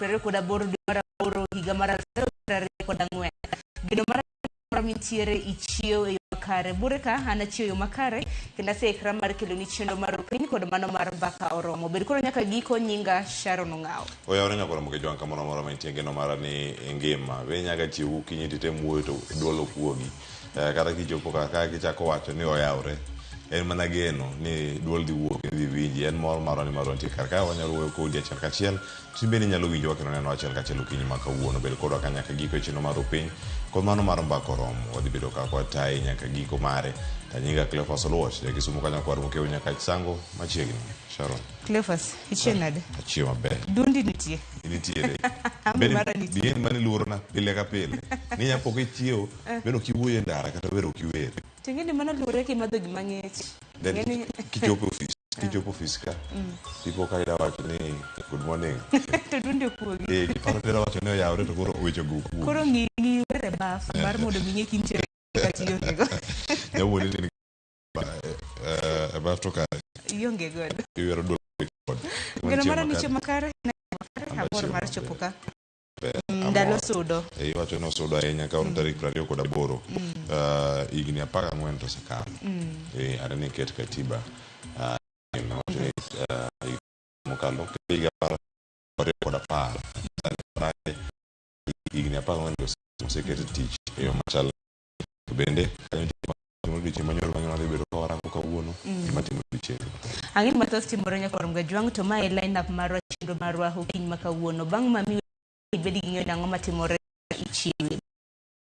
28 dwe mar aboro higa mar 2024. Geno mar moro mintiere ichiew e yo makare. Bure ka an achiew e yo makare kendo aseikra mar keloni chenro mar opiny kod mano mar mbaka oromo. Bed koro nyaka giko nyinga Sharon Ong'awo. Oyawore nyaka oromo kejwang' kamoro amora ma intie geno mara ni ingima. Be inyaga chiew gokinyi titem wuoyo to duol ok wuogi. Eh, kata kichopo kar ka kichako wacho ni oyawre. En mana geno ni duol dhi wuok idhi winji. En mor marwa ni marwa nitie kar ka wanyalo wuoyo kodi achiel kachiel. To in bende inyalo winjowa kendo neno achiel kachiel okinyi ma kawuono. Bed kodwa ka nyaka giko e chenro mar opiny kod mano mar mbaka oromo. Wadhi bedo ka kwatayi nyaka giko mare. To nyinga Cleophas Oluoch, ja Kisumu kanyo kwar Mokeu nyaka Sango machiegni. Sharon. Cleophas, ichiew nade? Achiew maber. Dundi nitie. Nitiere. Ambe mara nitie. Bien mane luorona pile ka pile. Ni nyapo kichiew, bende ok iwuoyo e ndara kata wer ok iwer. To ing'e ni mano luwore kimadho gima ng'ich. Then Ing'e ni kichopo e ofis, kichopo ofis ka, tipo ka ida wacho ni good morning. to dundi ok wuogi. Eh, kiparo ni ida wacho ni oyawre to koro weche go ok wuogi. Koro ng'i ng'i wer e baf mar mondo mi ing'e kintiere kata ionge go. Nyawuondi ni e baf to kare Ionge godo. iwero duol kod. Geno mara ni chiemo makare, amor mar chopo ka. Ndalo sudo. Eh, iwacho ni osudo ahinya ka on tarik 28 higni 14 to osekalo. Eh, are ni ket katiba wacho ni higni mokalo higa 2010 sani higni 14 oseket e tich e yo machal. To bende kanyo nitie gima timore odiochieng' manyoro mang'eny wadhi bedo ka warango kawuono gima timore odiochieng'. Ang'e ni mathoth timore nyaka Romga Jwang' to mae e line up marwa chenro marwa okinyi ma kawuono. Bang' ma miyo ibed gi ng'eyo ni ang'o matimore ichiwe.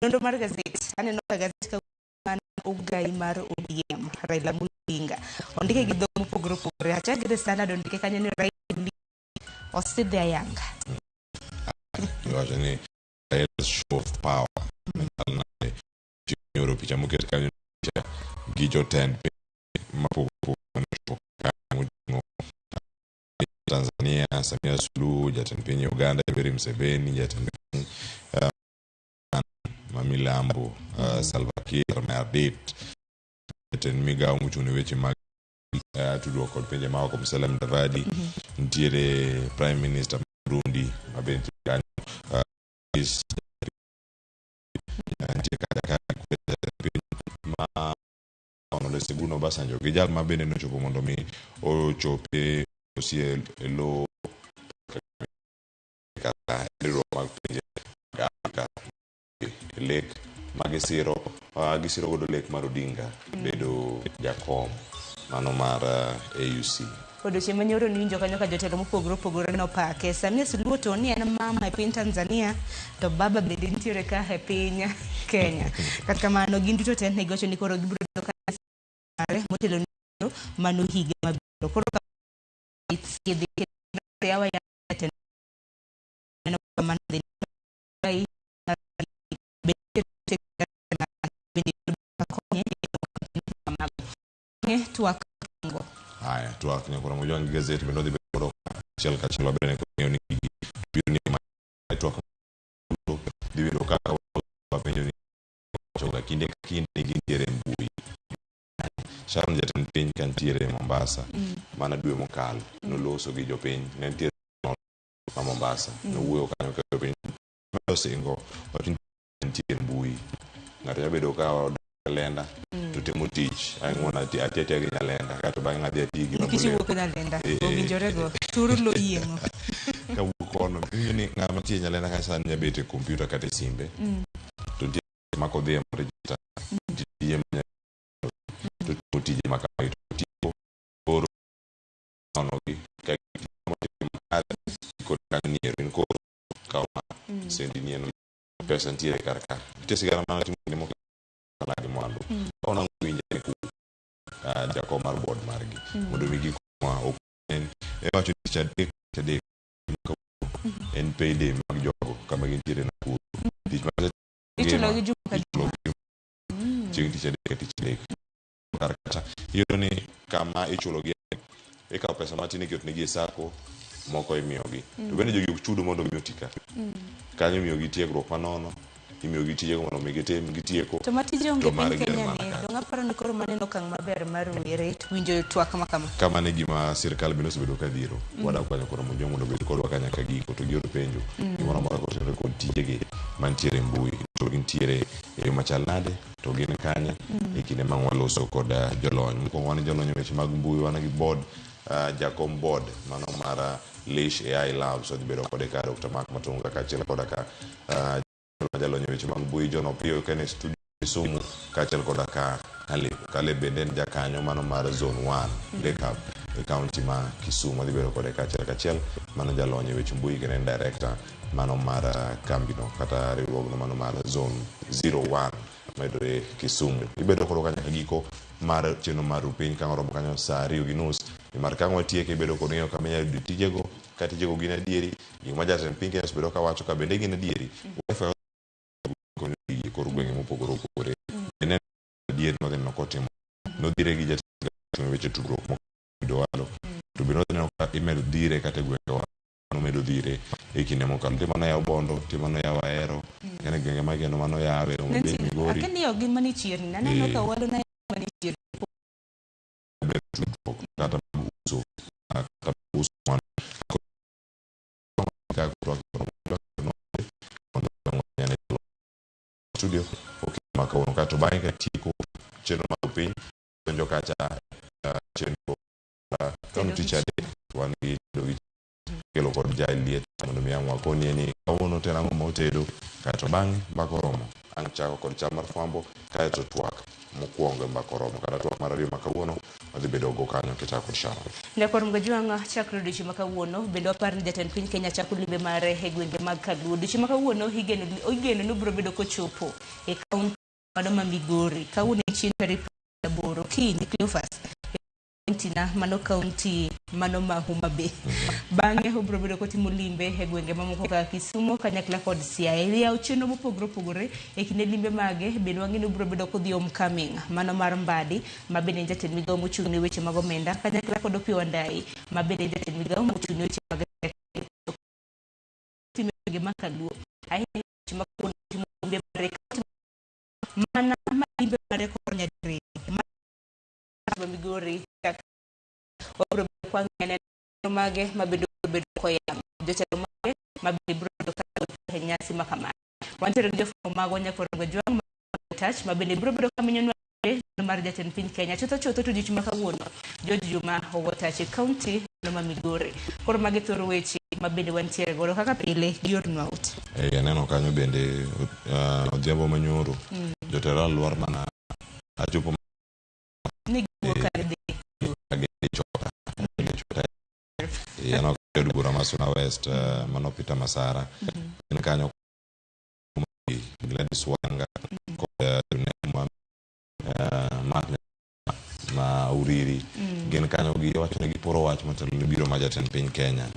Nonro mar gazet, aneno ka gazet kawuono an ogai mar ODM, Raila Amolo Odinga. Ondike gi dhok mopogore opogore. Achak gi The Standard ondike kanyo ni Raila Odinga osidhe ayanga. Iwacho ni Raila's show of power. Machal nade? Nyoro picha moket kanyo picha gi jotend piny mapogore opogore mane ochopo kanyo moting'o Tanzania Samia Suluhu, jatend piny Uganda Yoweri Museveni, jatend piny ma milambo Salva Kiir Mayardit, jatend migawo mochung' ne weche mag tudruok kod pinje maoko Musalia Mudavadi, nitiere Prime Minister ma Burundi ma be nitie kanyo, nitie kata ka piny ma Olusegun Obasanjo gi jal ma bende nochopo mondo mi ochope osie e lo kata riwruok mag pinje mag Afrika e lek ma gisiro gisiro godo lek mar Odinga bedo jakom mano mar AUC. Odiochieng' manyoro niwinjo kanyo ka jotelo mopogore opogore nopake. Samia Suluhu to ni en mama e piny Tanzania to baba bende nitiere ka e piny Kenya. Kata kamano gin duto te ne giwacho ni koro gibiro bedo ka mare motelo ne mano higa mabiro. Koro ka ithiedhi yawa ya neno kamano dhi twak Haya, twak nyakora mojwang' gi gazet bende odhi bedo achiel kachiel waber ne kong'eyo ni gigi biro ni ma twak dhi bedo kaka wapenjo ni wachoga kinde ka kinde ni gintiere e mbui. Sharon jatend piny ka nitiere e Mombasa mana dwe mokalo noloso gi jopiny ne nitiere ma Mombasa nowuoyo kanyo ka jopiny osingo wacho ni nitie e mbui ng'ato nyalo bedo ka odak Nyalenda to timo tich ang'uon ati ati atiya gi Nyalenda kaeto bang'e adhi ati gi Nikech iwuok Nyalenda Eh, eh. owinjore go tur lo yieng'o kawuok kono iwinjo ni ng'ama tiyo e Nyalenda ka sani nyalo bet e kompyuta kata e simbe to nitie ma kodhi e register nitie tije ma to timo tije ma kamagi to tieko koro nonogi ka gitimo makare kod kanyo ni ero in koro kaw ma sendi ni en pesa nitiere kar ka nitie sigana mana timo kinde moko gi mwandu ka onang'o winje ni ku jakom mar board margi mondo mi gikwa ok en e wacho ni tich adek tich adek en payday mag jogo kama gintiere Nakuru tich ma Ichulo gi juma ka ichulo gi chieng' tich adek ka tich adek kar kacha iyudo ni kama ichulo gi ikawo pesa matin iketo negi e sako moko imiyogi to bende jogi ok chudo mondo mi oti ka kanyo imiyogi tiegruok manono imiyogi tijego mondo mi gitim gitieko To ma tije onge to piny margi en Kenya mana ni kaka. Donge aparo ni koro mano en okang' maber mar rowere winjo twak ma kama. Kamano e gima sirkal bende osebedo ka dhiro. Wadak kwanyo koro mondo mondo obed kodwa ka nyaka giko to gior penjo. Gimoro amora kotenore kod tijegi mantiere e mbui to gintiere e yo machal nade to gin kanye e kinde ma waloso kod jolony. Mokwongo wan gi jolony e weche mag mbui, wan gi board jakom board mano mar Lish AI Labs wadhi bedo kode ka Dr. Mark Matunga kaachiel koda ka jalony e weche mag mbui John Opiyo ka en e studio Kisumu kaachiel koda ka Caleb. Caleb bende en jakanyo mano mar Zone 1 Lake Hub e kaunti ma Kisumu. Wadhi bedo kode kaachiel kachiel mano jalony e weche mbui kendo en director mano mar kambino kata riwruogno mano mar Zone 01 mayudore Kisumu. Ibedo kodwa ka nyaka giko mar chenro mar Rupiny ka oromo kanyo saa 2:30 nimar ka watieke ibedo kod ng'eyo kama inyalo yudo tijego ka tijego gin adieri gik ma jatend piny Kenya osebedo kawacho ka bende gin adieri wifi konyo e kor gwenge mopogore opogore bende adier nodhi neno kotimo nodhire gi jatend weche tudruok moko walo to bende nodhi neno ka imedo dhire kata e gwengewa nomedo dhire e kinde mokalo nitie mano yawo Bondo nitie mano yawo Ahero kendo e gwenge ma kendo mano yawe Homa Bay Migori Akia ni ok gin manie chirni. Aneno ka walo na manie chirni. ber tudruok kata mag uso kata uso mwandu studio okinyi ma kawuono kato bang'e ka tieko chenro mar piny donjo kacha chenro kawuono tich adek wan gi tedo gi kelo kod jael liet mondo mi ang' wakonie ni kawuono to en ang'o ma otedo kaeto bang'e mbaka oromo ang' chako kod chal mar fwambo kaeto twak mokwongo e mbaka oromo kata twak mar ariyo ma kawuono wadhi bedo go kanyo kichako kod Sharon. Nyakwar Mgajwang' chakre odiochieng' ma kawuono bende wapar ni jatend piny Kenya chako limbe mare e gwenge mag Kaluo. Odiochieng' ma kawuono igeno ni obiro bedo kochopo e kaunti mano ma Migori. Kawuono en chieng' tarik 8 okinyi Cleophas kaunti na mano kaunti mano ma Homa Bay. Bang'e obiro bedo kotimo limbe e gwenge mamoko kaka Kisumu kanyakla kod Siaya. Yawo chenro mopogore opogore e kinde limbe mage bende wang'e ni obiro bedo kodhi homecoming mano mar Mbadi ma bende en jatend migawo mochung' ne weche mag omenda kanyakla kod Opiyo Wandayi ma bende en jatend migawo mochung' ne weche mag timo e gwenge ma Kaluo. Ahinya weche ma kawuono timo limbe mare mana ma limbe mare koro nyadiriyo. Ma Migori kaka wabiro bedo kwa ng'ene mage ma bende obiro bedo koyango jotelo mage ma bende biro bedo ka e nyasi ma kamano. Wantiere gi jofwambo magwa Nyakwar Ojwang' Touch ma bende biro bedo kaminyonwa mar jatend piny Kenya chutho chutho to odiochieng' ma kawuono George Juma Owotach e kaunti ma Migori. Koro magi thor weche ma bende wantiere godo kaka pile giornwa ot. Aneno kanyo bende odhiambo manyoro jotelo alwar mana achopo Ni giwuok ka gidhi. gidhi chota gidhi chota aneno ka od bura ma Suna West mano Peter Masara en kanyo Gladys Wanga kod Junet Mohamed Mark ma Uriri gin kanyo giwacho ni giporo wach motelo ne biro mar jatend piny Kenya.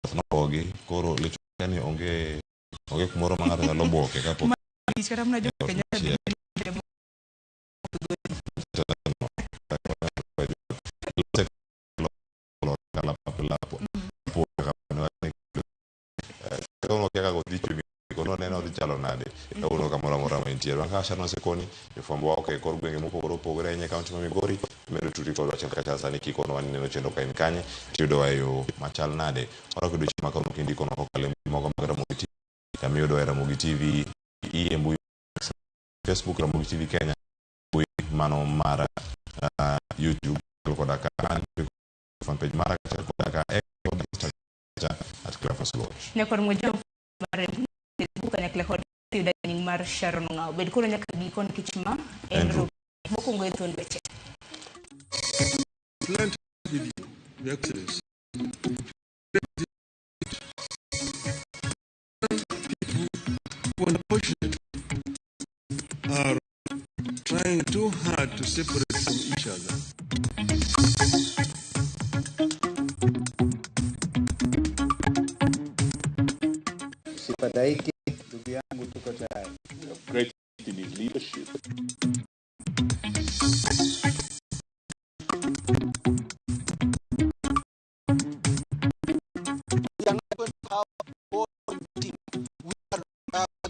Thoth nogogi koro lich ni onge onge kumoro ma ng'ato nyalo buoke kapok Nikech kata mana jo Kenyatta bende Neno dhi chalo nade kawuono kamoro amora ma intiere. Wan kaka Sharon Osekoni, jofwambo wa ok e kor gwenge mopogore opogore ahinya e kaunti ma Migori, medo tudri kodwa achiel kachiel sani kikonowa ni neno chenro ka in kanye, tiyudowa e yo machal nade. Warwako odiochieng' ma kawuono kindikonwa kokalo e mbui mogo mag Ramogi TV, kama iyudowa e Ramogi TV e mbui Facebook Ramogi TV Kenya, mbui mano mar YouTube koda ka fanpage mara kaachiel koda ka X kod Instagram at Cleophas Lodge. Nyakwar Mgajwang' mar Facebook kanyakla kod yuda nying mar Sharon Ong'awo. Bed koro nyaka giko nikech ma en Andrew. Mokwongo e thuond weche. Blunt with you, Your Excellency. People who unfortunately are trying too hard to separate from each other. Usifadhaike ndugu yangu, tuko tayari. Great in his leadership. We are not going to have one team. We are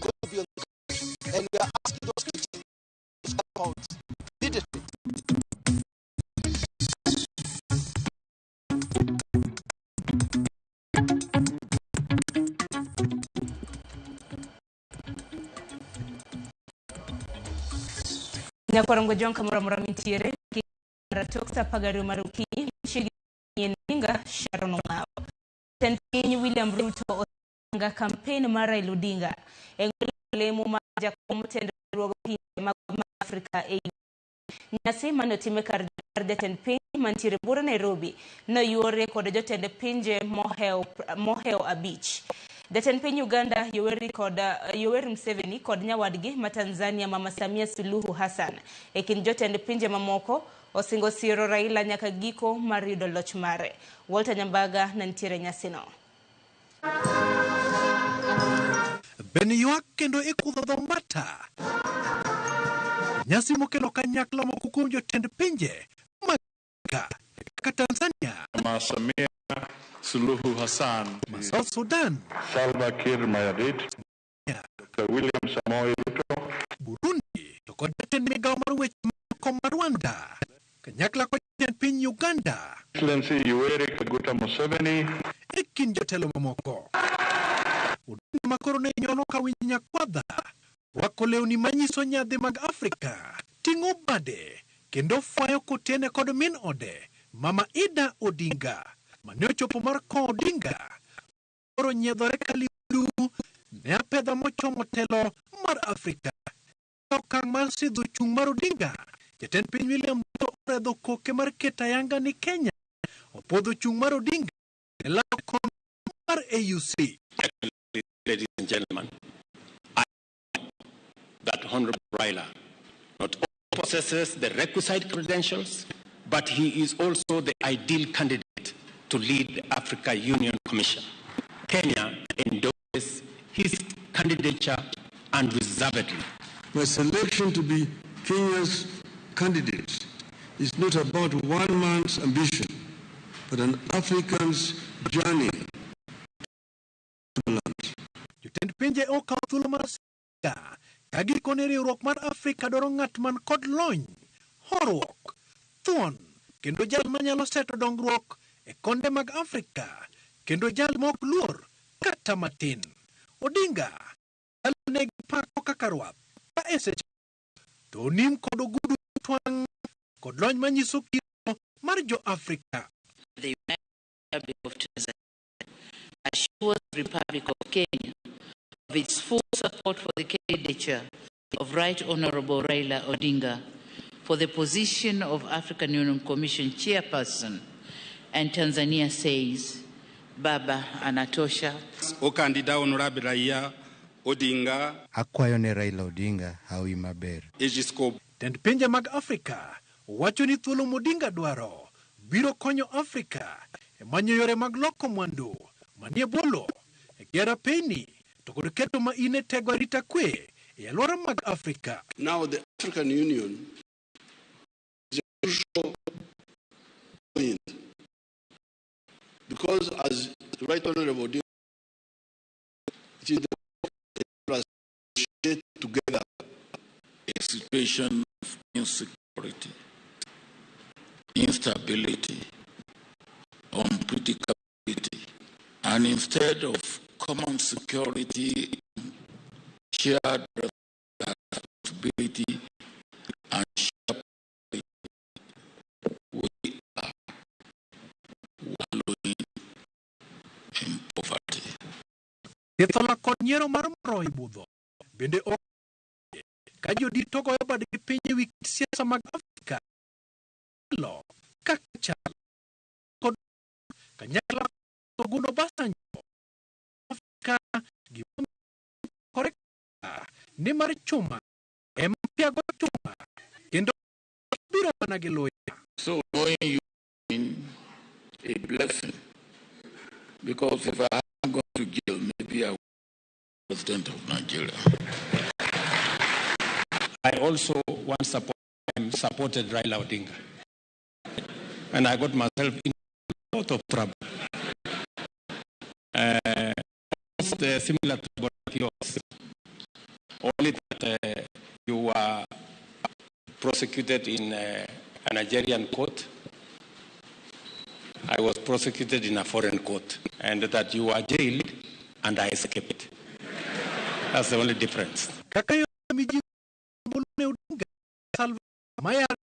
going to be on the ground, and we are asking those critics out. Leaders Nyakwarongo Jong kamoro amora mintiere tok sa 12 mar okinyi machiegni Odinga Sharon Ong'awo. Jatend piny William Ruto osanga campaign mar Raila Odinga e lemo mar jakom tend riwruog pinje mag Afrika AU. Nyasi mane otim e kar jatend piny mantiere buore Nairobi noyuore kod jotend pinje mohewo 5. Jatend piny Uganda Yoweri Museveni kod nyawadgi ma Tanzania Mama Samia Suluhu Hassan e kind jotend pinje mamoko osingo siro Raila nyaka giko mar yudo loch mare. Walter Nyambaga ne nitiere nyasino. Ben ywak kendo ikudho dho mbata. Nyasi mokelo kanyakla moko kuom jotend pinje mag kaka Tanzania, Mama Samia Suluhu Hassan, ma South Sudan, Salva Kiir Mayardit, Dr. William Samoei Ruto, Burundi to kod jatend migawo mar weche moko ma Rwanda, kanyakla kod jatend piny Uganda Excellency Yoweri Kaguta Museveni, e kind jotelo mamoko. Odinga makoro ne nyono ka winj nyakwadha, rwako lewni manyiso nyadhi mag Afrika, ting'o bade kendo fwayo kotene kod min ode Mama Ida Odinga mane ochopo mar kowo Odinga koro nyiedhore ka liudu ne apedha mochomo telo mar Afrika. Okang' mar sidho chung' mar Odinga, jatend piny William Ruto oredho koke mar keto ayanga ni Kenya opuodho chung' mar Odinga e lawo kom mar AUC. Ladies and gentlemen, I that Honorable Raila not only possesses the requisite credentials, but he is also the ideal candidate to lead the Africa Union Commission. Kenya endorses his candidature unreservedly. My selection to be Kenya's candidate is not about one man's ambition, but an African's journey. Jotend pinje okawo thuolo mar sika ka gikone riwruok mar Afrika dwaro ng'at man kod lony, horuok, thuon kendo jal manyalo seto dongruok e konde mag Afrika kendo jal mok luor kata matin. Odinga ne gipako kaka rwath ka e seche to onim kod ogudu twang' kod lony manyiso kido mar jo-Afrika. The United Republic of Tanzania assures the Republic of Kenya of its full support for the candidature of Right Honorable Raila Odinga for the position of African Union Commission Chairperson, and Tanzania says, Baba anatosha. Okandida Honorable Raila Odinga. Akwayo ne Raila Odinga hawi maber. Egisco. Tend pinje mag Afrika wacho ni thuolo Odinga dwaro biro konyo Afrika e manyo yore mag loko mwandu manie bwo e gero apeyni to kod keto maine tego arita kwe e alwora mag Afrika. Now the African Union is a crucial point because, as the Right Honorable Odinga, it is the us together. A situation of insecurity, instability, unpredictability, and instead of common security, shared responsibility, and shared we are wallowing in poverty. Ketho kod nyiero mar moro e budho bende ok ka jodito goyo badgi piny e wi kit siasa mag Afrika lo kaka chal kod kanyakla Ogundo Obasanjo Afrika gimoro ni mar chuma ema piago chuma kendo biro mana gi luya. So knowing you been a blessing, because if I hadn't gone to jail, maybe I would be president of Nigeria. I also once upon a time supported Raila Odinga. And I got myself in a lot of trouble. Almost similar to like yours. Only that you were prosecuted in a Nigerian court. I was prosecuted in a foreign court. And that you were jailed and I escaped. That's the only difference. Kaka yo mijingo ne Odinga Salva Mayar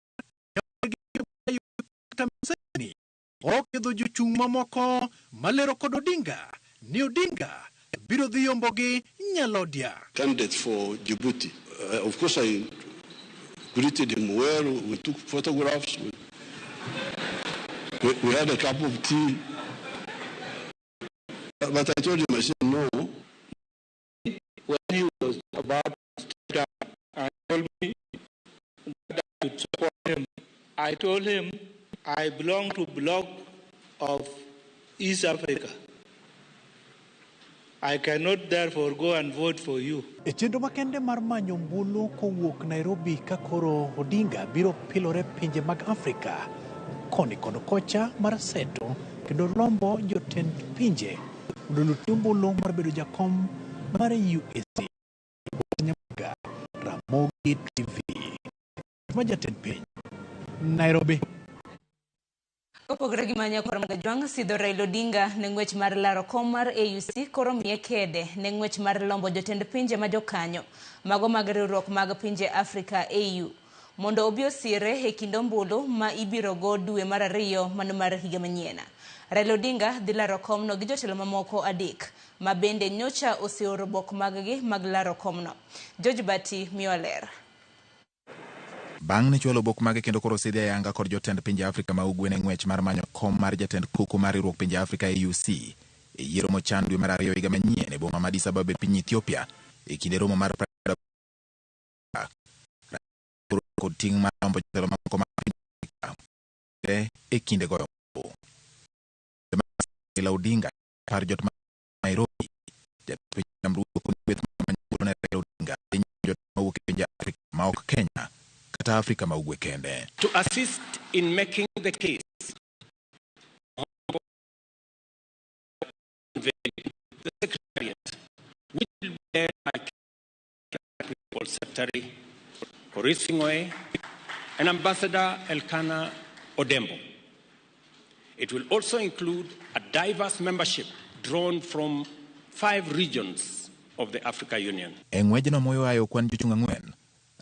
Museveni okidho jochung' mamoko malero kod Odinga ni Odinga biro dhi yombogi nyalodia. Candidate for Djibouti. Of course, I greeted him well. We took photographs. We had a cup of tea. But I told him, I said, no. When he was about to step down and told me that I should support him, I told him I belong to bloc of East Africa. I cannot therefore go and vote for you. E chenro makende mar manyo ombulu kowuok Nairobi ka koro Odinga biro pilore pinje mag Afrika koni kod kocha mar seto kendo lombo jotend pinje mondo oluti ombulu mar bedo jakom mar UAC. Nyamaga, Ramogi TV. Ma jatend piny, Nairobi. Kopogore gi manya kor mag Jwang' sidho Raila Odinga ne ng'wech mar laro kom mar AUC koro miye kede ne ng'wech mar lombo jotend pinje ma jokanyo mago mag riwruok mag pinje Afrika AU mondo obi osire e kind ombulu ma ibiro go dwe mar ariyo mano mar higa manyien. Raila Odinga dhi laro komno gi jotelo mamoko adek ma bende nyocha oseoro bok mag-gi mag laro komno. George Bati miyo ler. Bang' ne chwalo obok mage kendo koro sidhi ayanga kod jotend pinje Afrika ma ugwe ne ng'wech mar manyo kom mar jatend koko mar riwruok pinje Afrika AUC e yiero mochan dwe mar ariyo higa manyien e boma ma Addis Ababa e piny Ethiopia e kinde romo mar kod ting' mar lombo jotelo mamoko mag piny Afrika e kinde goyo ombulu. Raila Odinga par jot ma Nairobi jatend piny William Ruto kod kweth manyo ombulu ne Raila Odinga dhi nyime jotelo mawuok e pinje Afrika ma ok Kenya kata Afrika ma ugwe kende. To assist in making the case, the Secretariat, which will be led by Principal Secretary Korir Sing'oei and Ambassador Elkanah Odembo. It will also include a diverse membership drawn from 5 regions of the Africa Union. E ng'wejno moywayo kwan jochung' ang'wen,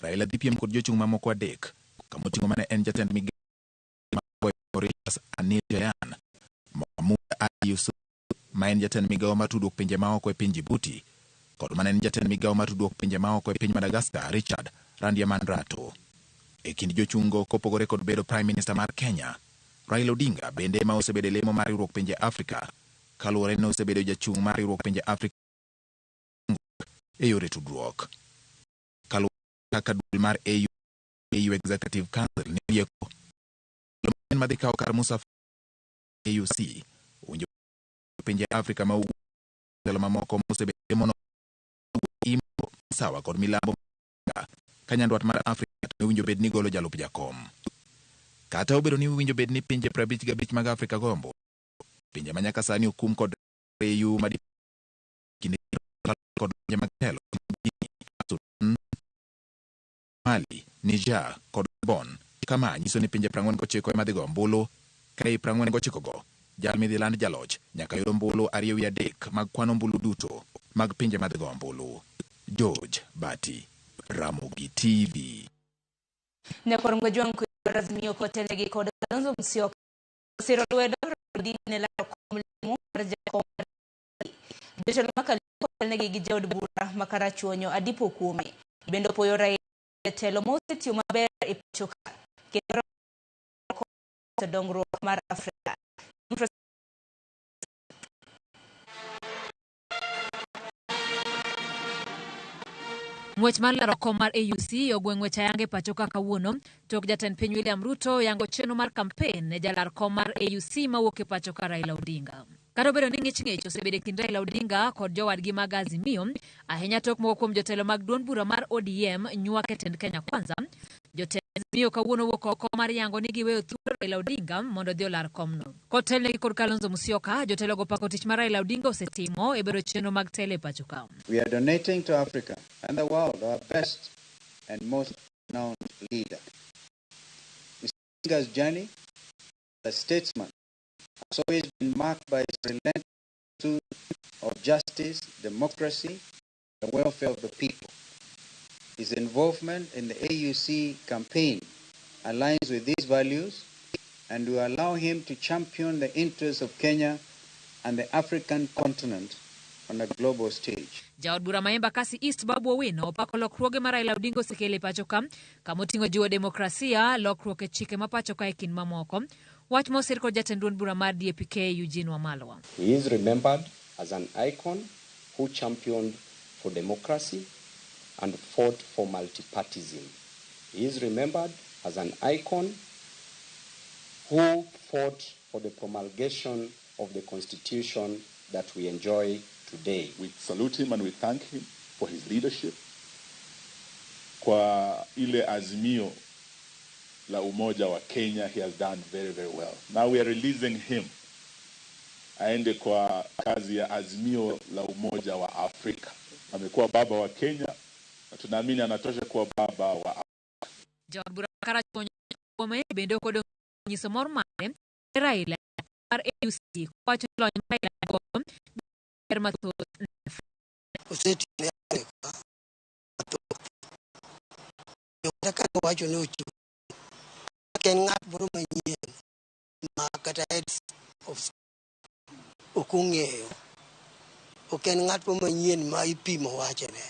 Raila dhi piem kod jochung' mamoko adek, kamoting'o mane en jatend migawo Mauritius Anil Jayan, Mahmoud Ali Yusuf ma en jatend migawo mar tudruok pinje maoko e piny Djibouti, kod mane en jatend migawo mar tudruok pinje maoko e piny Madagascar Richard Randriamandrato. E kind jochung'go kopogore kod bedo Prime Minister mar Kenya, Raila Odinga bende ema osebedo e lemo mar riwruok pinje Afrika, kaluwore ni osebedo jachung' mar riwruok pinje Afrika e yore tudruok. Kaluwore kaka duol mar AU Executive Council ne olieko madhi kawo kar Musa AUC owinjo pinje Afrika ma ugwe mamoko mosebedo mono imbo sawa kod milambo ka nyandwat mar Afrika to owinjo bed ni golo jalup jakom. Kata obedo ni owinjo bed ni pinje 55 mag Afrika gombo pinje ma nyaka sani okum kod AU madi kinde kod pinje mag telo Sudan, Mali, Niger kod Gabon. Kama nyiso ni pinje 49 ema dhi go ombulu, ka ei 49 go jal midhi land jaloch nyaka yud ombulu 2/3 mag kwan ombulu duto mag pinje madhi go ombulu. George Bati, Ramogi TV. Nyakwar Ngwejwang' kwer Azimio kotelnegi kod Kalonzo Musyoka osiro lwedo Odinga ne laro kom lemo mar jakom mar jotelo ma Kaluo kotelnegi gi jaod bura ma Karachuonyo Adipo Okuome bende opoyo Raila jatelo ma osetiyo maber e pacho ka kendo dongruok mar Afrika. Ng'wech mar laro kom mar AUC ogwe ng'wech ayanga e pacho ka kawuono tok jatend piny William Ruto yango chenro mar kampen ne jalar kom mar AUC mawuok e pacho ka Raila Odinga. Kata obedo ni ng'ich ng'ich osebedo e kind Raila Odinga kod jowadgi mag Azimio, ahinya tok moko kuom jotelo mag duond bura mar ODM nywak e tend Kenya Kwanza, jotend Azimio kawuono wuok oko mar yango ni giweyo thuolo Raila Odinga mondo odhi olar komno. Kotelnegi kod Kalonzo Musyoka, jotelogo pako tich ma Raila Odinga osetimo e bero chenro mag telo e pacho ka. We are donating to Africa and the world our best and most renowned leader. Mr. Odinga's journey as a statesman has always been marked by his relentless pursuit of justice, democracy, and the welfare of the people. His involvement in the AUC campaign aligns with these values and will allow him to champion the interests of Kenya and the African continent on a global stage. Jaod bura ma Embakasi East Babu Owino opako lokruoge ma Raila Odinga osekelo e pacho ka kama oting'o jiwo demokrasia, lokruok e chike ma pacho ka e kind mamoko. Wach mosir kod jatend duond bura mar DAP-K Eugene Wamalwa. He is remembered as an icon who championed for democracy and fought for multipartism. He is remembered as an icon who fought for the promulgation of the constitution that we enjoy today. We salute him and we thank him for his leadership. Kwa ile azimio la umoja wa Kenya, he has done very, very well. Now we are releasing him aende kwa kazi ya azimio la umoja wa Afrika. Amekuwa baba wa Kenya na tunaamini anatosha kuwa baba wa Afrika. Jaod bura Karachuonyo bende okwedo nyiso mor mare ne Raila mar AUC kowacho ni lony ma Raila nigodo ber mathoth ne Afrika. Osetiyo ne Afrika mathoth. Kata ka wacho ni ochiwo ok en ng'at moro manyien ma kata heads of state ok ong'eyo. Ok en ng'at moro manyien ma ipimo wachne.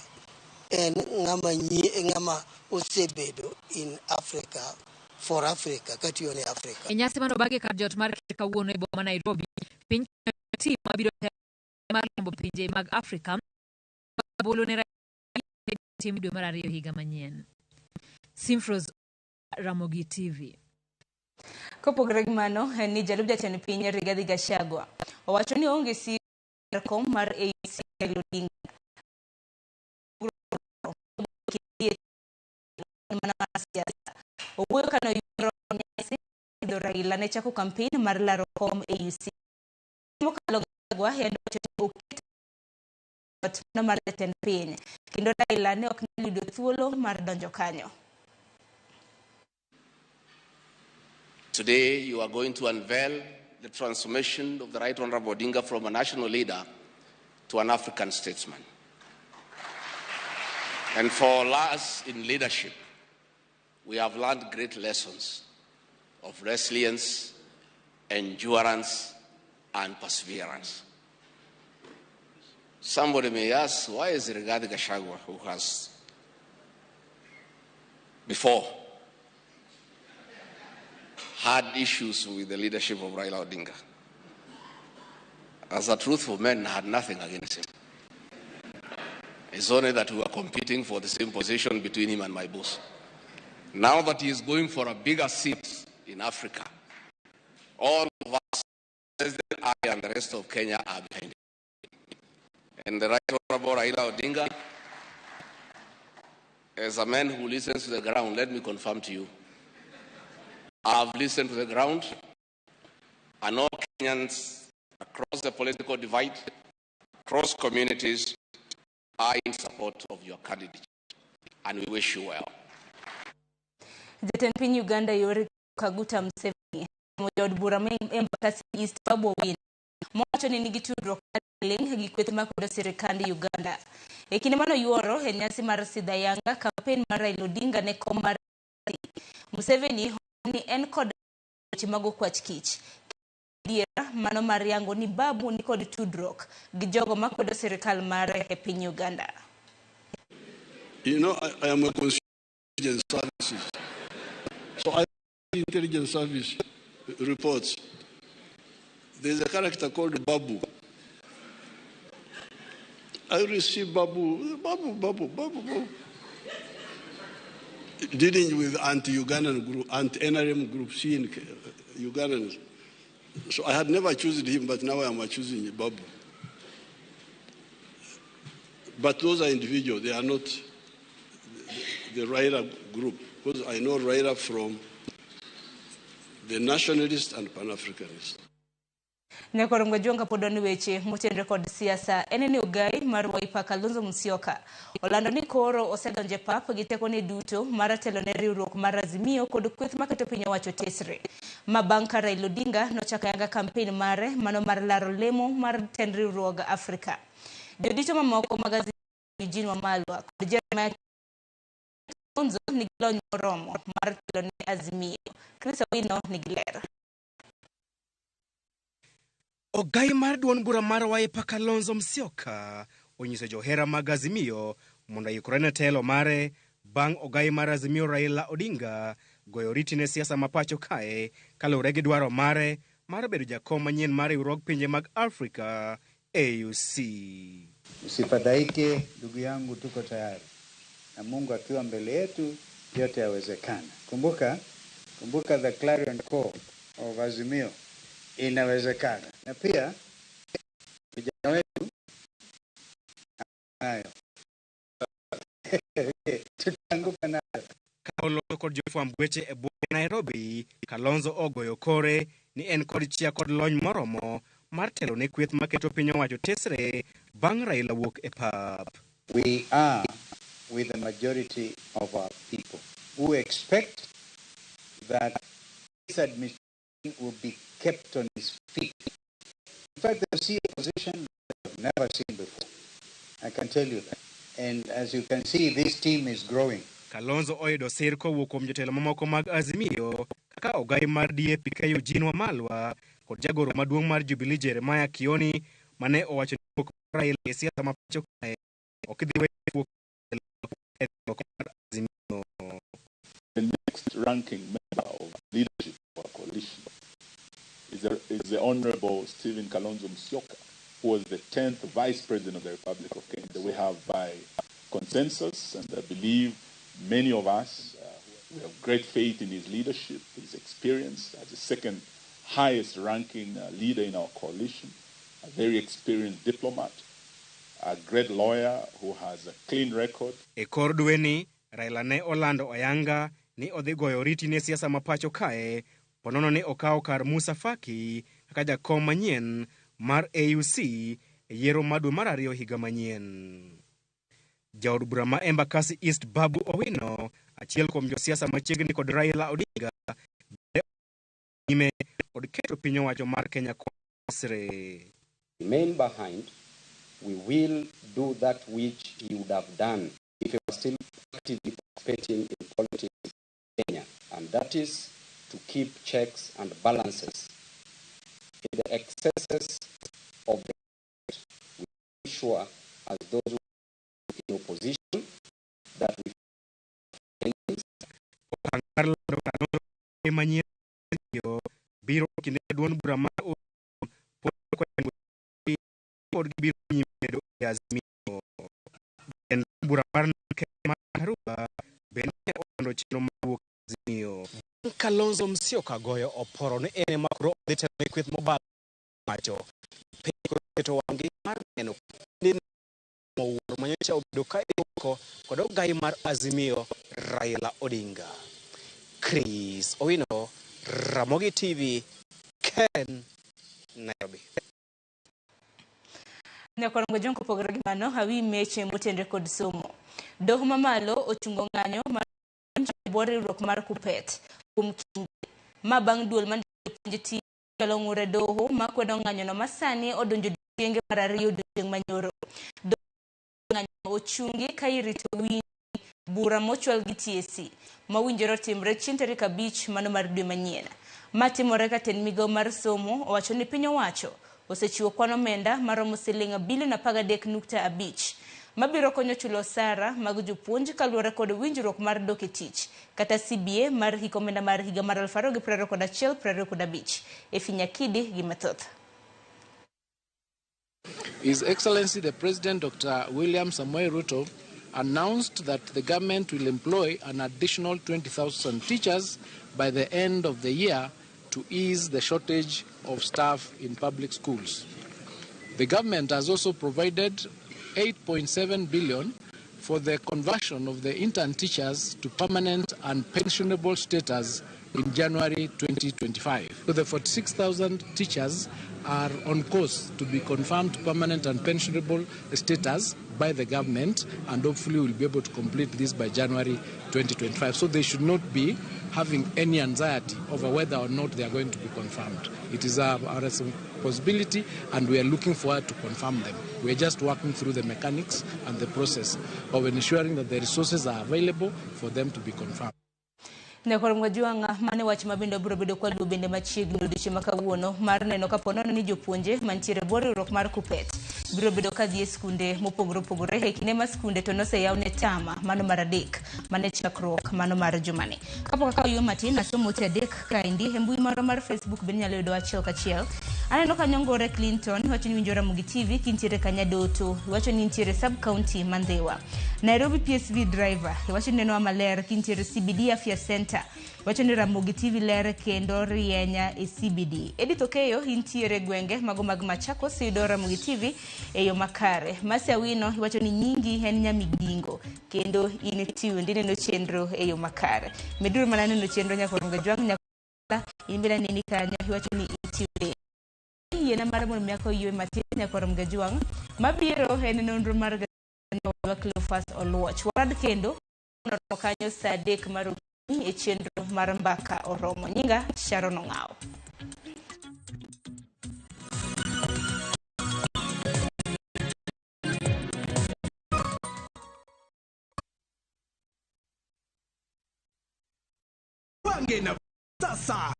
En ng'ama nyie, ng'ama osebedo in Africa for Africa katiyo ne Africa. E nyasi manobagi kar jot mar ker kawuono e boma ma Nairobi, piny Kenya tim mabiro telo mar lombo pinje mag Afrika bolo ne Raila tim dwe mar ariyo higa manyien. Simfros, Ramogi TV. Kopogore gi mano, en ni jalup jatend piny Rigathi Gachagua owacho ni oonge sigu mar kom mar AUC Raila Odinga mana mar siasa. Owuoyo kane oyuoro nyasi idho Raila ne chako kampen mar laro kom AUC. Mokalo Gachagua yande owacho ni oket ot mano mar jatend piny kendo Raila ne ok nyal yudo thuolo mar donjo kanyo. Today, you are going to unveil the transformation of the Right Honorable Odinga from a national leader to an African statesman. And for us in leadership, we have learned great lessons of resilience, endurance, and perseverance. Somebody may ask, why is Rigathi Gachagua, who has before had issues with the leadership of Raila Odinga? As a truthful man, I had nothing against him. It's only that we were competing for the same position between him and my boss. Now that he is going for a bigger seat in Africa, all of us, President I and the rest of Kenya, are behind him. And the Right Honorable Raila Odinga, as a man who listens to the ground, let me confirm to you, I've listened to the ground, and all Kenyans across the political divide, across communities, are in support of your candidate, and we wish you well. Jatend piny Uganda Yoweri Kaguta Museveni jaod bura ma Embakasi East Babu Owino mowacho ni nigi tudruok maling' gi kweth makwedo sirikand Uganda. E kinde manoyuoro e nyasi mar sidho ayanga kampen mar Raila Odinga ne kom mar Museveni ni en kod weche mag okwach kich. Adiera mano mar yango ni Babu ni kod tudruok gi jogo makwedo sirikal mare e piny Uganda. I am a consumer intelligence services. So I intelligence service reports. There's a character called Babu. I receive Babu, Babu, Babu, Babu, Babu. Dealing with anti-Ugandan group, anti-NRM group, seeing Ugandans. So I had never chosen him, but now I am choosing Babu. But those are individuals, they are not the Raila group, because I know Raila from the nationalist and Pan-Africanist. Nyakorongo Jwanga pod wan weche motenore kod siasa en ni ogai mar Wiper Kalonzo Musyoka olando ni koro osedonjo e pap gi tekone duto mar telo ne riwruok mar Azimio kod kweth maketo piny owacho tesre. Ma bang' ka Raila Odinga nochako ayanga kampen mare mano mar laro lemo mar tend riwruog Afrika. Jodito mamoko mag Azimio Eugene Wamalwa kod Jeremiah Kalonzo nigi lony moromo mar telo ne Azimio. Chris Owino nigi ler. Ogai mar duond bura mar Wiper Kalonzo Musyoka onyiso johera mag Azimio mondo oikre ne telo mare bang' ogai mar Azimio Raila Odinga goyo oriti ne siasa ma pacho kae kaluwore gi dwaro mare mar bedo jakom manyien mar riwruog pinje mag Afrika AUC. Usifadhaike ndugu yangu, tuko tayari na Mungu akiwa mbele yetu yote yawezekana. Kumbuka, kumbuka the clarion call of Azimio, inawezekana. Na pia vijana wetu nayo tutaanguka nayo. Ka oloso kod jofwamb weche e boma Nairobi, Kalonzo ogoyo kore ni en kod chia kod lony moromo mar telo ne kweth maketo piny owacho tesre bang' Raila wuok e pap. We are with the majority of our people who expect that this administration will be kept on its feet. In fact, they'll see a position that they've never seen before. I can tell you that. And as you can see, this team is growing. Kalonzo oyudo sir kowuok kuom jotelo mamoko mag Azimio kaka ogai mar DAP-K Eugene Wamalwa kod jagoro maduong' mar Jubilee Jeremiah Kioni mane owacho ni wuok mar Raila e siasa ma pacho kae ok dhi weyo wuok e riwruok mar Azimio. The next ranking member of leadership of our coalition is the Honorable Stephen Kalonzo Musyoka, who was the 10th Vice President of the Republic of Kenya. We have by consensus, and I believe many of us, we have great faith in his leadership, his experience as the second highest ranking leader in our coalition, a very experienced diplomat, a great lawyer who has a clean record. E kor dweni, Raila ne olando oyanga ni odhi goyo oriti ne siasa ma pacho kae ponono ni okawo kar Musa Faki kaka jakom manyien mar AUC e yiero ma dwe mar ariyo higa manyien. Jaod bura ma Embakasi East Babu Owino, achiel kuom josiasa machiegni kod Raila Odinga, bende nyime kod keto piny owacho mar Kenya Kwanza. Remain behind, we will do that which he would have done if he was still actively participating in politics in Kenya, and that is to keep checks and balances. In the excesses of the we make sure as those who are in opposition that we Okang' mar lando Kalonzo manyien biro kinde duond bura mar ODM pod oyango pod gibiro nyime bedo e Azimio. Jatend bura mar Kenya mar Karua bende ne olando chenro mar wuok e Azimio. Kalonzo Musyoka goyo oporo ni en ema koro odhi telo ne kweth mobalo wacho piny koro keto wang'gi mar neno ni mowuoro manyocha obedo ka iduoko kod ogai mar Azimio Raila Odinga. Chris Owino, Ramogi TV, Karen, Nairobi. Nyakwar Jonko opogore gi mano, hawi meche motenre kod somo. Doho mamalo ochungo ng'anyo mar bwo riwruok mar KUPPET kuom kinde ma bang' duol mar jopuonj tiyo chwalo ng'ur e doho makwedo ng'anyono ma sani odonjo odiechienge mar ariyo odiechieng' manyoro. Doho ng'anyono ochungi ka irito winj bura mochwal gi TSC mawinjore otimre chieng' tarik 5 mano mar dwe manyien. Ma timore ka tend migawo mar somo owacho ni piny owacho osechiwo kwan omenda maromo siling bilion 13.5 mabiro konyo chulo osara mag jopuonj kaluwore kod winjruok mar dok e tich kata CBA mar hik omenda mar higa mar 2021-2025. Efi Nyakidi gi mathoth. His Excellency the President Dr. William Samoei Ruto announced that the government will employ an additional 20,000 teachers by the end of the year to ease the shortage of staff in public schools. The government has also provided 8.7 billion for the conversion of the intern teachers to permanent and pensionable status in January 2025. So the 46,000 teachers are on course to be confirmed permanent and pensionable status by the government, and hopefully we'll be able to complete this by January 2025. So they should not be having any anxiety over whether or not they are going to be confirmed. It is our responsibility, and we are looking forward to confirm them. We are just working through the mechanics and the process of ensuring that the resources are available for them to be confirmed. Nyakwar Mwajwang'a mane wach mabende biro bedo kwa luwo bende machiegni odiochieng' ma kawuono mar neno kapo nono ni jopuonje mantiere e bwo riwruok mar KUPPET biro bedo ka dhi e skunde mopogore opogore e kinde ma skunde to noseyaw ne tama mano mar adek mane chakruok mano mar jumani. Kapok akawo ywe matin asomo ote adek kaendi e mbui marwa mar Facebook bende inyalo yudo achiel kachiel. Aneno ka Nyongore Clinton wacho ni winjo Ramogi TV kintiere Kanyadoto, wacho ni nitiere sub county ma Ndhiwa. Nairobi PSV driver wacho ni nenowa maler kintiere CBD Afya Center, wacho ni Ramogi TV ler kendo rienya e CBD. Edith Okeyo intiere gwenge mago mag Machakos yudo Ramogi TV e yo makare. Mercy Awino wacho ni nyingi en Nyamidingo kendo in tuned ineno chenro e yo makare. Meduru mana neno chenro Nyakorongo Jwang' Nyakola in bende aneni kanyo iwacho ni in tuned. Yiena mar mondo mi akaw ywe matin Nyakorongo Jwang' mabiro en nonro mar gazetwa Cleophas Oluoch. Warad kendo noromo kanyo saa 3 mar okinyi e chenro mar Mbaka Oromo. Nyinga Sharon Ong'awo. Jipange na sasa.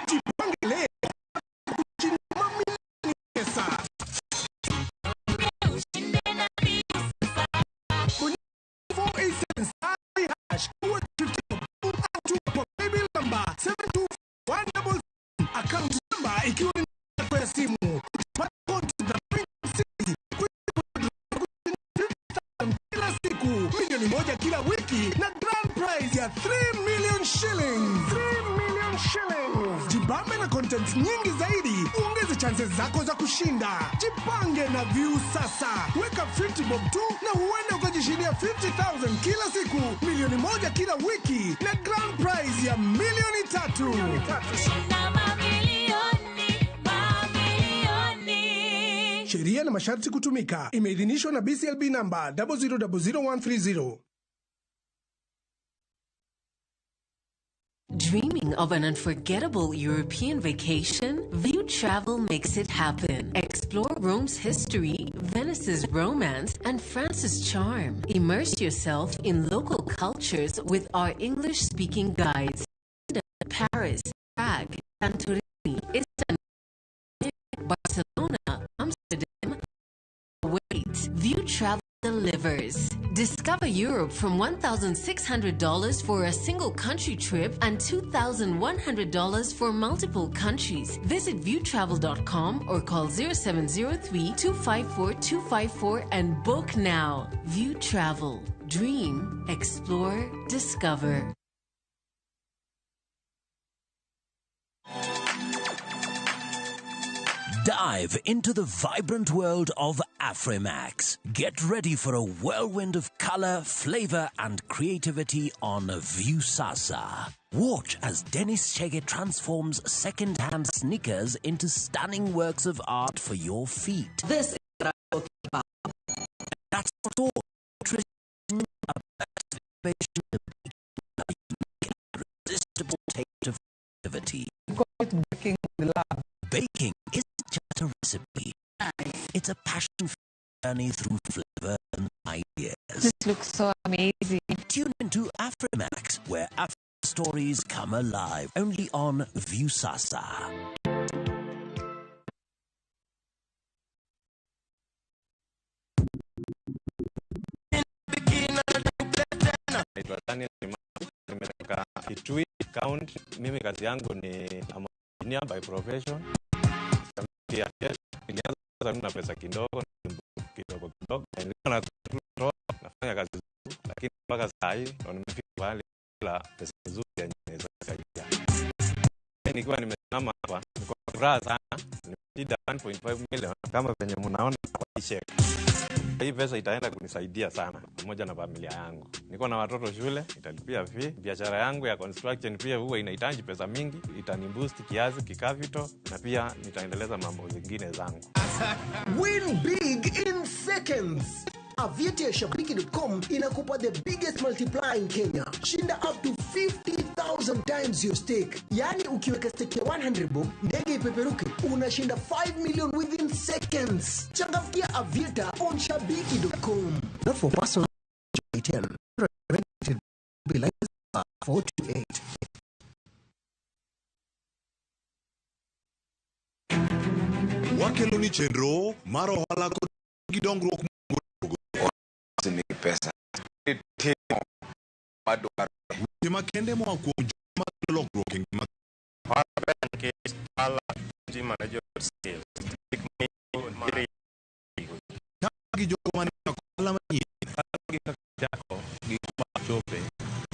Jipange leo. Kushinda mamilioni pesa. Bonyeza 487 star hash 450 number 721 account number ikiwa ni namba ya simu. Kila siku milioni 1 kila wiki na grand prize ya 3 million shillings. 3 million shillings. Jibambe na content nyingi zaidi, uongeze chances zako za kushinda. Jipange na View sasa. Weka 50 bob tu na huenda ukajishindia 50,000 kila siku, milioni 1 kila wiki na grand prize ya milioni 3. Sheria na masharti kutumika. Imeidhinishwa na BCLB number 0000130. Dreaming of an unforgettable European vacation? View Travel makes it happen. Explore Rome's history, Venice's romance, and France's charm. Immerse yourself in local cultures with our English-speaking guides. Paris, Prague, Santorini, Istanbul, Barcelona, Amsterdam. Wait, View Travel delivers. Discover Europe from $1,600 for a single country trip and $2,100 for multiple countries. Visit viewtravel.com or call 0703 254 254 and book now. View Travel. Dream, explore, discover. Dive into the vibrant world of Afrimax. Get ready for a whirlwind of color, flavor, and creativity on Viusasa. Watch as Dennis Chege transforms second-hand sneakers into stunning works of art for your feet. This is what I'm talking about. That's not all. Irresistible taste of creativity. Call it baking in the lab. Baking isn't just a recipe. Nice. It's a passion journey through flavor and ideas. This looks so amazing. Tune into Afrimax, where African stories come alive. Only on Viusasa. Naitwa Daniel Kimani, nimetoka Kitui County. Mimi kazi yangu ni engineer by profession. Nilianza na pesa kidogo kidogo kidogo, nilikuwa nafanya kazi nzuri, lakini mpaka saa hii ndo nimefika pahali la pesa nzuri yenye inaweza kusaidia. Nikiwa nimesimama hapa, niko furaha sana, nimeshinda 1.5 million kama venye mnaona kwa hii check. Hii pesa itaenda kunisaidia sana pamoja na familia yangu. Niko na watoto shule, italipia fee. Biashara yangu ya construction pia huwa inahitaji pesa mingi, itaniboost kiasi kikapital na pia nitaendeleza mambo zingine zangu. Win big in seconds. Aviator ya Shabiki.com inakupa the biggest multiplier in Kenya. Shinda up to 50,000 times your stake. Yaani ukiweka stake ya 100 bob, ndege ipeperuke, unashinda 5 million within seconds. Changamkia Aviator on Shabiki.com. Not for personal 10. Regulated by license 428. Wakelo ni chenro mar ohala kod gi dongruok ni pesa timo madwarore. Weche makende moa kuom joma kelo lokruok e ngima nikech dala ji mana jo sales gik mi gi jogo mane ochako ohala manyien gi kaka chako gi kuma chope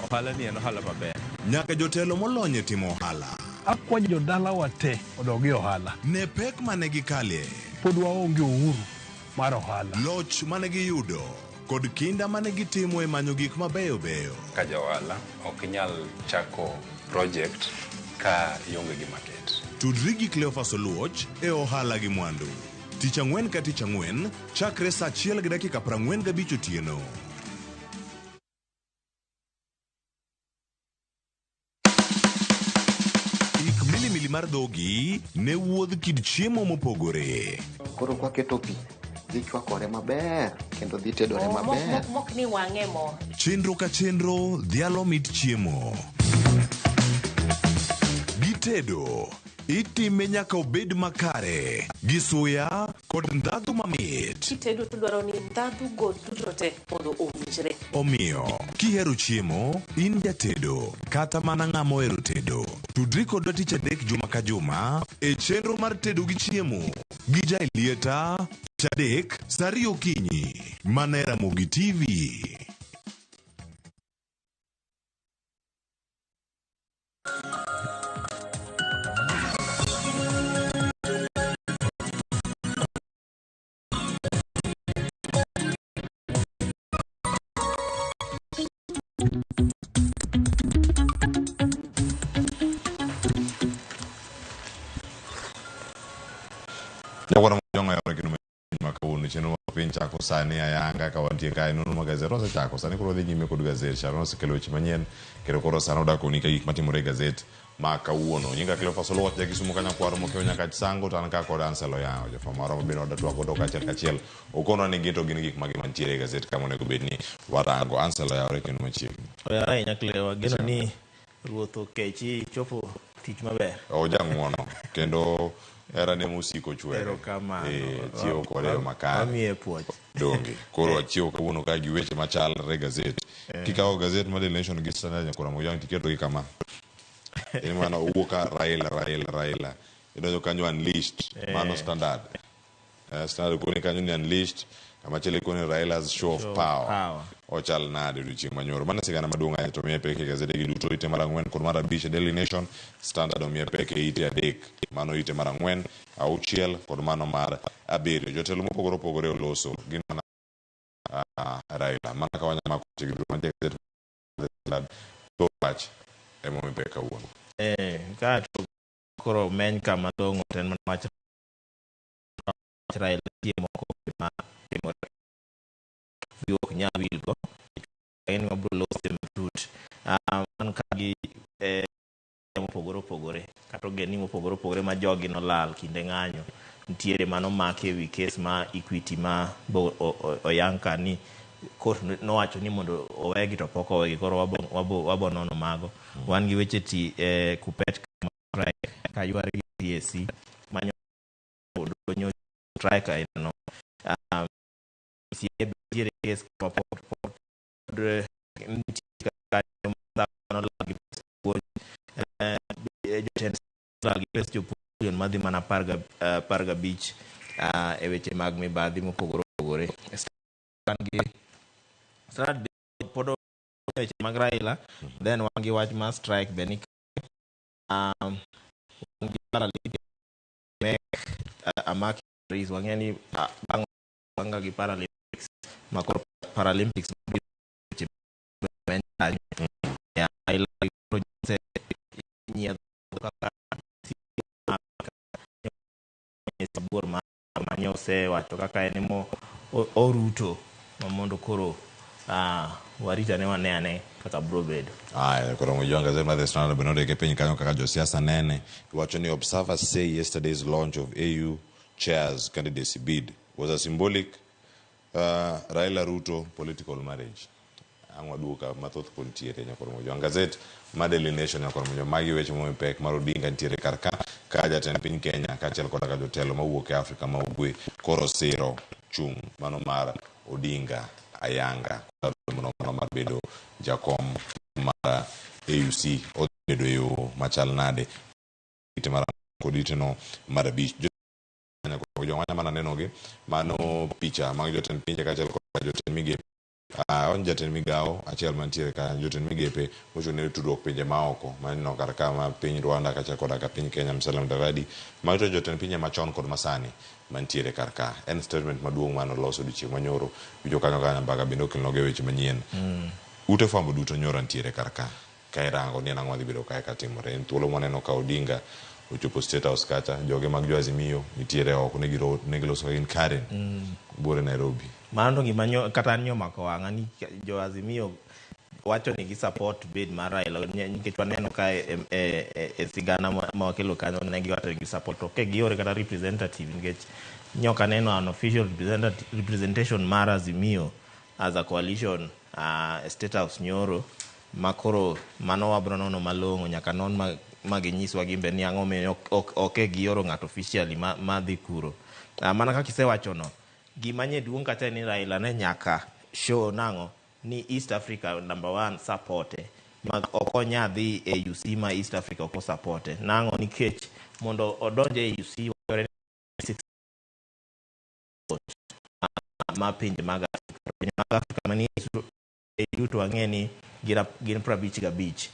ohala ni en ohala maber nyaka jotelo molony e timo ohala Akwayo jodalawa te odog e ohala. Ne pek mane gikale. Pod waonge uhuru mar ohala. Loch mane giyudo kod kinda mane gitimo e manyo gik mabeyo beyo. Ka ja ohala ok inyal chako project ka ionge gi market. Tudri gi Cleophas Oluoch e ohala gi mwandu. Tich ang'wen ka tich ang'wen chakre saa achiel gi dakika 45 otieno. Ik milimili mar dhogi ne wuodh kit chiemo mopogore. Koro kwaketo pi, dhi chwakore maber kendo dhi tedore maber. Mok ni wang'e mo. Chenro ka chenro dhialo mit chiemo. Gitedo itime nyaka obed makare gi suya kod ndhadhu mamit. Kitedo to dwaro ni ndhadhu go duto te mondo owinjre. Omiyo, kihero chiemo, in jatedo kata mana ng'ama ohero tedo, tudri kodwa tich adek juma ka juma e chenro mar tedo gi chiemo gi Jaelieta tich adek saa ariyo okinyi mana e Ramogi TV. Nyakwara Mojong'o yawore kendo ma kawuono chenro mar piny chako sani ayanga ka wantie kae nonro mar gazet osechako sani koro wadhi nyime kod gazet Sharon osekelo weche manyien kendo koro sani odak koni ka gik matimore e gazet ma kawuono nyinga Cleophas Oluoch ja Kisumu ka nyakwar Mokeo Nyakach Sango to an ka kod Ansel Oyango jofwambo marwa mabende wadatwak godo kachiel kachiel okonwa ni gin to gin gik mage mantiere e gazet kama onego bed ni warango Ansel oyawore kendo machiegni Oyawore ahinya Cleo, ageno ni ruoth okechi chopo tich maber. Ojang'uono kendo herane mosiko chwere. Erokamano. Chiewo kode e yo makare. Wamiye puoch. Donge. Koro achiewo kawuono ka gi weche machalre e gazet. Kikawo gazet mar Daily Nation gi Standard Nyakwar Mojang tiketo gi kama. En mana owuok ka Raila, Raila, Raila. Idonjo kanyo unleashed. Mano Standard. Standard koni kanyo ni unleashed. Kama chielo koni Raila's show of power. Power. Ochal nade odiochieng' manyoro. Mano sigana maduong' ahinya to omiye pek e gazede gi duto ite mar ang'wen kod mar abich e Daily Nation. Standard omiye pek e ite adek. Mano ite mar ang'wen, auchiel kod mano mar abiriyo. Jotelo mopogore opogore oloso. Gin mana Raila. Mana ka wanyalo mako weche gi duto mantie e gazet mar Standard. Thoth wach ema omi pek kawuono. Ka to koro meny kama long'o to en mana wach Raila nitie moko ma timore wiwa ok nyal wilgo en wabiro lose matut. Wan ka gi mopogore opogore kata ogendni mopogore opogore ma jogi nolal kinde ng'anyo nitiere manomaki e wi kes ma Equity ma bo oyang ka ni court nowacho ni mondo owegi to pok owegi koro wabo nono mago. Wan gi weche ti Kuppet strike ka yware gi TSC manyo donyo strike aina no. Nitiere kes ma pod nitie kanyo nolal gi pes jopuonj, jotend lal gi pes jopuonj madhi mana 15 e weche mag mibadhi mopogore opogore. Standard pod weche mag Raila, then wan gi wach mar strike be ni wan gi Paralympic mek amaki Paris wang'e ni bang' bang' gi Paralympics ma koro Paralympics weche meny kanyo. Ya, Raila koro nyise nyiedho kaka buor ma osewacho kaka en emo oruto Ma mondo koro warita ne wane ane kaka bro bedo. Aya, koro Mojwang gazet mar The Standard bende ondike piny kanyo kaka josiasa nene. Iwacho ni observers say yesterday's launch of AU chair's candidacy bid was a symbolic Raila Ruto political marriage. Ang' waduogo ka mathoth pod nitiere nyakoro Mojwang. Gazet mar Daily Nation nyakoro Mojwang. Magi weche momi pek mar Odinga nitiere kar ka ka jatend piny Kenya kaachiel koda ka jotelo mawuok e Afrika ma Ugwe koro siro chung' mano mar Odinga ayanga mano mar bedo jakom mar AUC odhi bedo e yo machal nade ite mar kod iteno mar abich. Jong'anya mana nenogi mano picha mag jotend pinje kaachiel kod jotend migepe. On jatend migawo achiel mantiere ka jotend migepe mochung' ne tudruok pinje maoko maneno kar ka ma piny Rwanda kaachiel koda ka piny Kenya Musalia Mudavadi. Magi to jotend pinje machon kod masani mantiere kar ka. En statement maduong' mane olos odiochieng' manyoro. Winjo kanyo ka mbaka bende okelnoge weche manyien. Ute fwambo duto nyoro ntiere kar ka. Ka irango ni en ang'o madhi bedo kae katimore. En thuolo mwaneno ka Odinga ochopo State House kacha, joge mag jo Azimio nitiere oko ne giloso ka gin Karen. Buore Nairobi. Mano to gima nyo, kata an nyomako wang'a ni jo Azimio wacho ni gi support bid mar Raila nikech waneno ka e sigana ma wakelo kanyo ne giwacho ni gi support to ok giore kata representative nikech nyoka neno an official representation mar Azimio as a coalition State House nyoro makoro mano wabro nono malong'o nyaka non ma ginyiswa gimbe ni ang'o omiyo ok gioro ng'ato officially ma dhi kuro. Mana kaka isewachono, gima nye duong' kacha ni Raila ne nyaka show nang'o ni East Africa number 1 supporte ma ok onya dhi AUC ma East Africa ok osupporte nang'o nikech mondo odonj e AUC wachore ni ma pinje mag Afrika, pinje mag Afrika manie AU to wang'e ni gin 55.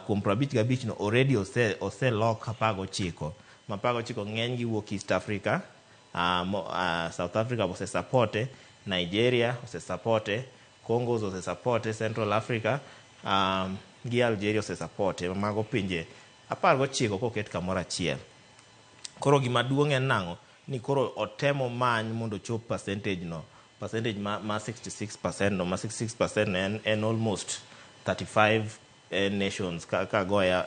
Kuom 55 no already oselok 19. Ma 19 ng'eny gi wuok East Africa, South Africa osesupporte, Nigeria osesupporte, Congo osesupporte, Central Africa gi Algeria osesupporte. Mago pinje 19 koket kamoro achiel. Koro gima duong' en nang'o? Ni koro otemo many mondo ochop percentage no. Percentage ma 66% no, ma 66% no en almost 35 nations ka goya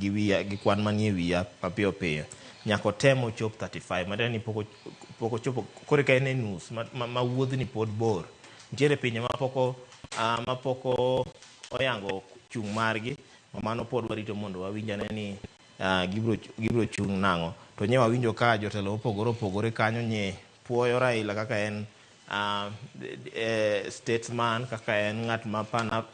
gi wiya gi kwan manie wiya mapiyo piyo. Nyaka otem ochop 35, matiende ni pok ochopo, koro ka en e nus ma wuodhni pod bor. Nitiere pinje mapok oyango chung' margi, ma mano pod warito mondo wawinj ane ni gibro chung' nang'o. To nye wawinjo ka jotelo mopogore opogore kanyo nye puoyo Raila kaka en statesman, kaka en ng'at ma pan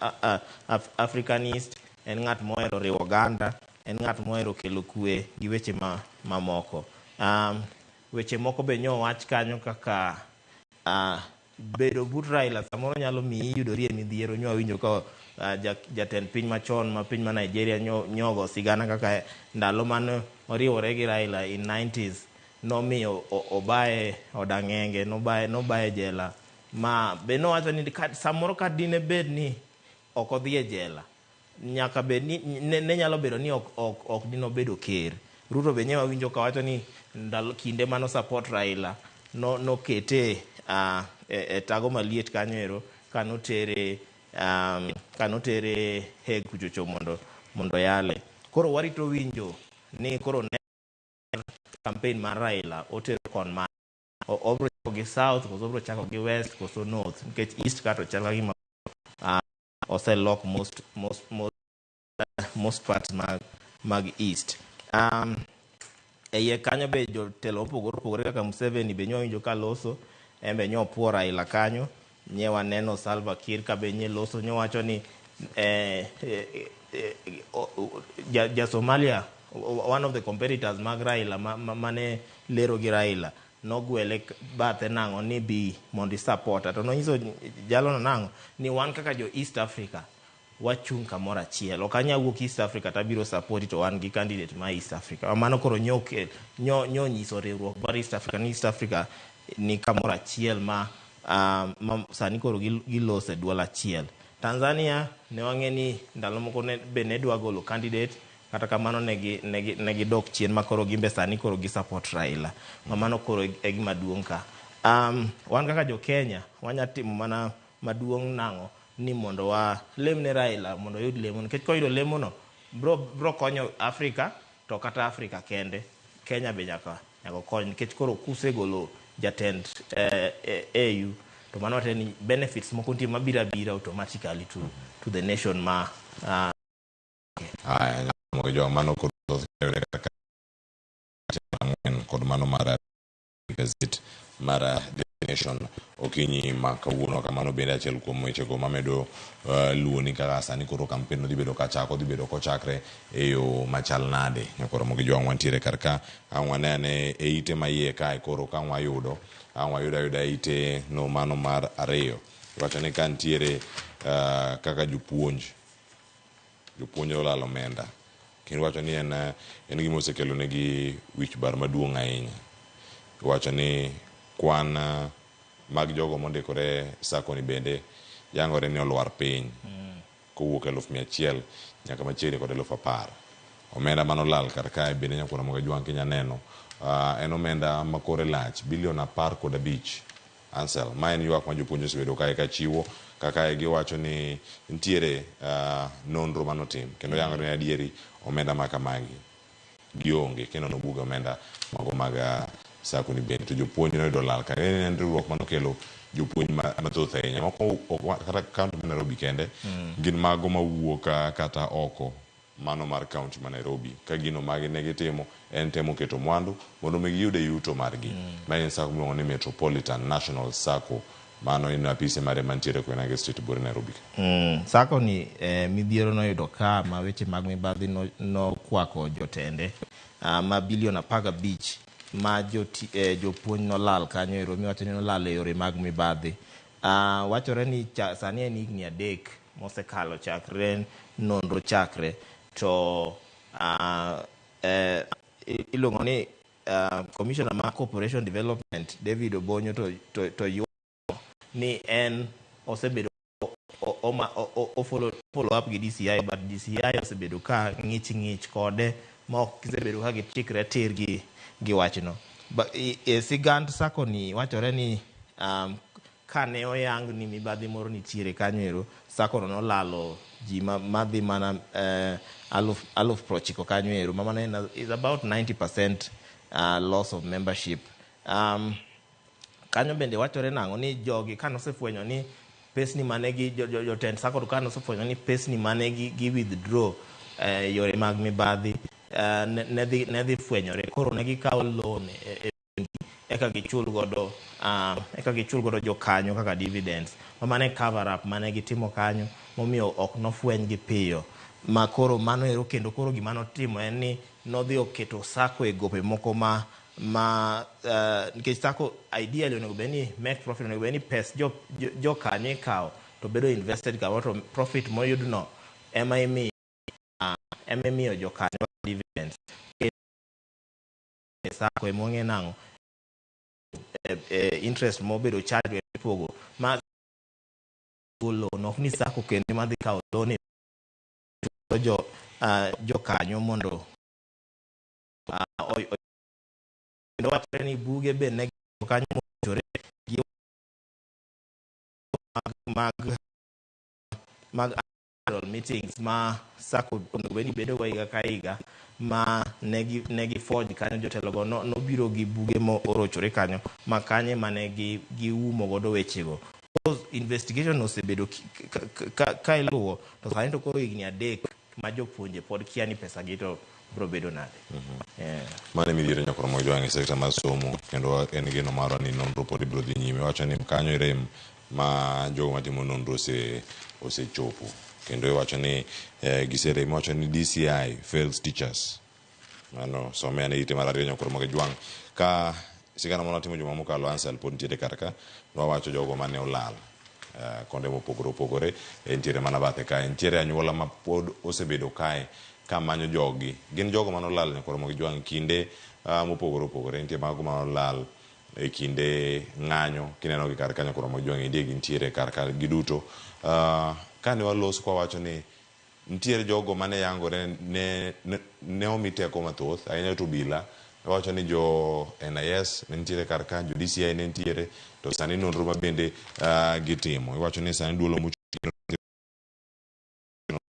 Africanist, en ng'at mohero riwo oganda, en ng'at mohero kelo kwe gi weche mamoko. Weche moko be nyo wach kanyo kaka bedo but Raila samoro nyalo miyi yudori e midhiero. Nyo awinjo ka jatend piny machon ma piny ma Nigeria nyogo sigana kaka ndalo mane oriwore gi Raila in 90s nomiyo obaye odang'enge, nobaye jela. Ma be nowacho ni samoro ka dine bed ni ok odhi e jela, nyaka bed ni ne nyalo bedo ni ok dinobedo ker. Ruto be nye wawinjo ka wacho ni ndalo kinde mano support Raila nokete e tago maliet kanyo ero kanotere Hague kuchocho mondo yale. Koro warito winjo ni koro ne campaign mar Raila otero kon ma obro chako gi South koso obro chako gi West koso North, nikech East ka to chal ka gima oselok most parts mag East. E iye kanyo be jotelo mopogore opogore kaka Museveni be nyo winjo ka loso, en be nyo puo Raila kanyo. Nye waneno Salva Kiir ka be nye loso, nyo wacho ni ja Somalia, one of the competitors mag Raila mane lero gi Raila nogwele bathe nang'o ni bi mondo i-support. To nonyiso jalono nang'o ni wan kaka jo East Africa wachung' kamoro achiel. Ok anyal wuok East Africa tabiro support to wan gi candidate ma East Africa. Mano koro nyo nyiso riwruok mar East Africa ni East Africa ni kamoro achiel ma sani koro gilose e duol achiel. Tanzania ne wang'e ni ndalo moko be ne dwa golo candidate, kata kamano ne gidok chien ma koro gimbe sani koro gi support Raila. Ma mano koro e gima duong' ka. Wan kaka jo Kenya wanya timo mana maduong' nang'o ni mondo wa lem ne Raila mondo oyud lemo nikech koyudo lemo no bro konyo Afrika to kata Afrika kende Kenya be nyaka kony nikech koro kusegolo jatend AU to mano wacho ni benefits moko nitie mabiro abira automatically to the nation ma Aya, jo mano kod thoth yudore kaka ang'wen kod mano mar gazet mar The Nation okinyi ma kawuono. Kamano bende achiel kuom wechego mamedo luwo ni kaka sani koro kampen dhi bedo kachako dhi bedo kochakre e yo machal nade. Nyakoro mogi jwang' wantiere kar ka ang' wane ane e ite ma iye kae koro ka ang' wayudo ayuda ite no mano mar ariyo. Iwacho ni ka nitiere kaka jopuonj olalo omenda kendo iwacho ni en gima osekelo negi wich bar maduong' ahinya. Iwacho ni kwan mag jogo mondikore sacco ni bende yangore ni olwar piny kowuok 100,000 nyaka machiegni kod 10,000. Omenda manolal kar kae bende nyakwar Ramogi Ajwang' kinya neno en omenda ma kore lach bilion 15. Ansel, ma en ywak ma jopuonj osebedo kae kachiwo kaka giwacho ni nitiere nonro manotim kendo yangore ni adieri omenda ma kamagi gionge kendo nobuge omenda mago mag sacco ni bende to jopuonj noyudo lal ka en riwruok manokelo jopuonj mathoth ahinya moko kata kaunti ma Nairobi kende gin mago mawuok kata oko mano mar kaunti ma Nairobi ka gino magi ne gitimo en temo keto mwandu mondo mi giyud yuto margi. Ma en sacco miluongo ni Metropolitan National Sacco, mano en apise mare mantiere Koinange Street buore Nairobi. Sacco ni midhiero noyudo ka ma weche mag mibadhi nokwako jotende ma bilion 15 ma jopuonj nolal kanyo ero miwacho ni nolal e yore mag mibadhi. Wachore ni sani en higni 3 mosekalo chakre nonro chakre to iluongo ni Commissioner ma Corporation Development David Obonyo to ywak ni en osebedo follow up gi DCI but DCI osebedo ka ng'ich kode ma ok gisebedo ka gichikre tir gi wachno. E sigand sacco ni wachore ni kane oyang ni mibadhi moro nitiere kanyo ero, sacco no nolalo ji madhi mana 90,000 kanyo ero, ma mano is about 90% loss of membership. Kanyo bende wachore nang'o ni jogi kanosefwenyo ni pesni mane gi jotend sacco to kanosefwenyo ni pesni mane gi withdraw yore mag mibadhi ne dhi fwenyore, koro ne gikawo loan e eka gichul godo jokanyo kaka dividends. Ma mane cover up mane gitimo kanyo momiyo ok nofweny gi piyo. Ma koro mano ero kendo koro gima notimo en ni nodhi oketo sacco e gope moko ma nikech sacco ideally onego bed ni make profit, onego bed ni pes jokanyo ikawo to bedo invested kamoro to profit moyudno ema imiyo jokanyo dividends. Sacco ema wang'e nang'o interest mobedo charge ipogo ma loan ok ni sacco kendo ema dhi kawo loan jokanyo mondo kendo wachore ni buge be ne kanyo mowinjore gi mag annual meetings ma sacco onego bed ni bedo go higa ka higa ma ne gi forge kanyo jotelogo nobiro gi buge morochore kanyo ma kanye mane giumo godo wechego. Investigation osebedo ka iluwo to sani to koro higni 3 ma jopuonje pod kia ni pesa gi to biro bedo nade. Mano e midhiero nyakoro mag jwang' e sekta mar somo kendo en geno marwa ni nonro pod ibiro dhi nyime. Wacho ni kanyo e rem ma jogo matimo nonro osechopo kendo iwacho ni giserem. Iwacho ni DCI fails teachers. Mano some ane ite mar ariyo nyakoro mag jwang' ka sigana mane watimo juma mokalo Ansel pod nitiere kar ka nwawacho jogo mane olal konde mopogore opogore nitiere mana bathe kae nitiere anyuola ma pod osebedo kae kamanyo jogi gin jogo mane olal nyakoro mag jwang' kinde mopogore opogore nitie mago mane olal e kinde ng'anyo kineno gi kar kanyo koro mag jwang' indie gintiere kar ka giduto. Kane waloso kwa wacho ni nitiere jogo mane yangore ne omi teko mathoth ahinya to obila Wacho ni jo NIS ne nitiere kar ka, jo DCI ne nitiere, to sani nonro ma bende gitimo. Iwacho ni sani duolo mochung'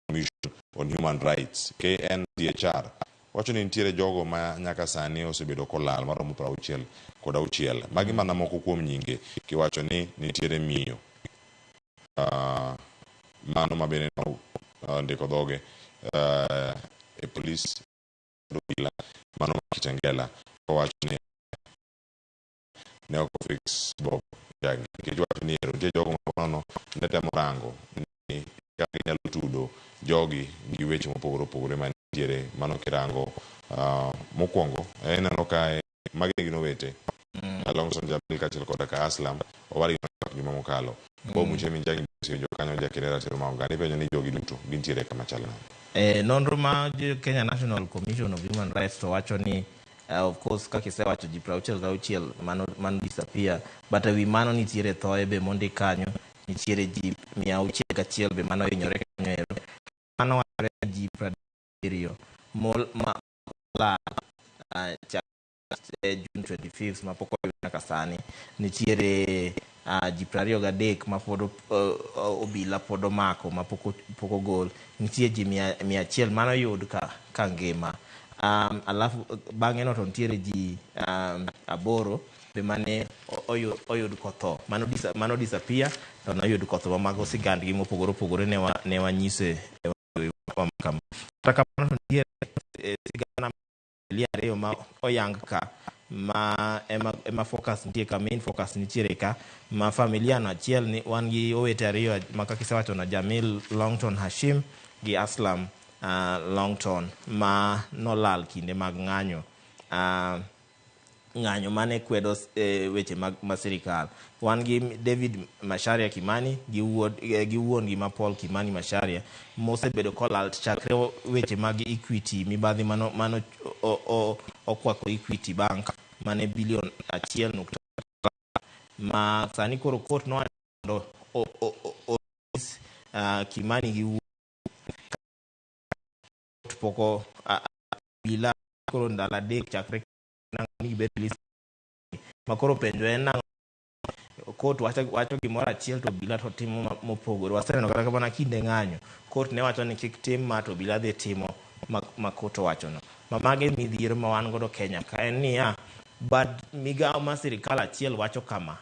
Commission on Human Rights KNCHR wacho ni nitiere jogo ma nyaka sani osebedo kolal maromo 66. Magi mana moko kuom nyinge kiwacho ni nitiere miyo mano ma bende ndiko dhoge e polis obila mano ma Kitengela owacho ni ne ok ofix Bob Njagi nikech wacho ni ero nitie jogo ma nono ne temo rango ni kaka ginyalo tudo jogi gi weche mopogore opogore mantiere mano kirango mokwongo ineno ka magi gin owete Longson Jamil kaachiel koda ka Aslam owadgi juma mokalo Bob Muchemi Njagi osewinjo kanyo jakene ratiro ma oganda ipenjo ni jogi duto gintiere kama chal nade. Nonro ma Kenya National Commission of Human Rights to wacho ni of course kaka isewacho ji 66 mano disappear, but ewi mano nitiere thoe be mondik kanyo, nitiere ji 601 be mano hinyore kanyo ero. Mano wachore ni ji 70 ma lal June 25 ma pok oyud nyaka sani. Nitiere ji 23 ma pod obila pod omako ma pok ogol. Nitie ji 100 mano yud ka ngima. Alafu bang'e no to nitiere ji 8 be mane oyud kotho. Mano disappear to noyud kotho ma mago sigandgi mopogore opogore ne wanyise kama. Kata kamano to nitiere sigana ariyo ma oyang ka ma ema focus nitie ka, main focus nitiere ka ma familia no achiel ni wan gi owete ariyo ma kaka isewacho no, Jamil Longton Hashim gi Aslam Longton ma nolal kinde mag ng'anyo ng'anyo mane kwedo weche mag sirikal. Wan gi David Macharia Kimani gi wuon gi ma Paul Kimani Macharia mosebedo kolal chakre weche mag Equity mibadhi mano okwako Equity Bank mane bilion 1.5 ma sani koro court nowacho mondo Kimani gi wuon poko bila koro ndalo 3 chakre ma koro penjo en nang'o court wacho gimoro achiel to obila to timo mopogore. Waseneno kata mana kinde ng'anyo court ne wacho ni kik tim ma to obila dhi timo ma court owachono. Ma mage midhiero ma wan godo Kenya ka en niya, but migawo mar sirikal achiel wacho kama,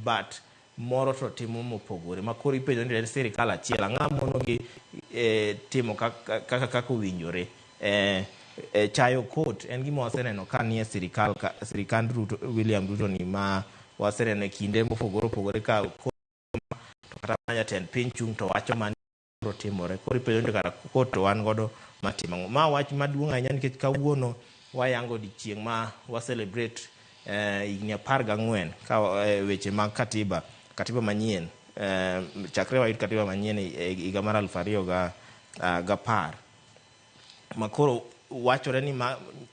but moro to timo mopogore. Ma koro ipenjo ni en sirikal achiel, ang'o monogi timo kaka owinjore. Chayo court en gima waseneno ka nie sirikal sirikand Ruto, William Ruto ni ma waseneno e kinde mopogore opogore ka court to kata mana jatend piny chung' to wacho mani biro timore. Koro ipenjo ni kara court to wan godo matimo ang'o. Ma wach maduong' ahinya nikech kawuono wayango odiochieng' ma wa celebrate higni 14 ka weche mag katiba manyien chakre wayud katiba manyien e higa mar 2010 ma koro wachore ni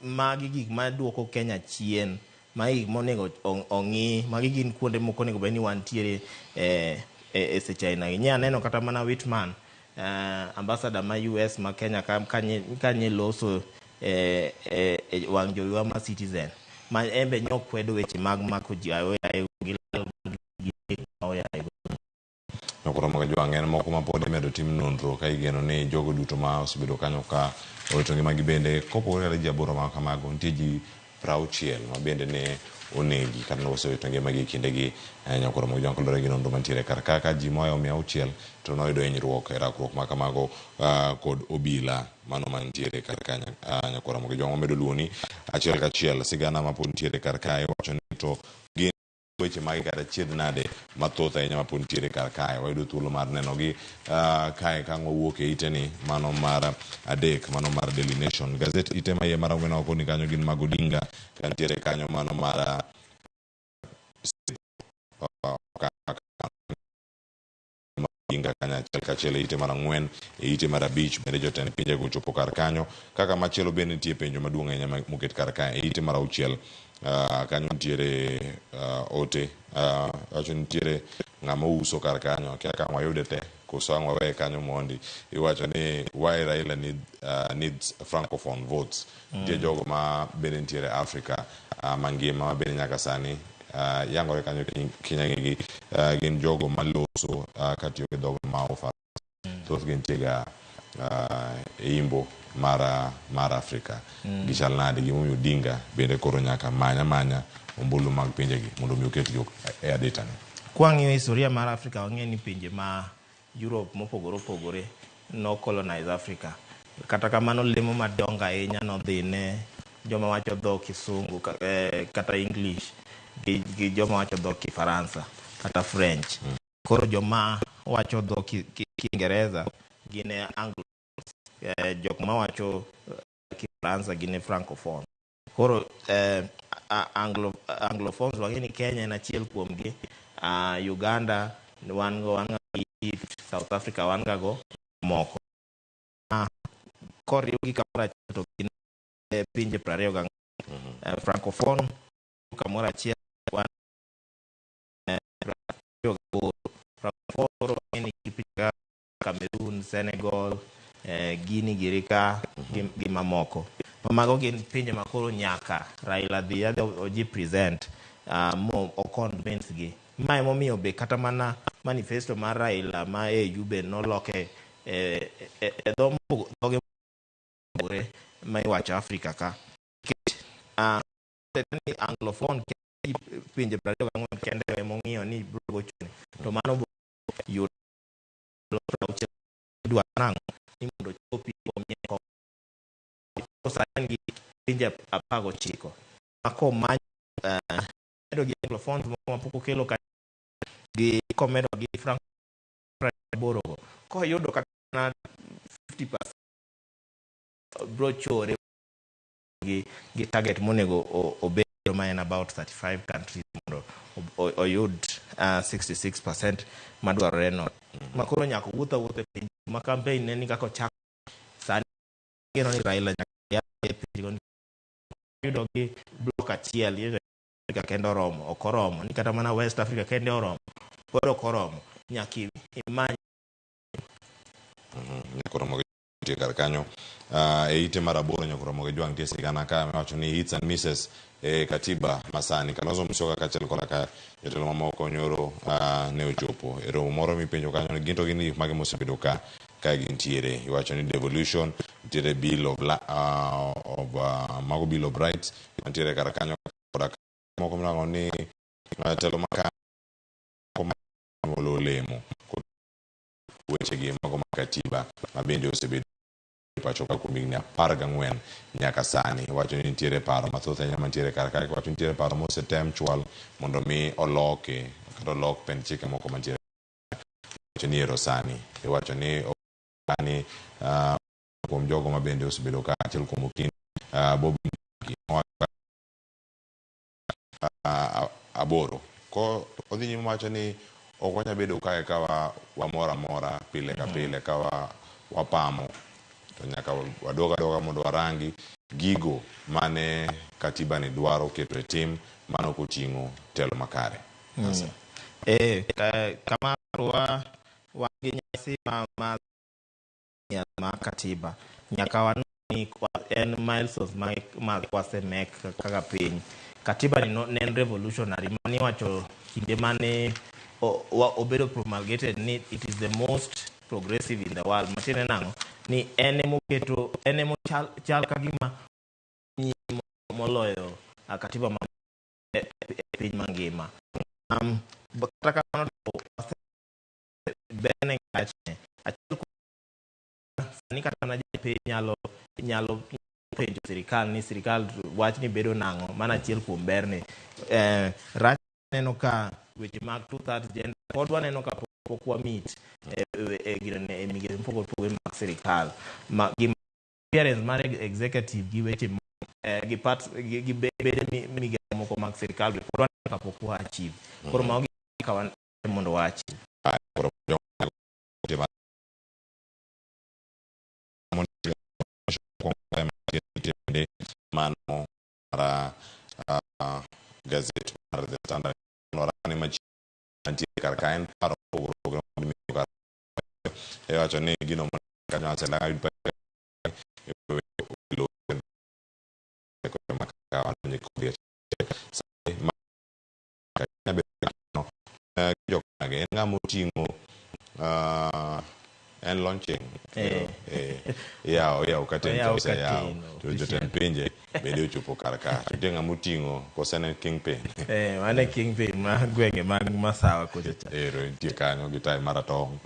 magi gik maduoko Kenya chien, magi gik monego ong'i, magi gin kuonde moko onego bed ni wantiere e seche aina gi. Nya neno kata mana Whitman ambassador ma US ma Kenya kanye loso wang' jowiwa ma Citizen ma en be nyokwedo weche mag mako ji aoyaye gi lal gi aoyaye. Nokoromo ga jwang' en moko ma pod imedo tim nonro ka igeno ni jogo duto ma osebedo kanyo ka owito ngimagi bende kopogore kata ji 8 ma kamago nitie ji 60 ma bende ne onegi kata ne osewito ngimagi e kindegi. Nyakoromo gi jwang' kaluwore gi nonro mantiere kar ka ka ji mohewo 600 to noyudo hinyruok e rakruok ma kamago kod obila mano mantiere kar ka. Nyakoromo gi jwang' wamedo luoni achiel kachiel sigana ma pod nitiere kar kae wacho ni to gin weche mage kata chiedh nade mathoth ahinya ma pod nitiere kar kae. Wayudo thuolo mar nenogi kae ka wawuok e ite ni mano mar 3 mano mar Daily Nation. Gazet ite ma iye mar 4 oko ni kanyo gin mag Odinga ka nitiere kanyo mano mar Odinga kanyo achiel kachiel e ite mar 4 e ite mar 5 bende jotend pinjego ochopo kar kanyo. Kaka machielo bende nitie penjo maduong' ahinya moket kar kae e ite mar 6 kanyo nitiere ote wacho nitiere ng'ama uso kar kanyo akia ka wayude te Koso ang' waweye kanyo mondi. Iwacho ni why Raila needs francophone votes. Nitie jogo ma bende nitiere Africa mangima ma bende nyaka sani yangore kanyo kinyang'igi gin jogo maloso katiyo gi dhok ma Ufaransa. Thothgi nitie ga e imbo mar Afrika. Gichal nade? Gimomiyo Odinga bende koro nyaka many amanya ombulu mag pinjegi mondo mi oketgi e adita ni. Kwang'iyo historia mar Afrika, wang'eyo ni pinje ma Europe mopogore opogore no colonize Africa. Kata kamano lemo madongo ahinya nodhi ne joma wacho dho Kisungu kata English gi joma wacho dho Kifaransa kata French. Koro joma wacho dho Kiingereza gin e Anglo, jok mawacho Kifaransa gin e Francophone. Koro Anglophones wang'e ni Kenya en achiel kuomgi, Uganda wan go, wan ga Egypt, South Africa wan ga go moko. Koriwgi kamoro achiel to gin pinje 24. Francophone kamoro achiel wan 28. Francophone koro wang'e ni pinje kaka Cameroon, Senegal, Guinea girika gi mamoko. Mago gin pinje ma koro nyaka Raila dhi adhi oji present mo o convince gi. Ma emomiyo be kata mana manifesto mar Raila ma AU be noloke e dhoge mopogore ma iwacho Afrika ka. Nikech ni Anglophone pinje 24 kende emong'iyo ni biro gochone. To mano biro yudo 60 idwaro nang'o ni mondo ochopi omiye kom. Sani en gi pinje 19 ma komanyo medo gi Anglophones moko mapok okelo ka gi komedo gi Franco 80 go koyudo kata mana 50% bro chore gi target monego obed ma en about 35 countries mondo oyud 66% madwarore no. Ma koro nyaka owuoth awuotha e piny ma campaign ne ni kaka ochako sani geno ni Raila nyaka e pinjego yudo gi block achiel Africa kende oromo ok oromo ni kata mana West Africa kende oromo pod ok oromo nyaka imany Nyaka oromo gi nitie kar kanyo. E ite mar 8 nyaka oromo gi jwang' nitie sigana ka miwacho ni hits and misses e katiba masani. Kalonzo Musyoka kaachiel koda ka jotelo mamoko nyoro ne ochopo e romo moro mipenjo kanyo ni gin to gin gik mage mosebedo ka gintiere. Iwacho ni devolution, nitiere bill of, of mago bill of rights mantiere kar kanyo koda ka moko miluongo ni telo maka olo olemo kod wechegi mago mag katiba ma bende osebedo pacho ka kuom higni 14 nyaka sani. Iwacho ni nitiere paro mathoth ahinya mantiere kar kae. Iwacho ni nitiere paro mosetem chwal mondo mi oloki kata olok pend chike moko mantiere. Iwacho ni ero sani. Iwacho ni sani kuom jogo ma bende osebedo ka achiel kuom okinde Bobby 8. Ko odhi nyime wacho ni ok wanyal bedo kae ka wamor amora pile ka pile ka wapamo to nyaka wadog adoga mondo warangi gigo mane katiba ni dwaro keto e tim mano koting'o telo makare. Kama wan gi nyasi ma katiba nyaka wan ni en milestones ma wasemek kaka piny. Katiba ni ne en revolutionary mani wacho kinde mane obedo promulgated ni it is the most progressive in the world. Matiende nang'o? Ni en emoketo, en emo chal ka gima moloyo katiba ma e piny mangima. Kata kamano to berne gachne. Achiel sani kata mana jopiny nyalo penjo sirikal ni sirikal wach ni bedo nang'o, mano achiel kuom berne. Rach neno ka weche mag 2/3 gender pod waneno ka pok wa meet e migepe mopogore opogore mag sirikal. Gi appearance mar executive gi weche gi part gi bede migepe moko mag sirikal be pod waneno ka pok wa achieve. Koro mago gik ka wan mondo wa achieve. Mano mar gazet mar The Standard ni machiegni kar ka en paro mopogore opogore kar Iwacho ni gino kanyo aselanga yud en ng'ama oting'o en launching yawo yawo katen Oyawo oseyawo katen, to jotend pinje bende ochopo kar ka to nitie ng'ama oting'o koso en kingpin. Mano e kingpin ma gwenge mag Masawa kocha cha. Ero entie kanyo gi tai maratong'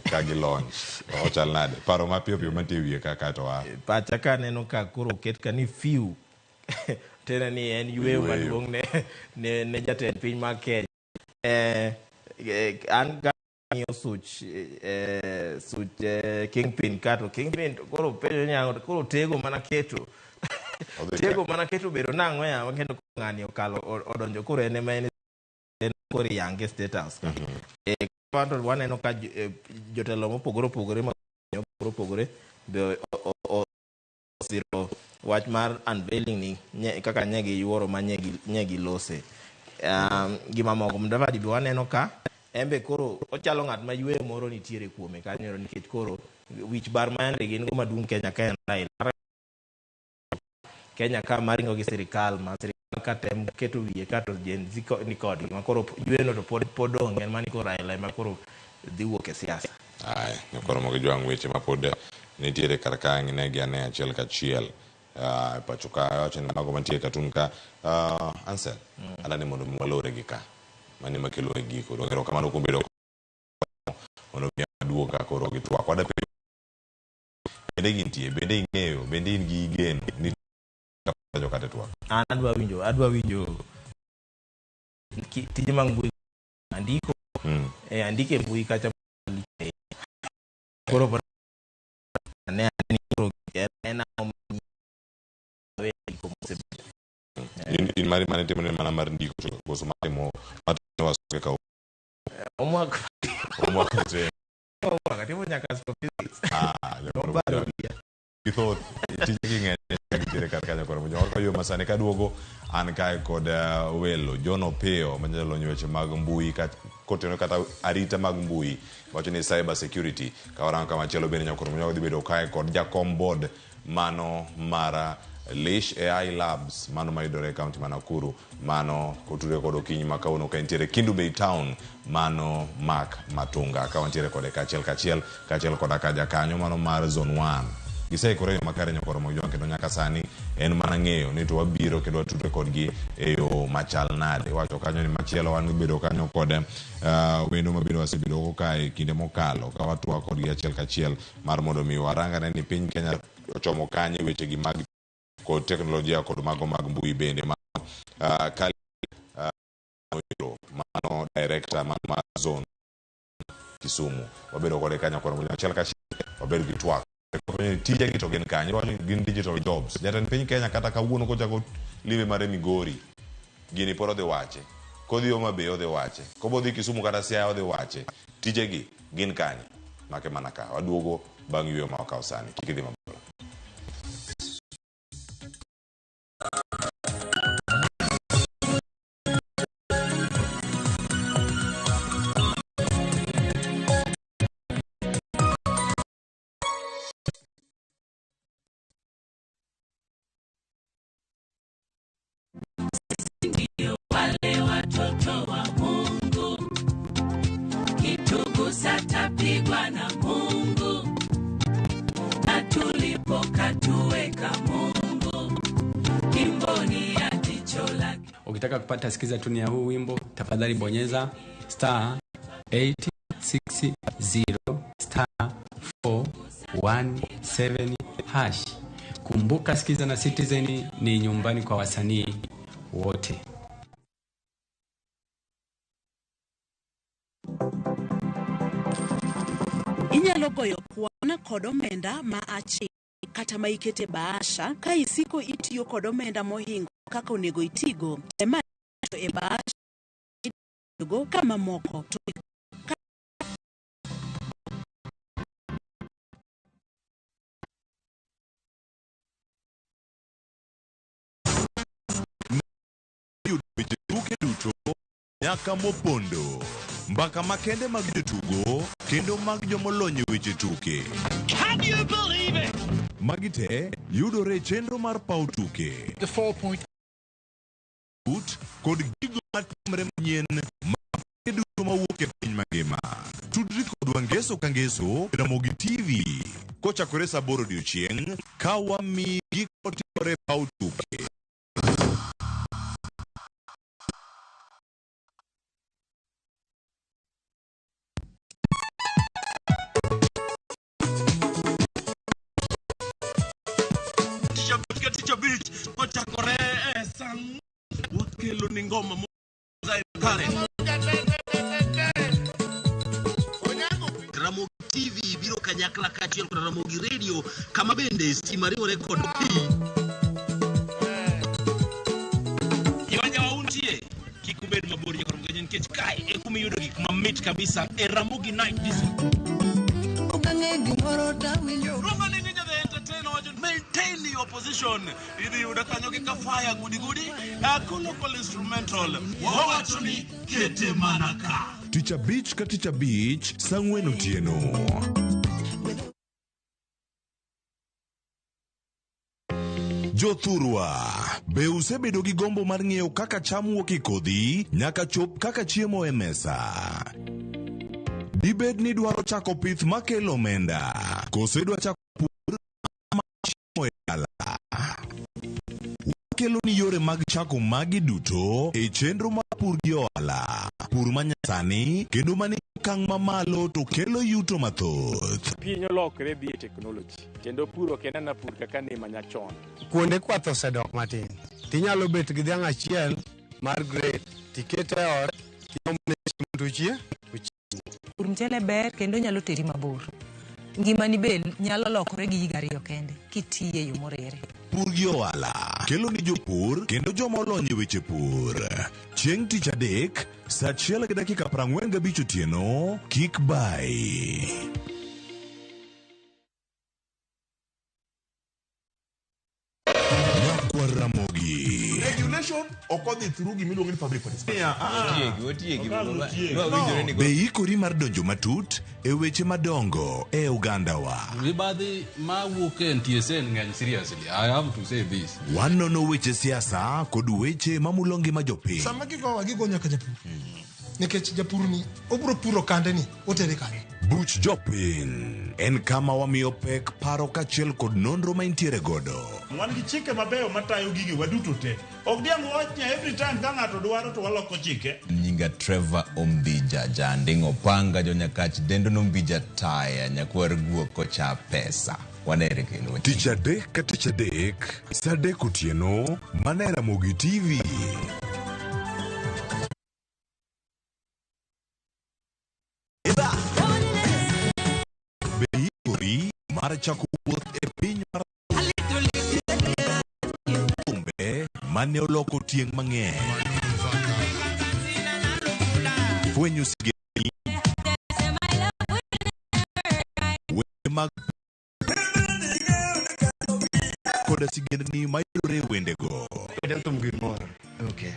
ka gi launch ochal nade paro mapiyo piyo mantie e wiye ka kaeto wa Pacha ka aneno ka koro oket ka ni few tena ni en yweyo Yweyo. maduong' ne jatend piny mar Kenya. An ka ng'iyo such kingpin ka to kingpin to koro penjo ni ang'o to koro tego mana keto. Tego mana keto bedo nang'o yawa kendo ng'ani okalo odonjo koro en ema en koro iyange status ka. To waneno ka jotelo mopogore opogore ma opogore opogore be osiro wach mar unveiling ni kaka nye giyuoro ma nye gilose. Gi mamoko Mudavadi be waneno ka en be koro ochalo ng'at ma yweyo moro nitiere kuome kanyo nikech koro wich bar ma yande gin go maduong' Kenya ka en Raila. Kenya ka maringo gi sirikal ma sirikal ka tem keto wiye ka to Gen Z ni kodgi ma koro yweyo no to pod onge en mani koro Raila ema koro dhi wuok e siasa. Ai, koro mogo jwang' weche ma pod nitiere kar ka ne gi ane achiel kachiel. Pacho ka wacho ni mago mantie e katun ka Ansel adani mondo mi walore gi ka mani makelo e giko. Donge erokamano kuom bedo mondo mi aduog ka koro gi twak. Wada penjo bende gintie, bende ing'eyo, bende in gi geno ni penjo kata twak. An adwa winjo tije mag mbui andiko. Andike mbui kacha koro ne ni koro en ang'o ma ndiko mosebedo. In mari mane timo ne mana mar ndiko to koso mar timo mar timo wasoge ka Homework. Homework te. Homework atimo nyaka astrophysics. Nobaro wiya. Githoth tije gi ng'eny nitiere kar kanyo koro mondo ka yo masani kaduogo an kae kod welo John Opiyo ma jalony weche mag mbui kotenore kata arita mag mbui wacho ni cyber security ka warango kama chielo bende nyakoro mondo dhi bedo kae kod jakom board mano mar Lish AI Labs mano mayudore e kaunti ma Nakuru mano otudore kod okinyi ma kawuono ka entiere Kendu Bay Town mano Mark Matunga ka wantiere kode kaachiel kachiel kaachiel koda ka jakanyo mano mar Zone 1 giseikore e yo makare nyakoro mag jwang' kendo nyaka sani en mana ng'eyo ni to wabiro kendo watudre kodgi e yo machal nade. Iwacho kanyo ni machielo wan bedo kanyo kod wendo mabiro wasebedo go kae kinde mokalo ka watwak kodgi achiel kachiel mar mondo mi warangane ni piny Kenya ochomo kanye wechegi mag kod teknolojia kod mago mag mbui bende ma Kali mano director mano mar zone Kisumu wabedo kode kanyo koro achiel kachiel wabedo gi twak tije gi to gin kanye iwacho ni gin digital jobs jatend piny Kenya kata kawuono kochako limbe mare Migori gini pod odhi wache kodhi Homa Bay odhi wache kobodhi Kisumu kata Siaya odhi wache tije gi gin kanye make mana ka waduogo bang' yweyo ma wakawo sani kik idhi mabor. Ndio wale watoto wa Mungu, kitugusa tapigwa na Mungu, na tulipokatuweka Mungu kimboni ya jicho lake. Ukitaka kupata sikiza tuni ya huu wimbo tafadhali bonyeza star 860 star 417 hash. Kumbuka Sikiza na Citizen ni nyumbani kwa wasanii wote. Inyalo goyo kwan kod omenda ma aching' kata ma ikete bahasha ka isiko itiyo kod omenda mohingo kaka onego itigo. Tem ane keto e bahasha go kama moko to Yudo weche tuke duto nyaka mopondo, mbaka makende mag jotugo. kendo mag jomolony e weche tuke. Can you believe it? Magi te yudore e chenro mar paw tuke. The 4 point Ut kod gigo matimore manyien mag duto mawuok e piny mangima. Tudri kodwa ngeso ka ngeso e Ramogi TV kochakore saa 8 odiochieng' ka wamiyi gik motimore e paw tuke. Tich abich ka tich abich kochakore e saa wakelo ni ngoma mo kare. Ramogi TV biro kanyakla kaachiel kod Ramogi Radio kama bende stima riwore kod pi. Kiwanja wa untie kik ubed mabor nyaka Ramogi nikech kae e kuma iyudo gik mamit kabisa e Ramogi Night Disco. Luongo ni Ninja the Entertainer wacho maintain your position. Idhi yudo kanyo gi kafaya gudi gudi. Local instrumental. Wawacho ni kete mana ka. Tich abich ka tich abich saa 4 otieno. Jothurwa, be usebedo gi gombo mar ng'eyo kaka cham wuok e kodhi nyaka chop kaka chiemo e mesa? Dibed ni idwaro chako pith makelo omenda, koso idwa chako pur ma chiemo e dala? Wakelo ni yore mag chako magi duto e chenro mar pur gi ohala, pur manyasani kendo manigi okang' mamalo to kelo yuto mathoth. Piny olokre dhi e technology kendo pur ok en ana pur kaka ne manyachon. Kuonde kwath osedok matin. Tinyalo bet gi dhiang' achiel mar grade tikete e ot tiomone chiemo to ochie. Pur mchele ber kendo nyalo teri mabor. Ngimani be nyalo lokore gi higa 2 kende kitiye e yo moriere. Pur gi ohala kelo ni jopur kendo joma olony e weche pur. Chieng' tich adek saa 1:45 otieno kik bai. Nyakwar Ramogi. Regulation ok odhi through gimiluongo ni public participation. Otiegi, otiegi. No. Be ikori mar donjo matut e weche madongo e ogandawa? Mibadhi mawuok e NTSA ng'eny seriously. I have to say this. Wanono weche siasa kod weche mamulo ngima jopiny. Sama gigowa gigo nyaka japur nikech japur ni obiro puro kande ni otere kanye. Buch jopiny en kama wamiyo pek paro kaachiel kod nonro ma intiere godo. Wan gi chike mabeyo matayo gige waduto te. Ok diang' wach ni every time ka ng'ato dwaro to waloko chike. Nyinga Trevor Ombija Janding Opanga jonyakach dendo nombija taya nyakwar guok kocha pesa. Wanere kendo. Tich adek ka tich adek, saa 3 otieno, mana e Ramogi TV. Be ikori mar chako wuoth e piny mar thumbe mane oloko tieng' mang'eny. Fwenyo sigendni, weche mag koda sigendni mayudore e wendego. Okay.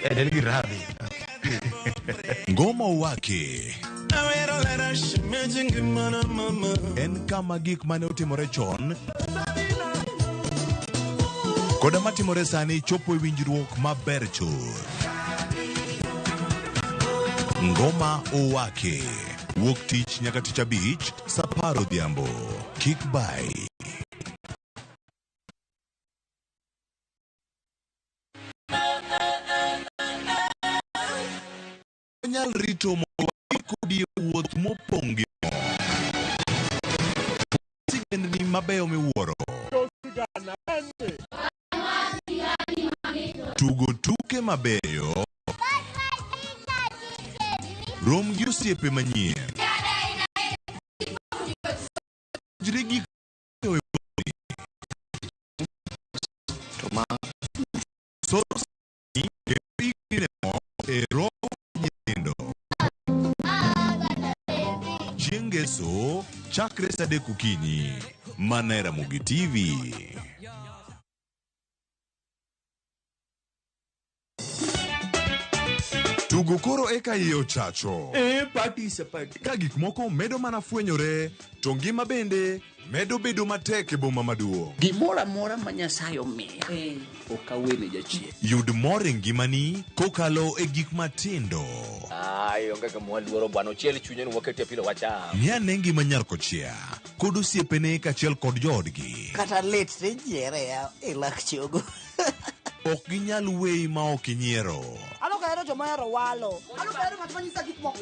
En gi rabi. Ngoma Wake en kama gik mane otimore chon koda matimore sani chopo e winjruok maber chuth. Ngoma Owake wuok tich nyaka tich abich saa 10 odhiambo. Kik bai. Onyal rito mondo wadhi kodi e wuoth mopong' gi mor. Sigendni mabeyo miwuoro. Tugo tuke mabeyo. Rom gi osiepe manyien. Puonjri gik mabeyo e wuodhni. Soro sani kendo ikri ne mor e romo nyithindo. Chieng' ngeso chakre saa 3 okinyi mana e Ramogi TV. Tugo Tugo koro eka iye ochacho. Eh, party is a party. Ka gik moko medo mana fwenyore, to ngima bende medo bedo matek e boma maduong'. Gimoro amora ma Nyasaye omiya ok awene jachien. Yud mor e ngimani kokalo e gik matindo. Ai, onge gima waluoro bwana, ochiel chunye ni waketie pilo wacham. Ng'i ane ngima nyar kochia kod osiepene kaachiel kod joodgi. Kata lit tijiere ya e lak chogo. Ok ginyal weyi ma ok inyiero. An ok ahero joma ohero walo. An ok ahero ng'at ma nyisa gik moko.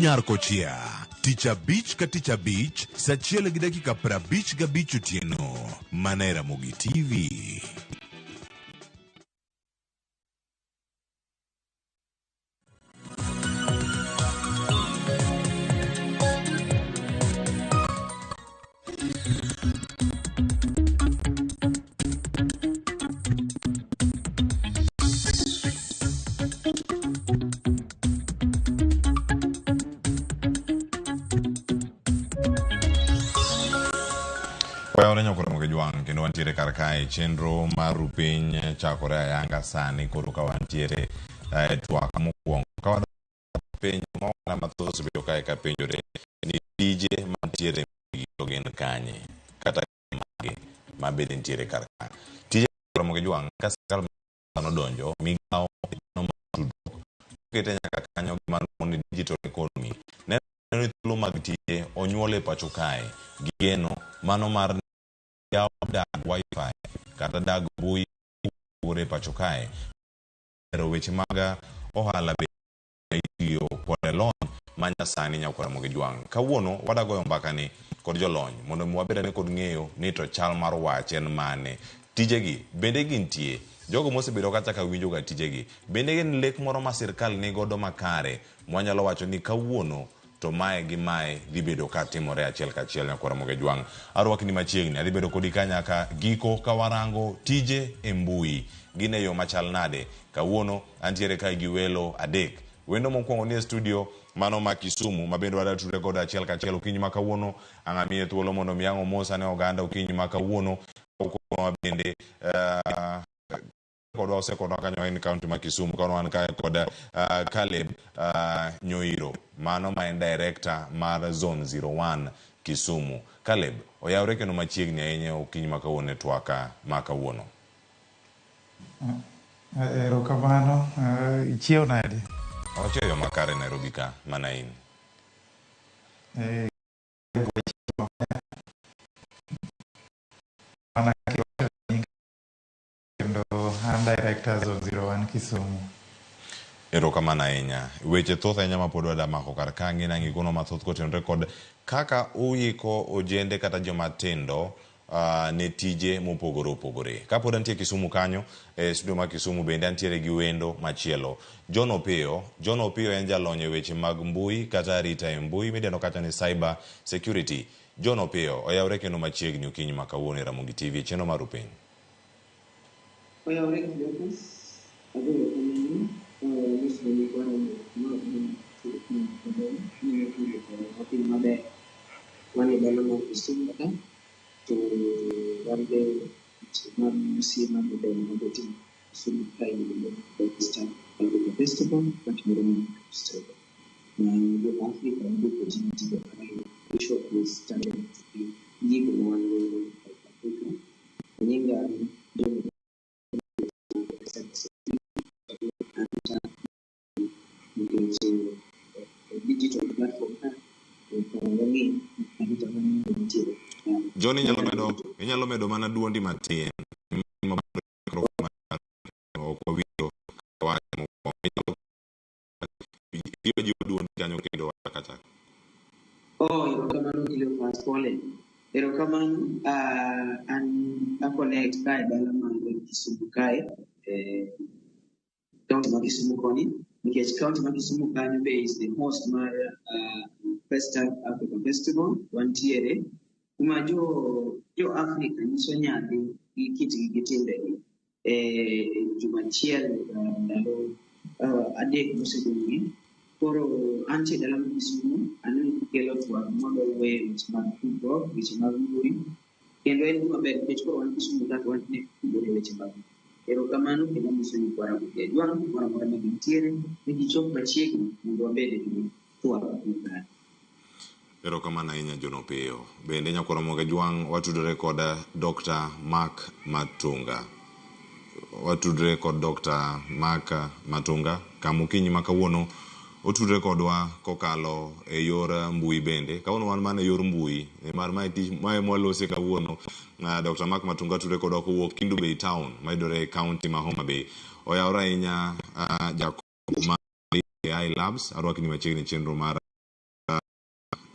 Nyar kochia tich abich ka tich abich saa achiel gi dakika 55 otieno mana e Ramogi TV. Wayawore nyakoro Ramogi Jwang' kendo wantiere kar kae chenro mar rupiny chakore ayanga sani koro ka wantiere e twak mokwongo ka wadok penjo ma oganda mathoth osebedo kae ka penjore ni tije mantiere to gin kanye kata mage ma bende nitiere kar ka. Tije Ramogi Jwang' ka sirkal nodonjo migawo mar tudruok okete nyaka kanyo gima luongo ni digital economy neno ni thuolo mag tije onyuol e pacho kae gi geno mano mar yawo dag wifi kata dag mbui mopogore e pacho kae ero weche mag ohala be itiyo kod lony manyasani nyakwa Ramogi Jwang'. Kawuono wadagoyo mbaka ni kod jolony mondo mi wabed ane kod ng'eyo ni to chal mar wach en mane. Tijegi bende gintie. Jogo mosebedo kacha ka winjo ga tijegi bende gin lek moro ma sirkal nigodo makare mwanyalo wacho ni kawuono to mae gi mae dhi bedo ka timore achiel kachiel nyakwa Ramogi Jwang'. Arwakni machiegni adhi bedo kodi ka nyaka giko ka warango tije e mbui gin e yo machal nade. Kawuono antiere kae gi welo adek. Wendo mokwongo nie studio mano ma Kisumu ma bende wadwa tudre godo achiel kachiel okinyi ma kawuono. Ang' amiye thuolo mondo mi ang' omosa ne oganda okinyi ma kawuono. Okonowa bende kodwa osekonwa kanyo en county ma Kisumu kano wan kae kod Caleb Nyoiro mano ma en director mar Zone 01 Kisumu. Caleb, oyawre kendo machiegni ahinya okinyi ma kawuono e twak ma kawuono. Erokamano, ichiew nade? Ochiew yo makare Nairobi ka mana in. Mana kiwacho nyinga kendo an director Zone 01 Kisumu. Erokamano ahinya. Weche thoth ahinya ma pod wada mako kar ka ng'e nang'e kono mathoth kotenore kod kaka uiko ojende kata joma tindo ne tije mopogore opogore. Kapod antie Kisumu kanyo, e studio ma Kisumu bende antiere gi wendo machielo. John Opiyo. John Opiyo en jalony e weche mag mbui kata arita e mbui midendo kacha ni cyber security. John Opiyo, oyawre kendo machiegni okinyi ma kawuono e Ramogi TV e chenro mar Rupiny. Oyawre Cleophas, agoyo erokamano mosno piny maber. Wan e dala mar Kisumu ka to wan be mar MCA mar jodongo mabetie Kisumu kae iluongo ni West Africa Festival matimore October. Ma jo Africa yudo opportunity go kae to showcase talent gi gigo ma wan godo e Africa. Nyinga John nikech digital platform ka wang'e arita mantiere. John inyalo medo mana duondi matin. Ok wawinjo wach mokwongo. Ijiwo jiwo duondi kanyo kendo wachak achaka. Oh, erokamano Cleophas, pole. Erokamano, an a connect kae dala mar Kisumu kae, county ma Kisumu koni, nikech county ma Kisumu kanyo be is the host mar First Africa Festival, wantiere kuma jo Africa nyiso nyadhi gi kitgi gi timbegi. Juma achiel ndalo 3 mosedong'. Koro antie dala mar Kisumu, aneno kikelo twak madwa wuoye weche mag tudruok, weche mag mbui. Kendo en gima ber nikech koro wan Kisumu ka to wan tudore weche mag Erokamano kendo amoso nyikwa Ramogi Ajwang' kumoro amora ma gintiere ni gichop machiegni mondo wabed gi twak makare. Erokamano ahinya John Opiyo. Bende nyakwar Ramogi Ajwang' watudore kod Dr. Mark Matunga. Watudore kod Dr. Mark Matunga kama okinyi ma kawuono otudore kodwa kokalo e yor mbui bende. Kawuono wan mana e yor mbui nimar mae tich mae mwalose kawuono. Dr. Mark Matunga tudore kodwa kowuok Kendu Bay Town mayudore e county ma Homa Bay. Oyawore ahinya jakom mar AI Labs. Arwakni machiegni chenro mar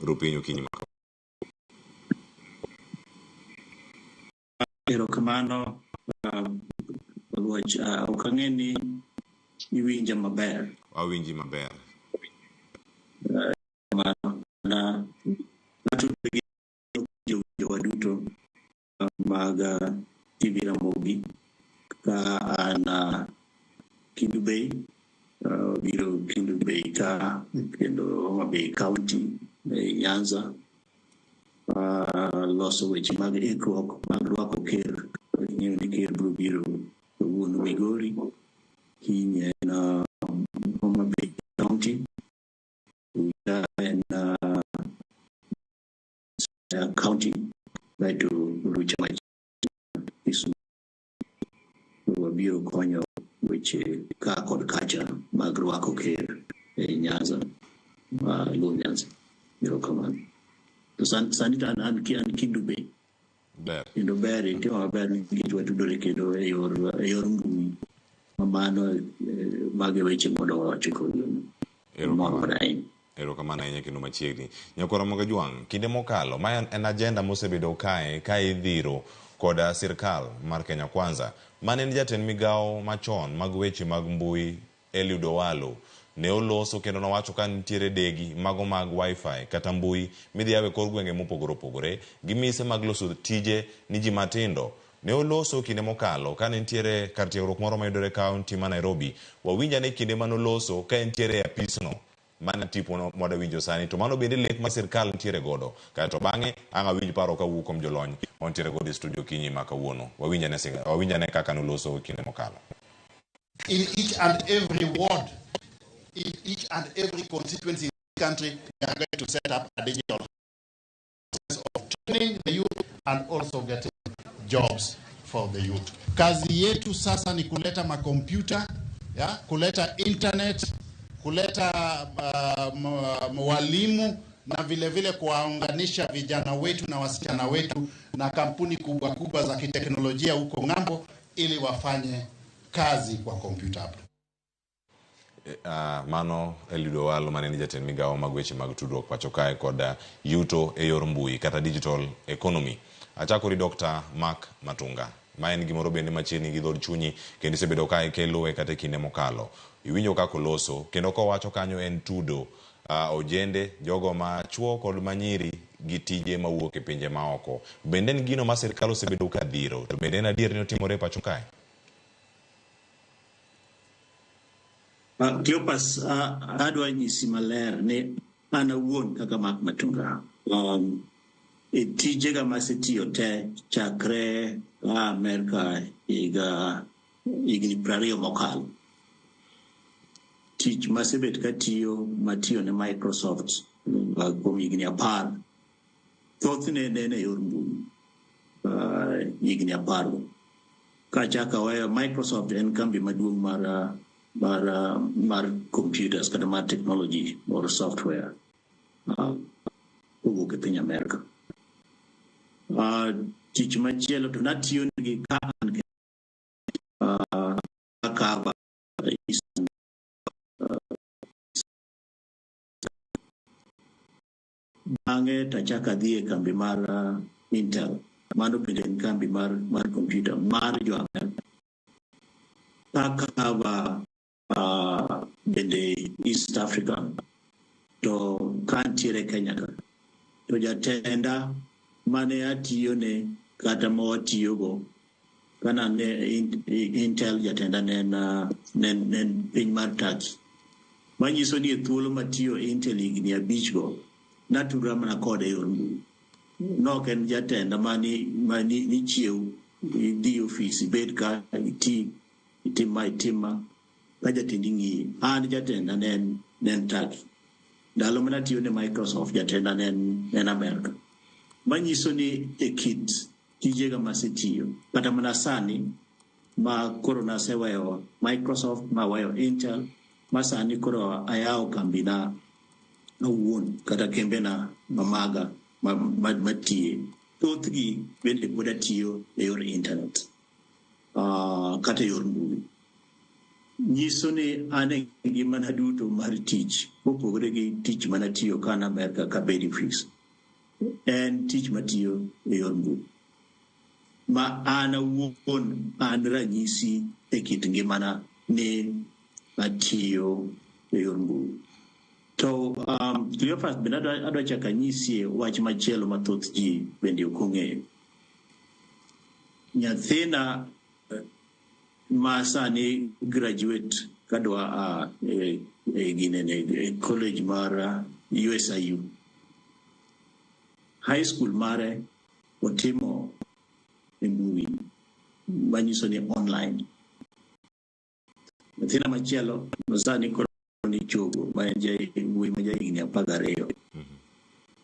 Rupiny okinyi ma kawuono. Erokamano Oluoch, ok ang'e ni iwinja maber. Awinji maber. Erokamano. Na natudore gi jowinjowa duto mag TV Ramogi ka an Kendu Bay, biro Kendu Bay ka kendo Homa Bay County e Nyanza, loso weche mag ikruok mag rwako ker. Ing'eyo ni ker biro biro kawuono Migori, kiny en Homa Bay County, Uja en County, kaeto Rucha Kisumu. Wabiro konyo weche ka kod kacha mag rwako ker e Nyanza, Luo Nyanza. Erokamano. To sani to an Kendu Bay. Ber. Kendo ber, itimo maber nikech watudore kendo e yor mbui. Mano mago e weche mondo wawachi kawuono. Mor ahinya. Erokamano ahinya kendo machiegni. Nyakwar Ramogi Ajwang', kinde mokalo, ma en agenda mosebedo kae ka idhiro kod sirkal mar Kenya Kwanza. Mane en jatend migawo machon mag weche mag mbui Eliud Owalo ne oloso kendo nowacho ka nitiere degi mago mag wifi kata mbui midhi yaw e kor gwenge mopogore opogore gi mise mag loso tije ni ji matindo. Ne oloso kinde mokalo kane nitiere kar tiegruok moro mayudore e kaunti ma Nairobi. Wawinj ane kinde mane oloso ka entiere e apisno. Mano e tipo mwada winjo sani to mano bende lek ma sirkal nitiere godo. Kaeto bang'e ang' awinj paro kawuok kuom jolony mantiere godo e studio okinyi ma kawuono. Wawinj ane wawinj ane kaka noloso kinde mokalo. In each and every ward, in each and every constituency in the country, we are going to set up a digital of training the youth and also getting jobs for the youth. Kazi yetu sasa ni kuleta makompyuta, ya, kuleta internet, kuleta walimu na vile vile kuwaunganisha vijana wetu na wasichana wetu na kampuni kubwa kubwa za kiteknolojia huko ng'ambo ili wafanye kazi kwa kompyuta hapo. Mano Eliud Owalo mane en jatend migawo mag weche mag tudruok pacho kae kod yuto e yor mbui kata digital economy. Achako gi Dr. Mark Matunga. Ma en gimoro bende machiegni gi dhood chunyi kendo isebedo ka ikeloe kata e kinde mokalo. Iwinjo kaka oloso kendo kowacho kanyo en tudo ojende, jogo ma chuo kod manyiri gi tije mawuok e pinje maoko. Bende en gino ma sirkal osebedo ka dhiro to bende en adier ni otimore e pacho kae? Cleopas, adwa nyisi maler ni an awuon kaka Mark Matunga, e tijega masetiyo te chakre a Amerka higa higni 20 mokalo. Tich masebet katiyo matiyo ne Microsoft kuom higni 10, thothne ne en e yor mbui higni 10 go. Kachako aweyo Microsoft en kambi maduong' mar computers kata mar technology or software kowuok e piny Amerka. Tich machielo to natiyo negi ka an cover Eastern, bang'e tachako adhi e kambi mar Intel. Mano bende en kambi mar computer mar jo Amerka. Ka cover bende East Africa to kantiere Kenya ka. To jatenda mane atiyone kata ma watiyogo kana ne Intel jatenda ne en piny mar Turkey. Manyiso ni e thuolo matiyo Intel higni 5 go, natudra mana kode e yor mbui. Nok en jatenda mani nichiew idhi ofis ibed ka iti. itim ma itim ma, ka jatendi ng'iyi. An jatenda ne en, ne en Turkey. Ndalo mane atiyo ne Microsoft, jatenda ne en, ne en Amerka. Manyiso ni e kit tijega masetiyo, kata mana sani ma koro naseweyo Microsoft, maweyo Intel, ma sani koro ayawo kambina awuon kata kembena mamaga matiye. Thothgi bende pod atiyo e yor internet kata e yor mbui. Nyiso ni an e ngimana duto mar tich, mopogore gi tich manatiyo ka an Amerka ka Bedifix, en tich matiyo e yor mbui. Ma an awuon an ranyisi e kit ngimana ni atiyo e yor mbui. To Cleophas bende adwa chako anyisie wach machielo ma thoth ji bende ok ong'eyo. Nyathina ma sani graduate kadwa a e ginene e college mar USIU. High school mare otimo e mbui manyiso ni online. Nyathina machielo ma sani koro ni chogo ma en wuoyi ma jahigni 12.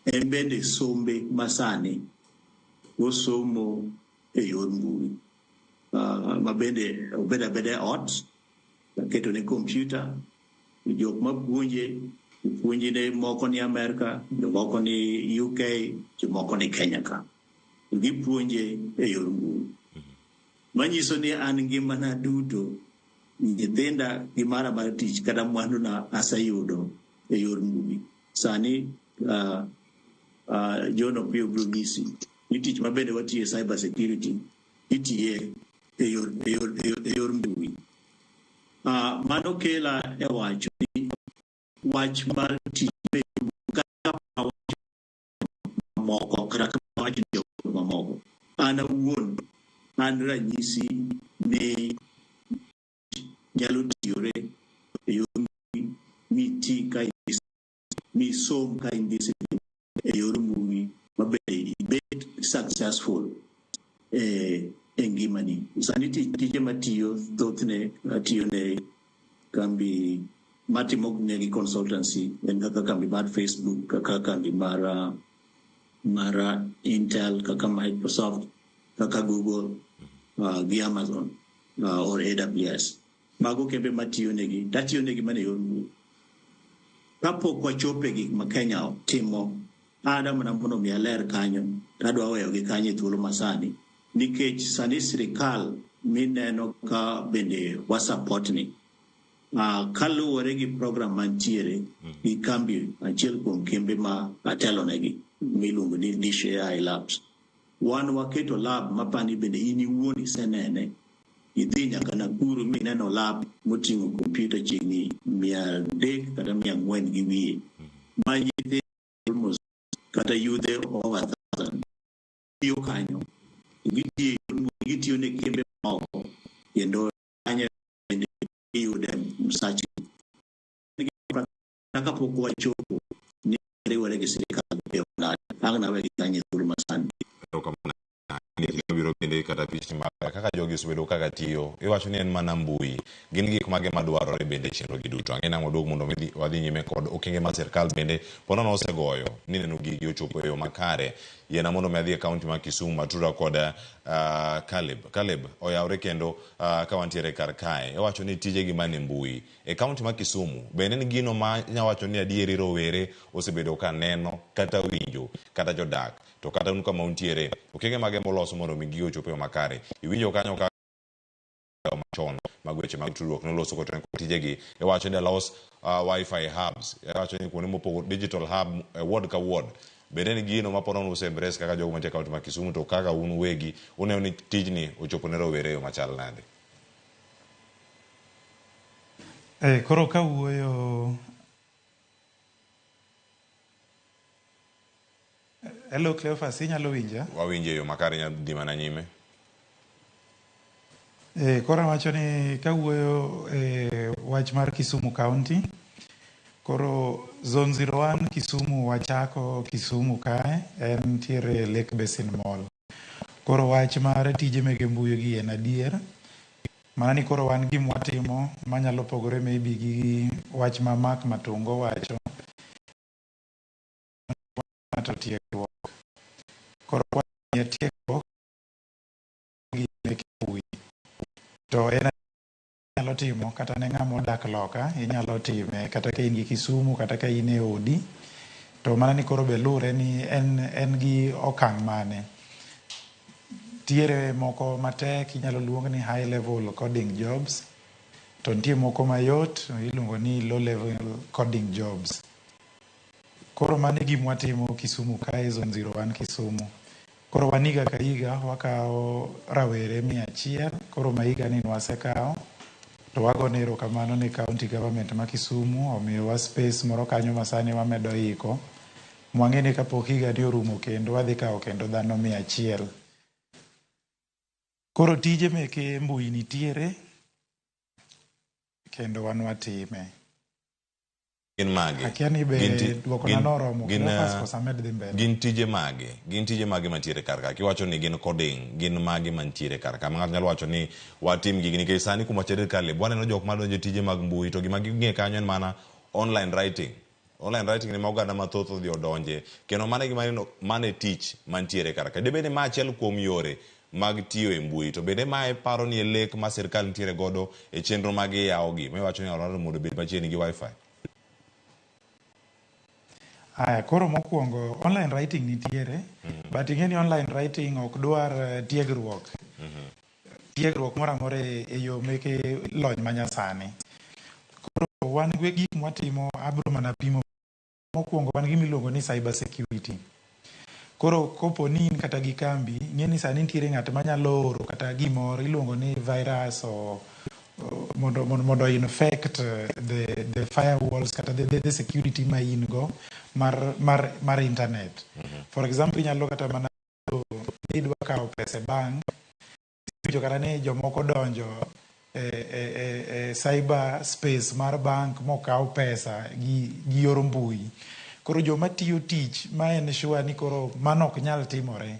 En bende sombe masani osomo e yor mbui. Ma bende obedo abeda e ot, aketone kompyuta, jok mapuonje, puonjne moko ni Amerka, jomoko ni UK, jomoko ni Kenya ka. Gipuonje e yor mbui. Manyiso ni an ngimana duto, nyithinda gi mara mar tich kata mwanduna aseyudo e yor mbui. Sani John Opiyo biro nyisi ni tich mabende watiye cyber security itiye e yor mbui. Mano kela e wacho ni wach mar tich kata mamoko kata wacho ni mamoko. An awuon an ranyisi ni nyalo tiyore e yor mbui miti ka misom ka in discipline e yor mbui mabende ibed successful e ngimani. Sani tije matiyo thothne atiyo ne kambi matimo negi consultancy en kaka kambi mar Facebook, kaka kambi mar Intel, kaka Microsoft, kaka Google, gi Amazon or AWS. Mago kembe matiyo negi, tatiyo negi mana e yor mbui. Kapok wachopo e gik ma Kenya timo, ada mana mondo mi aler kanyo, tadwa weyogi kanyo e thuolo masani, nikech sani sirikal mineno ka bende wa support ni. Kaluwore gi program mantiere gi kambi achiel kuom kembe ma atelonegi miluongo ni Dish AI Labs. Wan waketo lab mapani bende in iwuon isenene, idhi nyaka Nakuru mineno lab moting'o kompyuta chiegni 300 kata 400 gi wiye. Ma nyithindo almost kata yudhe over 1,000 tiyo kanyo. Gitiyo ne kembe moko kendo kanyo bende iyude msach. Kapok wachopo ni riwore gi sirikal e yo manade, ang' nawe gi kanyo e thuolo masani. Biro bende kata pichni mag kaka jogi osebedo kaka tiyo, iwacho ni en mana mbui. Gin gik mage madwarore bende e chenro gi duto? Ang'e nang'o duog mondo wadhi nyime kod okenge ma sirkal bende ponono osegoyo ni neno gigi ochopo e yo makare. Yiena mondo mi adhi e kaunti ma Kisumu Matura kod Caleb. Caleb oyawre kendo ka wantiere kar kae. Iwacho ni tije gi mane mbui. E kaunti ma Kisumu bende en gino ma nyawacho ni adieri rowere osebedo ka neno kata winjo kata jodak. To kata un kama untiere, okenge mage moloso mondo mi gigo ochop e yo makare. Iwinjo kanyo ka machon mag weche mag tudruok noloso kotenore kod tijegi. Iwacho ni los Wi-Fi hubs. Iwacho ni kuonde mopogore digital hub ward ka ward. Bende en gino ma ponono use embrace kaka jogo mantie e kaunti ma Kisumu to kaka un uwegi uneno ni tijni ochopo ne rowere e yo machal nade? Koro kawuoyo Hello Cleophas, inyalo winja? Wawinje e yo makare, inyalo dhi mana nyime. Koro awacho ni kawuoyo e wach mar Kisumu County, koro Zone 01 Kisumu wachako Kisumu kae, en ntiere Lake Basin Mall. Koro wach mar tije mege mbui gi en adier. Mana ni koro wan gima watimo manyalo pogore maybe gi wach ma Mark Matungo wacho ng'ato tiegruok. Koro wamiye tiegruok gi meke mbui. To en inyalo timo kata ne ng'ama odak loka, inyalo time kata ka in gi Kisumu kata ka in e odi. To mana ni koro be lure ni en, en gi okang' mane. Nitiere moko matek inyalo luong ni high level coding jobs, to nitie moko mayot iluongo ni low level coding jobs. Koro mano e gima watimo Kisumu kae, Zone 01 Kisumu. Koro wan higa ka higa wakawo rawere 100, koro ma higa ni wasekawo to wagone erokamano ne county government ma Kisumu omiyowa space moro kanyo ma sani wamedo iko. Mwang'e ni kapok higa ni orumo kendo wadhi kawo kendo dhano 100. Koro tije meke mbui nitiere kendo wan watime. Gin mage? Akia ni be dwokona noromo Cleophas koso amed dhi mbele. Gin tije mage? Gin tije mage mantiere kar ka? Kiwacho ni gin coding, gin mage mantiere kar ka? Ma ng'ato nyalo wacho ni watim gigi nikech sani kuma chal Caleb, waneno jok madonjo e tije mag mbui to gima ging'e kanyo en mana online writing. Online writing ni ma oganda mathoth odhi odonje kendo mano e gima ineno, mano e tich mantiere kar ka. Dibed ni ma achiel kuom yore mag tiyo e mbui to bende mae paro ni e lek ma sirkal nitiere godo e chenro ma giyawo gi ma iwacho ni Orlando mondo obed machiegni gi wifi? Aya, koro mokwongo online writing nitiere, but ing'e ni online writing ok dwar tiegruok. Tiegruok moro amora e yo meke lony manyasani. Koro wan gi gik mwatimo, abro mana pimo. Mokwongo wan gi miluongo ni cyber security. Koro kopo ni in kata gi kambi, ing'e ni sani nitiere ng'at manyalo oro kata gimoro iluongo ni virus o mondo infect the firewalls kata the security ma in go mar internet. For example, inyalo kata mana idwa kawo pesa e bank, iwinjo kata ni jomoko donjo e cyber space mar bank mokaw pesa gi yor mbui. Koro joma tiyo tich ma ensure ni koro mano ok nyal timore,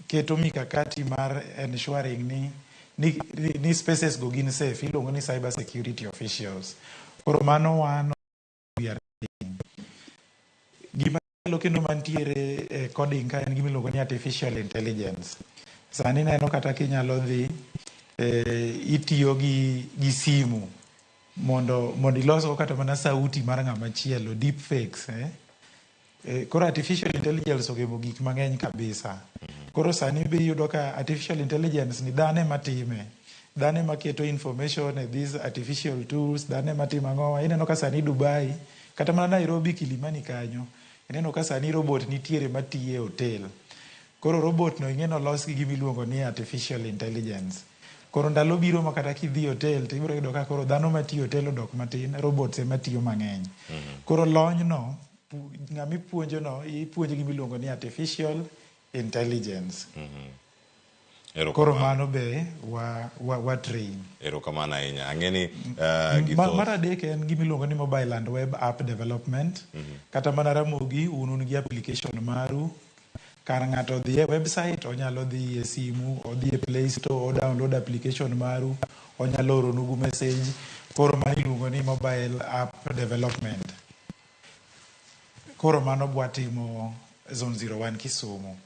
keto mikakati mar ensuring ni spaces go gin safe, iluongo ni cyber security officials. Koro mano wan we are doing. Gima chielo kendo mantiere e coding ka en gima iluongo ni artificial intelligence. Sani ineno kata kinyalo dhi itiyo gi simu mondo ilosgo kata mana sauti mar ng'ama chielo, deep fakes. Koro artificial intelligence ogemo gik mang'eny kabisa. Koro sani be iyudo ka artificial intelligence ni dhano ema time. Dhano ema keto information e these artificial tools, dhano ema timo ang'o. Ineno ka sani Dubai, kata mana Nairobi Kilimani kanyo, ineno ka sani robot nitiere matiyo e hotel. Koro robot no ing'e nolos gi gima iluongo ni artificial intelligence. Koro ndalo biro ma kata kidhi e hotel to ibiro yudo ka koro dhano matiyo e hotel odok matin, robots ema tiyo mang'eny. Koro lony no, ng'ama ipuonjo no, ipuonjo gima iluongo ni artificial intelligence. Koro mano be wa train. Erokamano ahinya. Ang'e ni Mar adek en gima iluongo ni mobile and web app development. Kata mana Ramogi, un gi application maru. Kar ng'ato dhi e website, onyalo dhi e simu, odhi e Play Store, o download application maru, onyalo oronugu message. Koro mano iluongo ni mobile app development. Koro mano bwatimo Zone 01 Kisumu.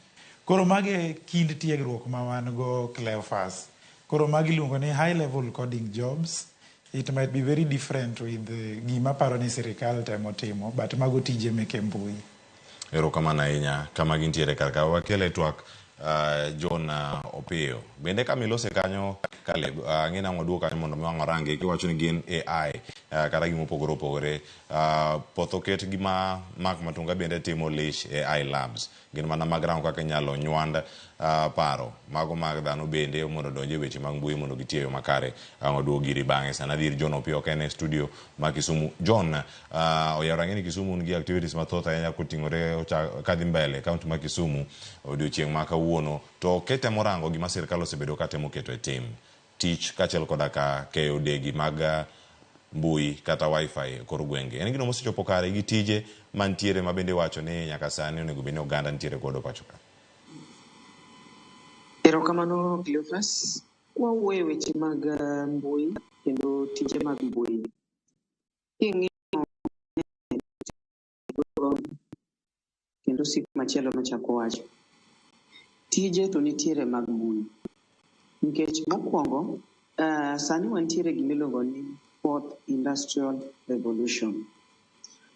Koro magi e kind tiegruok ma wan go Cleophas. Koro magi iluongo ni high level coding jobs. It might be very different with gima paro ni sirikal temo timo, but mago tije meke mbui. Erokamano ahinya kama gintiere kar ka. Wakele twak John Opiyo. Bende kama ilose kanyo Caleb, ang'e nang'o waduog kanyo mondo mi wang' warangi kiwacho ni gin AI kata gima opogore opogore. Poth oket gima Mark Matunga bende timo Lish AI Labs. Gin mana mag rango kaka inyalo nywand paro mago mag dhano bende mondo odonj e weche mag mbui mondo giti e yo makare. Ang' waduog iri bang'e. Sana adhi ir John Opiyo ka en e studio ma Kisumu. John, oyawore ang'e ni Kisumu nigi activities mathoth ahinya koting'ore kadhi mbele county ma Kisumu odiochieng' ma kawuono. To kitemo rango gima sirkal osebedo ka temo keto e tim, tich kaachiel koda ka keyo degi mag mbui kata wifi e kor gwenge. En gino mosechopo kare gi tije mantiere ma bende iwacho ni nyaka sani onego bed ni oganda nitiere godo pacho ka. Erokamano Cleophas. Kwawuoyo e weche mag mbui kendo tije mag mbui, king'iyo kendo sik machielo nochako wacho, tije to nitiere mag mbui. Nikech mokwongo, sani wantiere gimiluongo ni fourth industrial revolution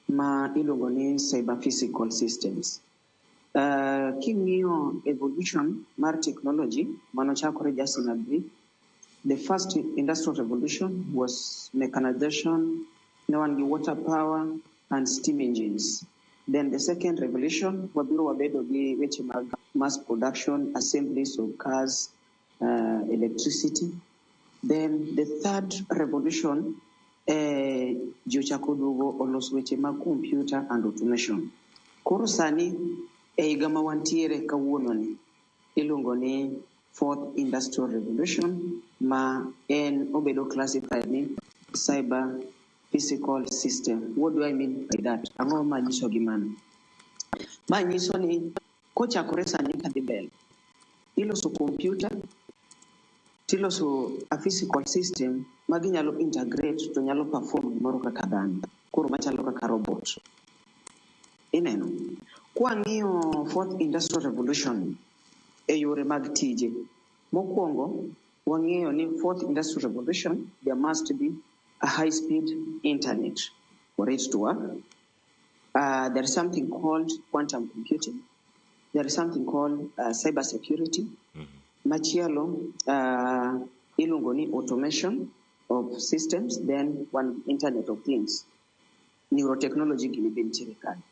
ma iluongo ni cyber physical systems. King'iyo evolution mar technology manochakore just in a brief, the first industrial revolution was mechanization, ne wan gi water power and steam engines. Then the second revolution, wabiro wabedo gi weche mag mass production, assemblies of cars, electricity. Then the third revolution, ji ochako duogo oloso weche mag computer and automation. Koro sani, e higa ma wantiere kawuono ni, iluongo ni fourth industrial revolution ma en obedo classified ni cyber physical system. What do I mean by that? Ang'o ma nyiso gi mano? Ma nyiso ni kochakore sani kadhi mbele, iloso computer tiloso a physical system ma ginyalo integrate to nyalo perform gimoro kaka dhano, koro machalo kaka robot. Ineno? Kwang'iyo fourth industrial revolution e yore mag tije, mokwongo wang'eyo ni fourth industrial revolution there must be a high speed internet for it to work. There is something called quantum computing. There is something called cyber security. Machielo iluongo ni automation of systems, then one internet of things. Neurotechnology gini be nitiere kanyo.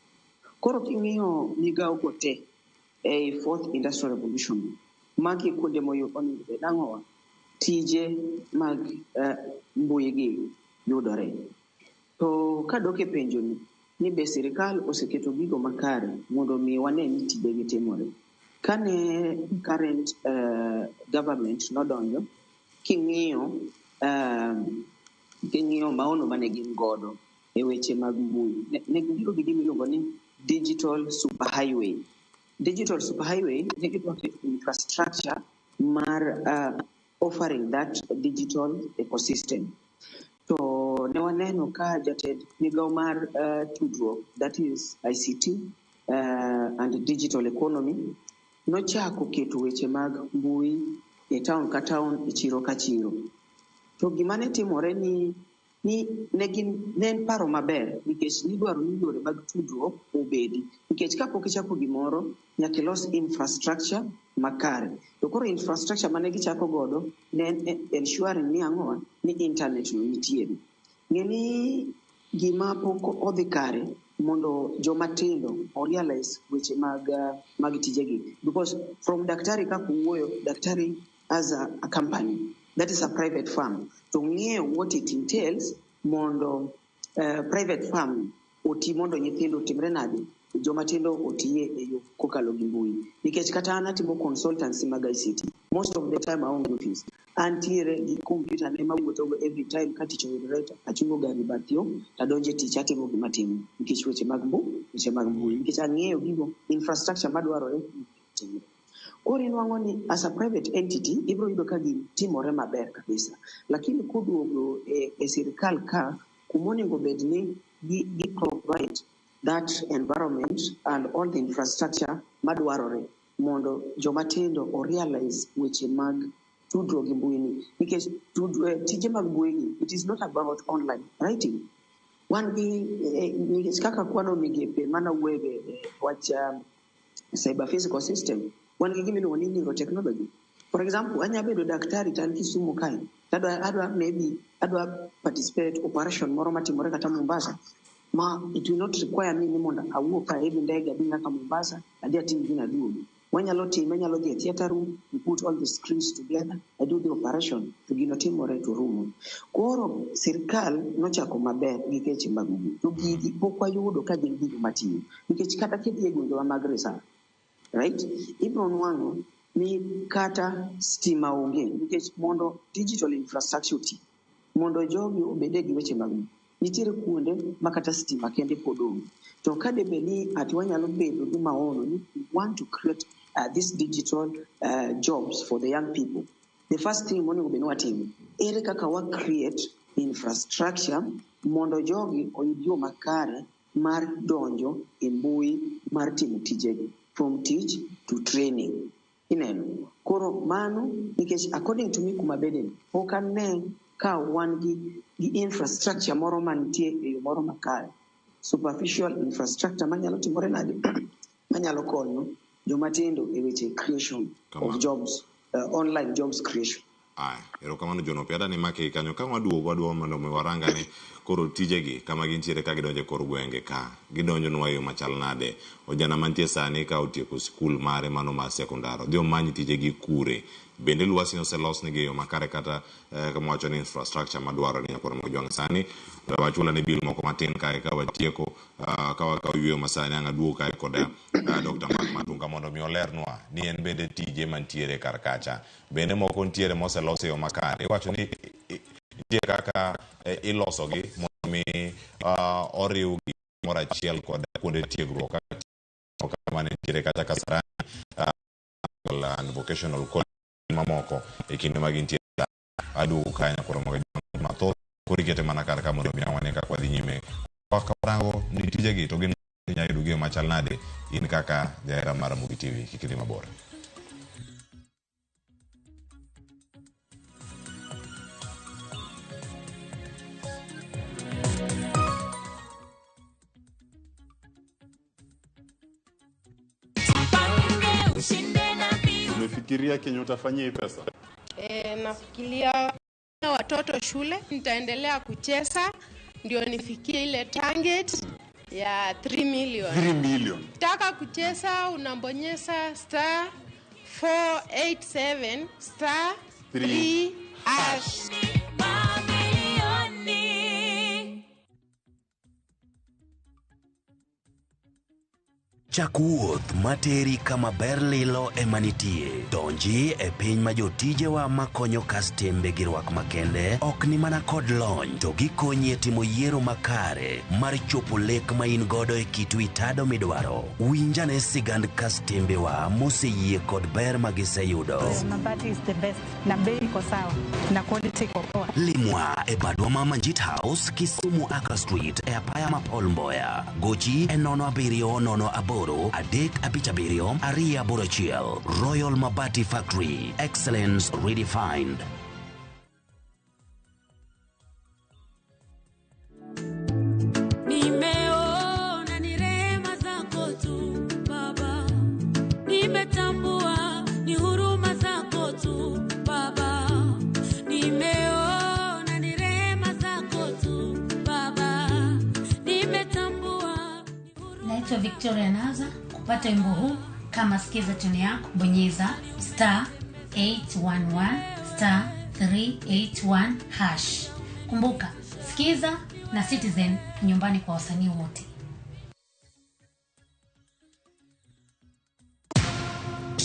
Koro king'iyo migawo go te ei fourth industrial revolution, magi kuonde monego bed ang'owa, tije mag mbui gi yudore. To kadok e penjo ni, ni be sirikal oseketo gigo makare mondo mi wane ni tijegi timore. Kane current government nodonjo, king'iyo maono mane gin godo e weche mag mbui, ne gibiro gi gima iluongo ni digital superhighway. Digital superhighway ne gidwa keto infrastructure mar offering that digital ecosystem. To ne waneno ka jatend migawo mar tudruok, that is ICT and digital economy, nochako keto weche mag mbui e town ka town, e chiro ka chiro. To gima ne timore ni ne en paro maber nikech nidwaro ni yore mag tudruok obedi. Nikech kapok ichako gimoro, nyaka ilos infrastructure makare. To koro infrastructure mane gichako godo ne en ensuring ni ang'owa ni internet no nitiere. Ng'e ni gima pok odhi kare mondo joma tindo o realize weche mag tijegi. Because from daktari kaka owuoyo, daktari as a company, that is a private firm, to ng'eyo what it entails mondo private firm oti mondo nyithindo otimre nade, joma tindo otiye e yo kokalo gi mbui. Nikech kata an atimo consultancy mag ICT, most of the time aonge office. Antiere gi computer ne mawuothogo every time ka tich oyudore, achungo gari bath yo, tadonjo e tich atimo gima atimo. Nikech weche mag mbui. Nikech ang'eyo gigo infrastructure madwarore timre. Koro inwang'o ni as a private entity, ibiro yudo ka gini timore maber kabisa. Lakini koduogo e sirikal ka, kumonego bed ni gi provide that environment and all the infrastructure madwarore mondo joma tindo o realize weche mag tudruok gi mbui ni. Nikech tije mag mbui ni, it is not about online writing. Wan gi, nikech kaka kwano migepe mana wuoye wach cyber physical system, wan gi gima iluongo ni neurotechnology. For example, anya bedo daktari to an Kisumu kae, adwa maybe adwa participate operation moro matimore kata Mombasa, ma it will not require me ni mondo awuok ka idhi ndege adhi nyaka Mombasa, adhi atim gino aduogi. Wanyalo time, anyalo dhi e theater room, we put all the screens together, I do the operation, to gino timore to rumo. Koro sirikal nochako maber gi keche mag mbui, to gigi pok wayudo ka gin gigo matiyo. Nikech kata kidhi e gwengewa mag reserve, right? Ibiro nwang'o ni kata stima onge, nikech mondo digital infrastructure oti, mondo jogi obede gi weche mag mbui, nitiere kuonde ma kata stima kende pod onge. To ka debe ni ati wanyalo bedo gi maono ni we want to create these digital jobs for the young people. The first thing monego bed ni watimo, ere kaka wa create infrastructure mondo jogi oyud yo makare mar donjo e mbui mar timo tijegi from tich to training. Ineno? Koro mano nikech according to me kuma bede ni, pok ane ka wan gi infrastructure moro mantie e yo moro makare. Superficial infrastructure manyalo timore nade? Manyalo konyo joma tindo e weche creation of jobs, online jobs creation. Aya, erokamano John Opiada ni make kanyo ka waduogo wadwa mondo mi warangane koro tijegi kama gintiere ka gidonjo e kor gwenge ka gidonjonwa e yo machal nade. Ojana mantie sani ka otieko sikul mare mano mar sekondar odhi omany tijegi kure, bende lwasi oselosnegi e yo makare kata kama wacho ni infrastructure madwarore ni nyakwar Mojwang' sani wachula ne bill moko matin kae ka watieko ka wakawo yueyo masani ang' aduogo kae kod Dr. Mark Matunga mondo mi olernwa ni en bende tije mantiere kar kacha bende moko nitiere moselos e yo makare. Iwacho ni nitie kaka ilosogi mondo mi oriwgi moro achiel kod kuonde tiegruok kaka mane nitiere kata Kasarani and Vocational College mamoko e kinde ma gintie aduogo kae nyakwar Mojwang' mathoth koro ikete mana kar ka mondo mi wane kaka wadhi nyime ka warango ni tijegi to gin inyalo yudo gi yo machal nade in kaka jahera mar Ramogi TV kik idhi mabor. Umefikiria kenye utafanyia hii pesa? Nafikiria watoto shule, nitaendelea kucheza ndio nifikie ile target ya 3 million. 3 million. Taka kucheza unabonyeza star 487 star 3 hash. Chak wuoth materi kama ber lilo ema nitie. Donji e piny ma jotijewa makonyo kastembe gi rwak makende ok ni mana kod lony to gikonyi e timo yiero makare mar chopo lek ma in godo e kit wi tado midwaro. Winj ane sigand kastembewa moseyie kod ber ma giseyudo. Mabati is the best na bei iko sawa na quality iko poa. Limwa e badwa ma Manjit House, Kisumu Accra Street e apaya ma Paul Mboya. Gochi e 07 08 357 281. Royal Mabati Factory. Excellence redefined. Nimeona ni rehema zako tu Baba, nimetambua ni huruma zako tu Baba, nimeona ni rehema zako tu Baba, nimetambua. Naitwa Victoria Naza. Kupata wimbo huu kama sikiza tune yako, bonyeza star 811 star 381 hash. Kumbuka, sikiza na Citizen nyumbani kwa wasanii wote.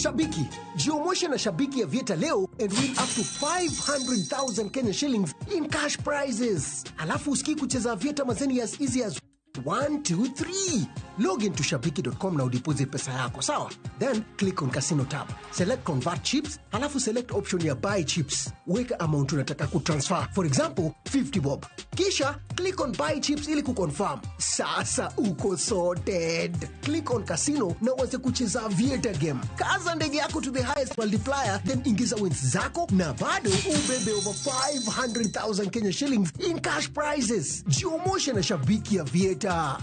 Shabiki, jiomoshe na Shabiki ya Vieta leo and win up to 500,000 Kenya shillings in cash prizes. Alafu usikii kucheza Vieta mazeni as easy as 1, 2, 3. Log into shabiki.com na udeposit pesa yako, sawa? Then click on casino tab. Select convert chips, alafu select option ya buy chips. Weka amount unataka kutransfer. For example, 50 bob. Kisha click on buy chips ili kuconfirm. Sasa uko sorted. Click on casino na uanze kucheza Aviator game. Kaza ndege yako to the highest multiplier, then ingiza wins zako na bado ubebe over 500,000 Kenya shillings in cash prizes. Jiomoshe na Shabiki Aviator.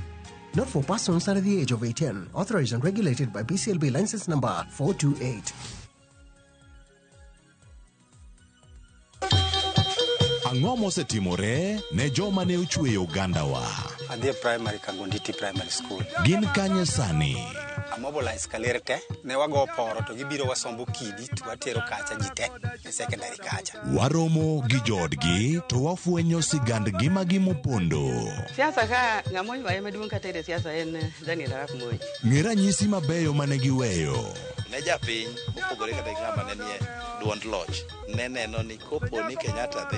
Not for persons under the age of 18. Authorized and regulated by BCLB license number 428. Ang'o mosetimore ne joma ne ochweyo ogandawa? Adhi e primary Kagonditi Primary School. Gin kanye sani? Amobilize kaler te, ne wago poro to gibiro wasombo kidi to watero kacha ji te e secondary kacha. Waromo gi joodgi to wafwenyo sigand ngimagi mopondo. Siasa ka ng'ama oywaye maduong' kata e siasa en Daniel Arap Moi. Ng'e ranyisi mabeyo mane giweyo. Ne japiny mopogore kata gi ng'ama ne nie duond loch ne neno ni kopo ni Kenyatta dhi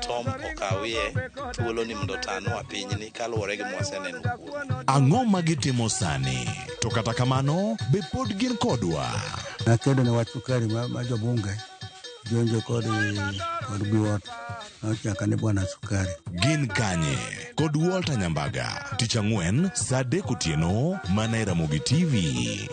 Tom okawie thuolo ni mondo otanwa pinyni kaluwore gi mwaseneno kuome. Ang'o ma gitimo sani? To kata kamano, be pod gin kodwa? Nakedo ne wach sukari ma jobunge Jonjo kod kod Biwott nochaka ni Bwana Sukari. Gin Kanye kod Walter Nyambaga tich ang'wen saa 3 otieno mana e Ramogi TV.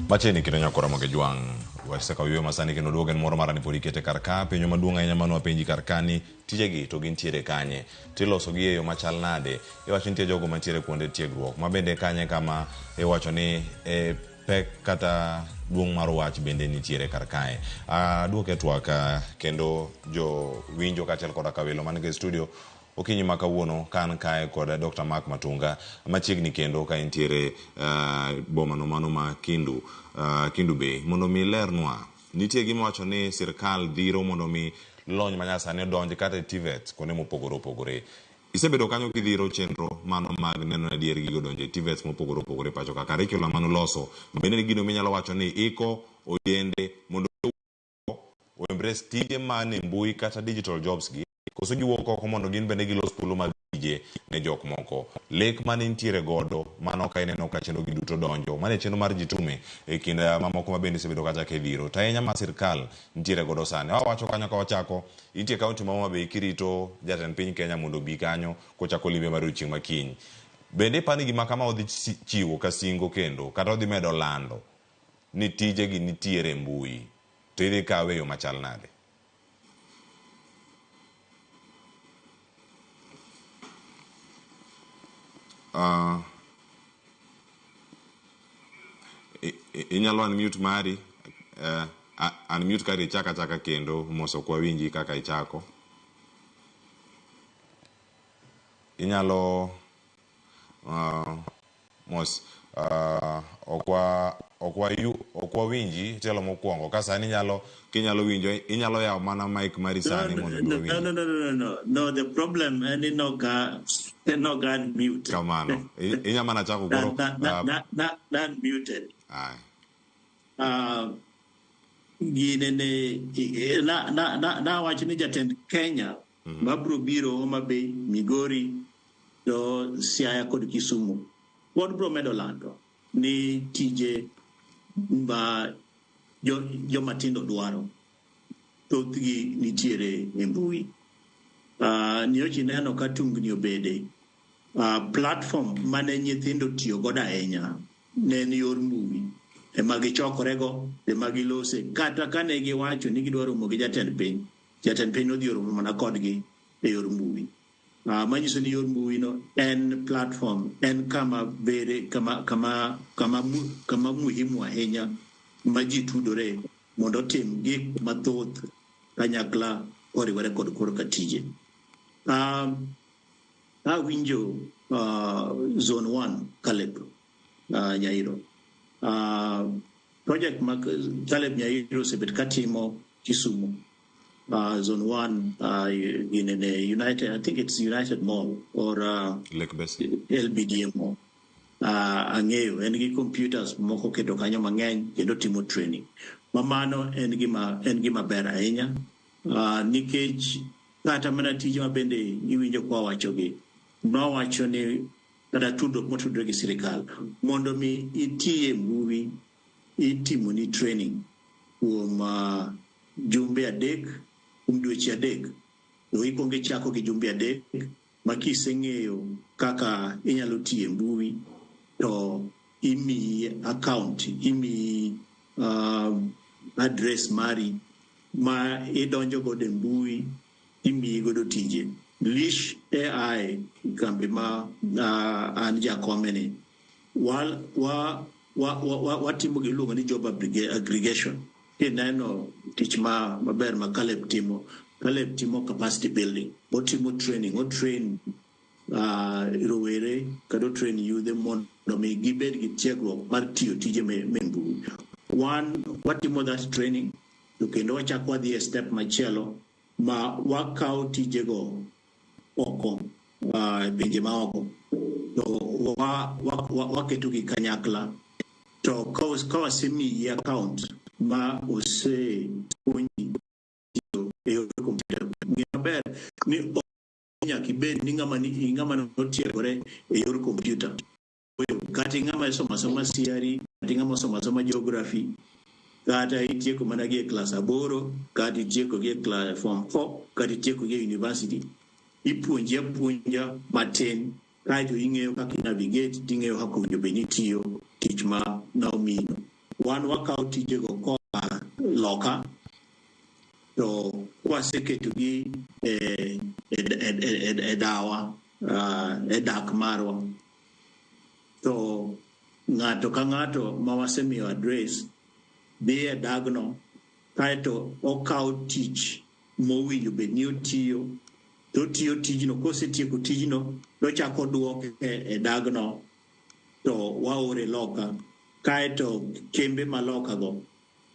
Machiegni kendo nyakora Ramogi Jwang' wasekawo yueyo masani kendo duogo en moro mara ni pod ikete kar ka. Penjo maduong' ahinya mane wapenji kar ka ni tijegi to gintiere kanye, tilosogi e yo machal nade? Iwacho nitie jogo mantiere kuonde tiegruok ma bende kanye kama iwacho ni e pek kata duong' mar wach bende nitiere kar kae. Aduoke e twak kendo jo winjo kaachiel koda ka welo man e studio okinyi ma kawuono ka an kae kod Dr. Mark Matunga machiegni kendo ka entiere boma no mano ma Kindu, Kindu Bay mondo mi lernwa nitie gima wacho ni sirkal dhiro mondo mi lony manyasani odonj kata e TVET kuonde mopogore opogore. Isebedo kanyo kidhiro chenro mano mag neno ni adier gigo donjo e TVETs mopogore opogore pacho ka. Curriculum manuloso bende ni gino minyalo wacho ni iko ojende mondo o embrace tije man e mbui kata digital jobs gi, koso giwuok oko mondo gin bende gilos thuolo mag tije ne jok moko. Lek mane intiere godo mano ka ineno ka chenro gi duto donjo mane chenro mar Jitume e kind mamoko ma bende isebedo kacha kidhiro to ahinya ma sirkal nitiere godo sani. Wawacho kanyo ka wachako intie kaunti ma Homa Bay kirito jatend piny Kenya mondo obi kanyo kochako limbe mar odiochieng' ma kiny. Bende ipani gima kama odhi chiwo ka singo kendo kata odhi medo lando ni tije gi nitiere e mbui to idhi kawe e yo machal nade? Inyalo unmute mari, unmute kari ichak achaka kendo mos ok wawinji kaka ichako. Inyalo mos ok wawinji tielo mokwongo ka sani inyalo kinyalo winjo inyalo yawo mana mic mari sani mondo No, wawinji. no, no, no, no, no, the problem en ni noka noka unmute. Kamano. Inya mana chako koro. Na, na, na, na unmuted. Aye. Gine ne na na na na wacho ni jatend Kenya mabro biro Homa Bay, Migori, to Siaya kod Kisumu pod bro medo lando ni tije ma joma tindo dwaro thothgi nitiere e mbui. Nyocha ineno ka tungni obede. Platform mane nyithindo tiyo godo ahinya ne en yor mbui. Ema gichokorego, ema gilose. Kata kane giwacho ni gidwa romo gi jatend piny, jatend piny nodhi oromo mana kodgi e yor mbui. Manyiso ni yor mbui no en platform, en kama bere, kama, kama, kama, kama muhimu ahinya ma ji tudore mondo otim gik mathoth kanyakla koriwore kod korka tije. Awinjo Zone 1 Caleb Nyairo. Project ma Caleb Nyairo osebet katimo Kisumu. Zone 1 in a United, I think it's United Mall or Lake Basin. LBDA Mall. Ang'eyo en gi computers moko keto kanyo mang'eny kendo timo training. Ma mano en gima ber ahinya nikech kata mana tije ma bende iwinjo kwa wachogi nowacho ni kata tudruok motudore gi sirikal mondo mi iti e mbui itimoni training kuom jumbe 3 kuom dweche 3 to ikwongo ichako gi jumbe 3 ma kiseng'eyo kaka inyalo tiyo e mbui to imiyi account, imiyi address mari ma idonjo godo e mbui imiyi godo tije. Lish AI kambi ma an jakome ni watimo giluongo ni job aggregation. Kineno tich ma maber ma Caleb timo, Caleb timo capacity building, otimo training, otrain rowere kata otrain yudhe mondo mi gibed gi tiegruok mar tiyo tije me mbui. Wan watimo that training to kendo wachako wadhi e step machielo ma wakawo tijego oko e pinje maoko to waketogi kanyakla to ka wasemiyi account ma osepuonji tiyo e yor kompyuta. Ng'e maber ni ok nyaka ibed ni ng'ama ni ng'ama notiegore e yor kompyuta. Kata ing'ama osomo asoma CRE, kata ing'ama osomo asoma geography, kata itieko mana gi e klas 8, kata itieko gi e klas form 4, kata itieko gi e university. Ipuonji apuonja matin kaeto ing'eyo kaka i navigate ting'eyo kaka owinjo bed ni itiyo tich ma nomino. Wan wakawo tijego koa loka to kwaseketogi e dawa e dak marwa to ng'ato ka ng'ato ma wasemiyo address dhi e dagno kaeto okawo tich mowinjo bed ni otiyo to otiyo tijno kosetieko tijno tochako oduoke e dagno to waore loka kaeto kembe ma loka go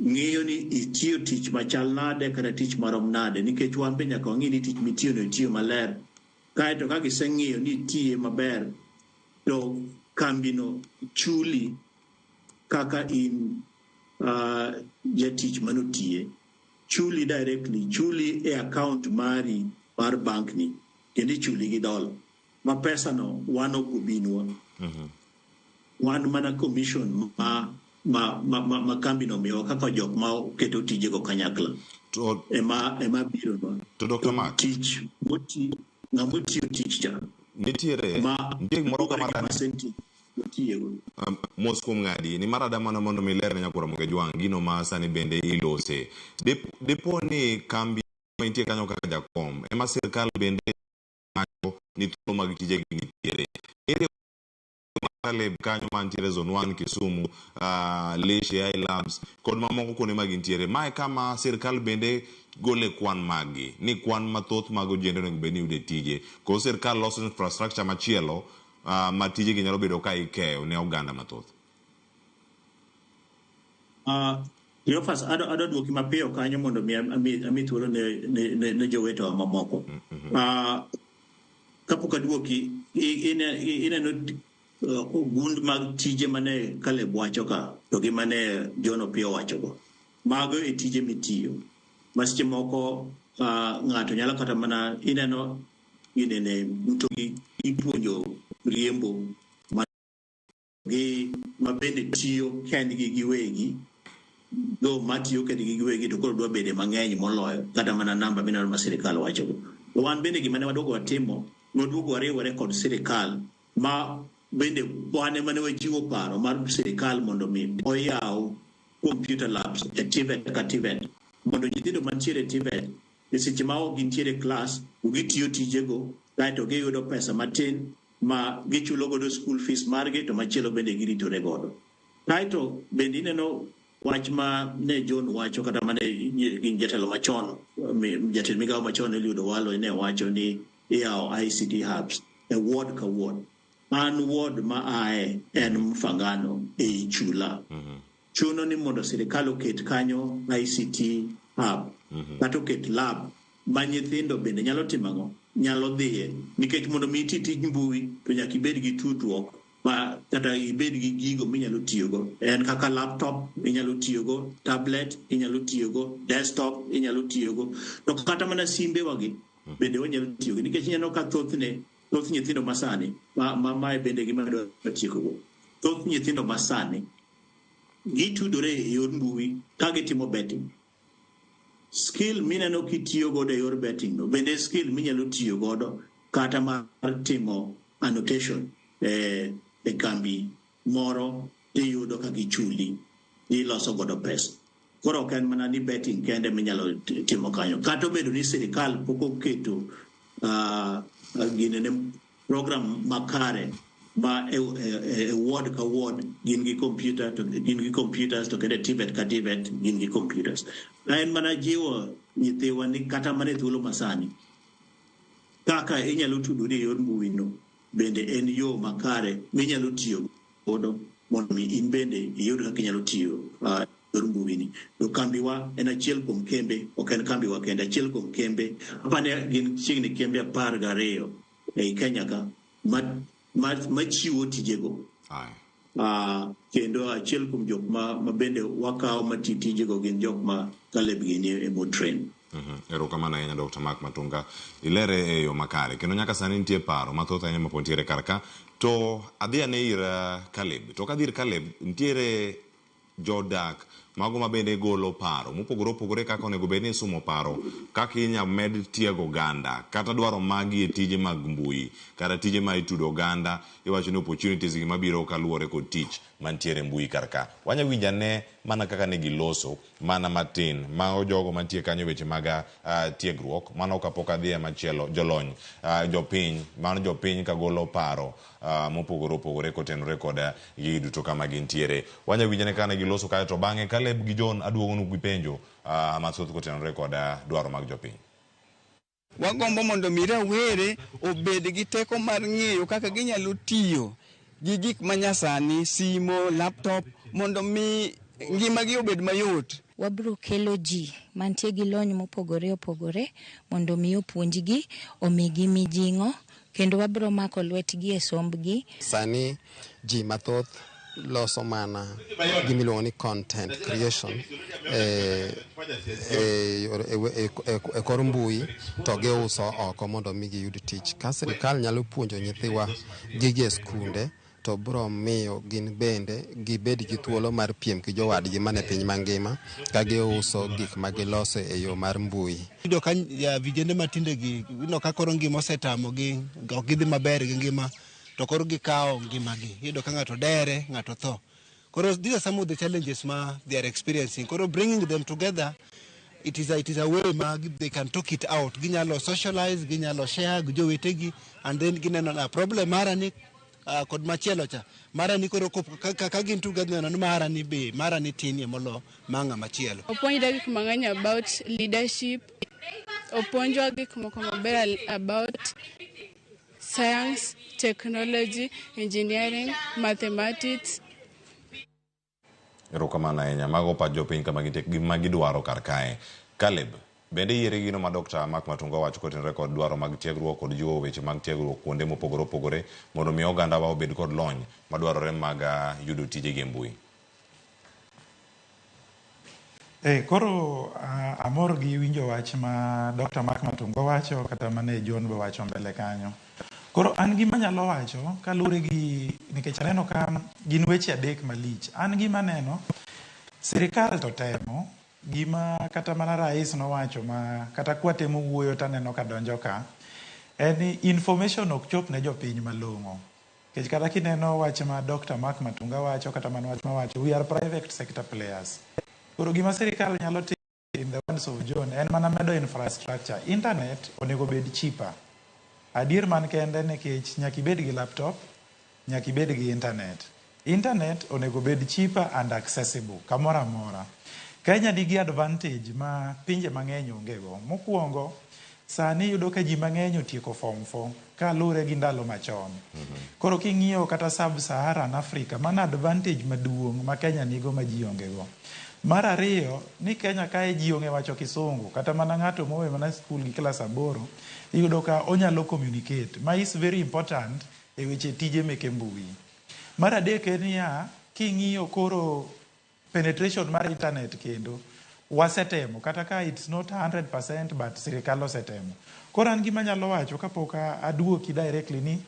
ng'iyo ni itiyo tich machal nade kata tich marom nade nikech wan be nyaka wang'i ni tich mitiyono itiyo maler kaeto ka giseng'iyo ni itiye maber to kambino chuli kaka in jatich manotiye chuli directly chuli e account mari mar bank ni kendo ichuli gi dola ma pesa no wan ok obinwa wan mana commission ma kambi no miyowa kaka jok ma oketo tijego kanyakla to ema bironwa to Dr. Mark tich moti ng'ama otiyo tich cha nitiere ma nitie gimoro kama luwore gi percentage motiyego. Mos kuom ng'adi ni mar adamana mondo mi ler ne nyakwara Ramogi Ajwang' gino ma sani bende ilose. Dipo ni kambi ma intie kanyo kaka jakom ema sirkal bende wacho ni thuolo mag tijegi nitiere. Ere Caleb kanyo mantiere Zone 1 Kisumu, Lish AI Labs kod mamoko kuonde ma gintiere. Mae kama sirkal bende gole kwan maggi ni kwan mathoth mag ojende onego bed ni yude tije. Koro sirkal loso infrastructure machielo ma tijegi nyalo bedo ka ikeyo ne oganda mathoth. Cleophas, adwa duoki mapiyo kanyo mondo mi ami thuolo ne jowetewa mamoko. Kapok aduoki, ineno ogund mag tije mane Caleb wacho ka to gi mane John Opiyo wachogo. Mago e tije mitiyo. Ma seche moko ng'ato nyalo kata mana ineno ginene mtoki ipuonjo riembo ma gi ma bende tiyo kendgi giwegi go matiyo kendgi giwegi to koro dwa bede mang'eny moloyo kata mana namba mineno ma sirikal wachogo. To wan bende gima ne waduogo watimo, nwaduogo wariwore kod sirikal ma bende wan ema ne wachiwo paro mar sirikal mondo mi oyaw computer labs e TVET ka TVET mondo nyithindo mantiere e TVET e seche ma ok gintiere e klas to gitiyo tijego kaeto giyudo pesa matin ma gichulo godo school fees margi to machielo bende giritore godo. Kaeto bende ineno wach ma ne John wacho kata mane gin jatelo machon jatend migawo machon Eliud Owalo ne wacho ni iyawo ICT hubs e ward ka ward. An ward ma ae en Mfangano ei Chula. Chuno ni mondo sirikal oket kanyo ICT hub kata oket lab ma nyithindo bende nyalo timo ang'o? Nyalo dhiye nikech mondo mi iti tij mbui to nyaka ibed gi tudruok ma kata ibed gi gigo minyalo tiyogo. En kaka laptop inyalo tiyogo, tablet inyalo tiyogo, desktop inyalo tiyogo, to kata mana simbewagi bende wanyalo tiyogo nikech ineno ka thothne thoth nyithindo masani ma mae bende gima adwa tiekogo. Thoth nyithindo masani gitudore e yor mbui ka gitimo betting. Skill mineno kitiyo godo e yor betting no bende skill minyalo tiyo godo kata mar timo annotation e kambi moro tiyudo ka gichuli iloso godo pesa. Koro ok en mana ni betting kende minyalo timo kanyo. Kata obedo ni sirikal pok oketo ginene program makare ma e ward ka ward gin gi computer to gin gi computers to kendo e TVET ka TVET gin gi computers. En mana jiwo nyithiwa ni kata mana e thuolo masani kaka inyalo tudori e yor mbui no bende en yo makare minyalo tiyo godo mondo mi in bende iyud kaka inyalo tiyo yor mbui ni. To kambiwa en achiel kuom kembe, ok en kambiwa kende, achiel kuom kembe apani gin chiegni kembe 12 ei Kenya ka machiwo tijego. Kendo achiel kuom jok ma bende wakawo mati tijego gin jok ma Caleb gini emo train. Erokamano ahinya Dr. Mark Matunga. Ilere e yo makare. Kendo nyaka sani nitie paro mathoth ahinya mapod nitiere kar ka. To adhi ane ir Caleb. To kadhi ir Caleb, nitiere jodak mago ma bende golo paro mopogore opogore kaka onego bed ni isumo paro kaka inya med tiego oganda kata dwaro magi e tije mag mbui kata tije ma itudo oganda iwacho ni opportunities gi mabiro kaluwore kod tich mantiere mbui kar ka. Wanya winjo ane mana kaka ne giloso mana matin mago jogo mantie kanyo weche mag tiegruok mano kapok adhi e machielo jolony jopiny mano jopiny kagolo paro mopogore opogore kotenore kod gigi duto kama gintiere. Wanya winjo ane kaka ne giloso kae to bang'e Caleb gi John aduogonu gi penjo mathoth kotenore kod dwaro mag jopiny. Wagombo mondo mi rawere obed gi teko mar ng'eyo kaka ginyalo tiyo gi gik manyasani, simo, laptop, mondo mi ngimagi obed mayot. Wabiro kelo ji mantie gi lony mopogore opogore mondo mi opuonjgi, omigi mijing'o, kendo wabiro mako lwetgi e sombgi. Sani ji mathoth loso mana gimiluongo ni content creation e kor mbui to giuso oko mondo mi giyud tich. Ka sirikal nyalo puonjo nyithiwa gigi e skunde to biro miyo gin bende gibed gi thuolo mar piem gi jowadgi mane piny mangima ka giuso gik ma giloso e yo mar mbui. Iyudo ka vijende matinde gi, iyudo ka koro ngima osetamogi, ok gidhi maber gi ngima, to koro gikawo ngimagi. Iyudo ka ng'ato dere, ng'ato tho. Koro these are some of the challenges ma they are experiencing. Koro bringing them together, it is a way ma they can talk it out. Ginyalo socialize, ginyalo share gi jowetegi, and then gineno na problem mara ni kod machielo cha. Mara ni koro ka gin together neno ni mara ni be, mara ni tinie molo ma ng'ama chielo. Opuonjra gik mang'eny about leadership, opuonjwa gik moko maber about science, technology, engineering, mathematics. Erokamano ahinya. Mago pach jopiny kama gintie gima gidwaro kar kae. Caleb, bende iyiere gi gino ma Dr. Mark Matunga owacho kotenore kod dwaro mag tiegruok kod jiwo weche mag tiegruok kuonde mopogore opogore mondo mi ogandawa obed kod lony madwarore mag yudo tijegi e mbui? Koro amor gi winjo wach ma Dr. Mark Matunga wacho kata mane John be wacho mbele kanyo. Koro an gima anyalo wacho kaluwore gi nikech aneno ka gin weche adek malich. An gima aneno sirikal to temo gima kata mana rais nowacho ma kata kwatemo wuoyo taneno ka donjo ka en ni information ok chop ne jopiny malong'o. Nikech kata kineno wach ma Dr. Mark Matunga wacho kata mana wach mawacho, we are private sector players. Koro gima sirikal nyalo timo in the words of John en mana medo infrastructure. Internet onego bed cheaper. Adier man kende nikech nyaka ibed gi laptop, nyaka ibed gi internet. Internet onego bed cheaper and accessible kamoro amora. Kenya nigi advantage ma pinje mang'eny onge go. Mokwongo, sani iyudo ka ji mang'eny otieko form 4 kaluwore gi ndalo machon. Koro king'iyo kata sub-Saharan Africa, mano advantage maduong' ma Kenya nigo ma ji onge go. Mar ariyo, ni Kenya kae ji ong'e wacho kisungu, kata mana ng'ato mowe mana skul gi klas 8, iyudo ka onyalo communicate, ma is very important e weche tije meke mbui. Mar adek en niya, king'iyo koro penetration mar internet kendo, wasetemo, kata ka it's not 100% but sirikal osetemo. Koro an gima anyalo wacho kapok aduoki directly ni,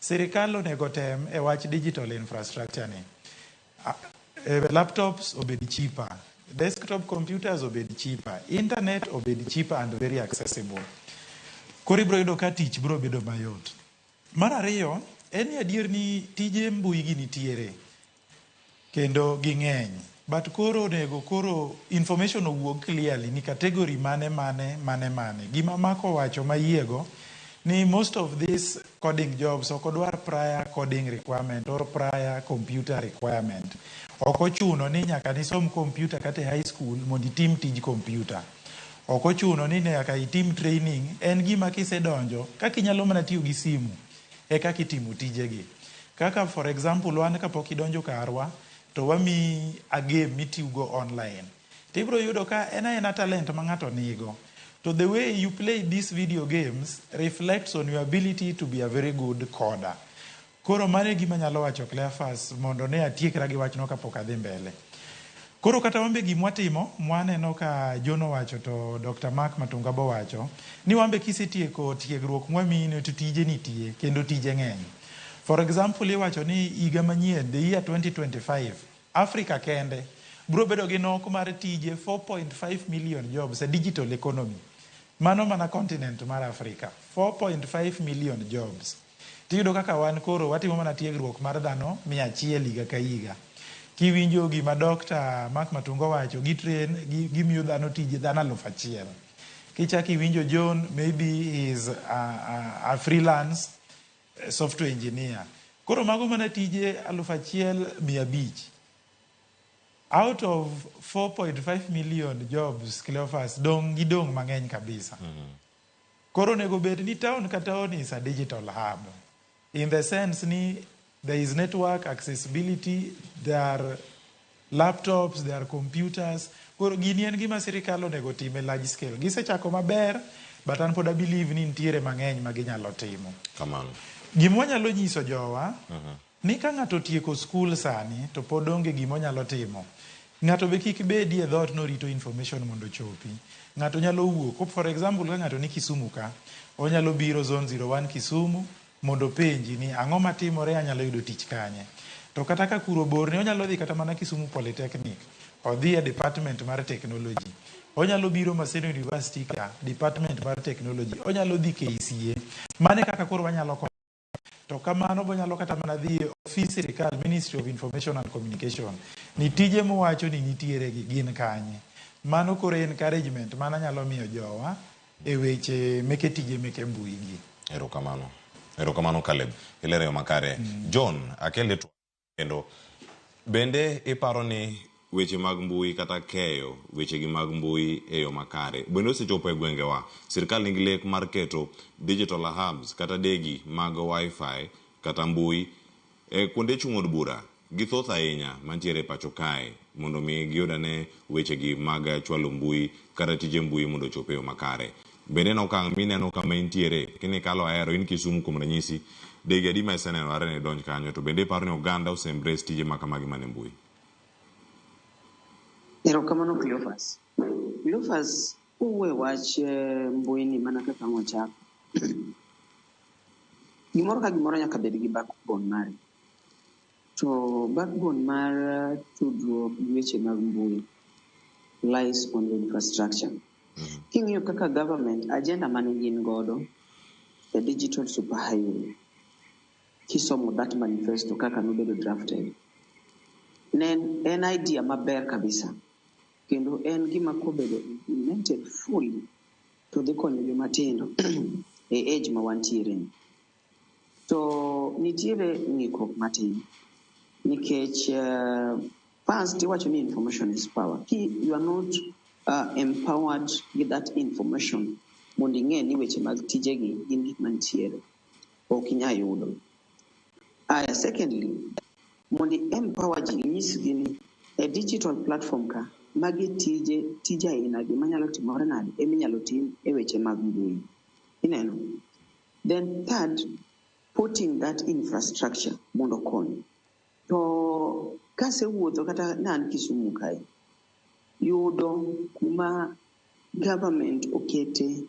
sirikal onego tem e wach digital infrastructure ni. Laptops obed cheaper, desktop computers obed cheaper, internet obed cheaper and very accessible. Koro ibiro yudo ka tich biro bedo mayot. Mar ariyo, en ni adier ni tije mbui gi nitiere kendo ging'eny. But koro onego koro information owuog clearly ni category mane mane mane mane. Gima Mark owacho mayiego ni most of these coding jobs ok odwar prior coding requirement or prior computer requirement. Ok ochuno ni nyaka nisom computer kata e high school mondo itim tij computer. Ok ochuno ni nyaka itim training, en gima kisedonjo, kaka inyalo mana tiyo gi simu, e kaka itimo tijegi. Kaka for example, wan kapok idonjo karwa, to wamiyi a game mitiyogo online. Tibiro yudo ka en aena talent ma ng'ato nigo. To the way you play these video games reflects on your ability to be a very good coder. Koro mano e gima anyalo wacho Cleophas mondo ne atiekra gi wachno kapok adhi mbele. Koro kata wan be gima watimo, mwaneno ka John owacho to Dr. Mark Matunga be owacho, ni wan be kisetieko tiegruok mwamiyini to tije nitie kendo tije ng'eny. For example iwacho ni higa manyien, the year 2025, Africa kende bro bedo gi nok mar tije 4.5 million jobs e digital economy. Mano mana continent mar Africa, 4.5 million jobs. Tiyudo kaka wan koro watimo mana tiegruok mar dhano 100 higa ka higa. Kiwinjo gima Dr. Mark Matunga owacho, gi train, gimiyo dhano tije dhano 1000. Kichak iwinjo John, maybe he is a freelance software engineer. Koro mago mana tije 1500. Out of 4.5 million jobs, Cleophas, dong' gidong' mang'eny kabisa. Koro onego bed ni town ka town is a digital hub. In the sense ni there is network accessibility, there are laptops, there are computers. Koro gini en gima sirikal onego tim e large scale. Gisechako maber, but an pod a believe ni nitiere mang'eny ma ginyalo timo. Kamano. Gima wanyalo nyiso jowa, ni ka ng'ato otieko skul sani to pod onge gima onyalo timo. Ng'ato be kik bedi e dhoot norito information mondo ochopi. Ng'ato nyalo wuok. For example, ka ng'ato ni Kisumu ka, onyalo biro zone 01 Kisumu mondo openji ni ang'o matimore anyalo yudo tich kanye. To kata ka kuro borne, onyalo dhi kata mana Kisumu Polytechnic, odhi e department mar technology. Onyalo biro Maseno University ka, department mar technology. Onyalo dhi KCA. Mano e kaka koro wanyalo konyo. To kamano bonyalo kata mana dhi e ofis sirikal, Ministry of Information and Communication. Ni tije mowacho ni nitiere gi gin kanye. Mano koro encouragement mana nyalo miyo jowa e weche meke tije meke mbui gi. Erokamano. Erokamano Caleb. Ilero yo makare. John, akele kendo. Bende iparo ni weche mag mbui kata keyo weche gi mag mbui e yo makare bende osechopo e gwengewa? Sirkal nigi lek mar keto digital hubs kata degi mag wifi kata mbui e kuonde chung' od bura gi thoth ahinya mantiere e pacho kae mondo mi giyud ane wechegi mag chwalo mbui kata tije mbui mondo ochop e yo makare. Bende en okang' mineno kama intiere kinikalo Ahero in Kisumu kuom ranyisi degi adi ma iseneno are ne donj kanyo to bende iparo ni oganda ose embrace tije ma kamagi man e mbui? Erokamano Cleophas. Cleophas, kowuoyo e wach mbui ni mana kaka nwachako. Gimoro ka gimoro nyaka bed gi backbone mare. To backbone mar tudruok gi weche mag mbui lies on the infrastructure. King'iyo kaka government agenda mane gin godo e digital superhighway, kisomo that manifesto kaka nobedo drafted, ne en idea maber kabisa kendo en gima kobedo implemented fully to dhi konyo joma tindo e age ma wantiere ni. To nitiere ng'ikruok matin nikech first iwacho ni information is power. Ki you are not empowered with that information mondo ing'e ni weche mag tijegi gin gik mantiere, ok inyal yudo. Aya, secondly, mondo i empower ji inyisgi ni e digital platform ka magi tije tije aina gi manyalo timore nade eminyalo tim e weche mag mbui. Ineno? Then third, putting that infrastructure mondo okony. To kasewuotho kata ne an Kisumu kae, yudo kuma government okete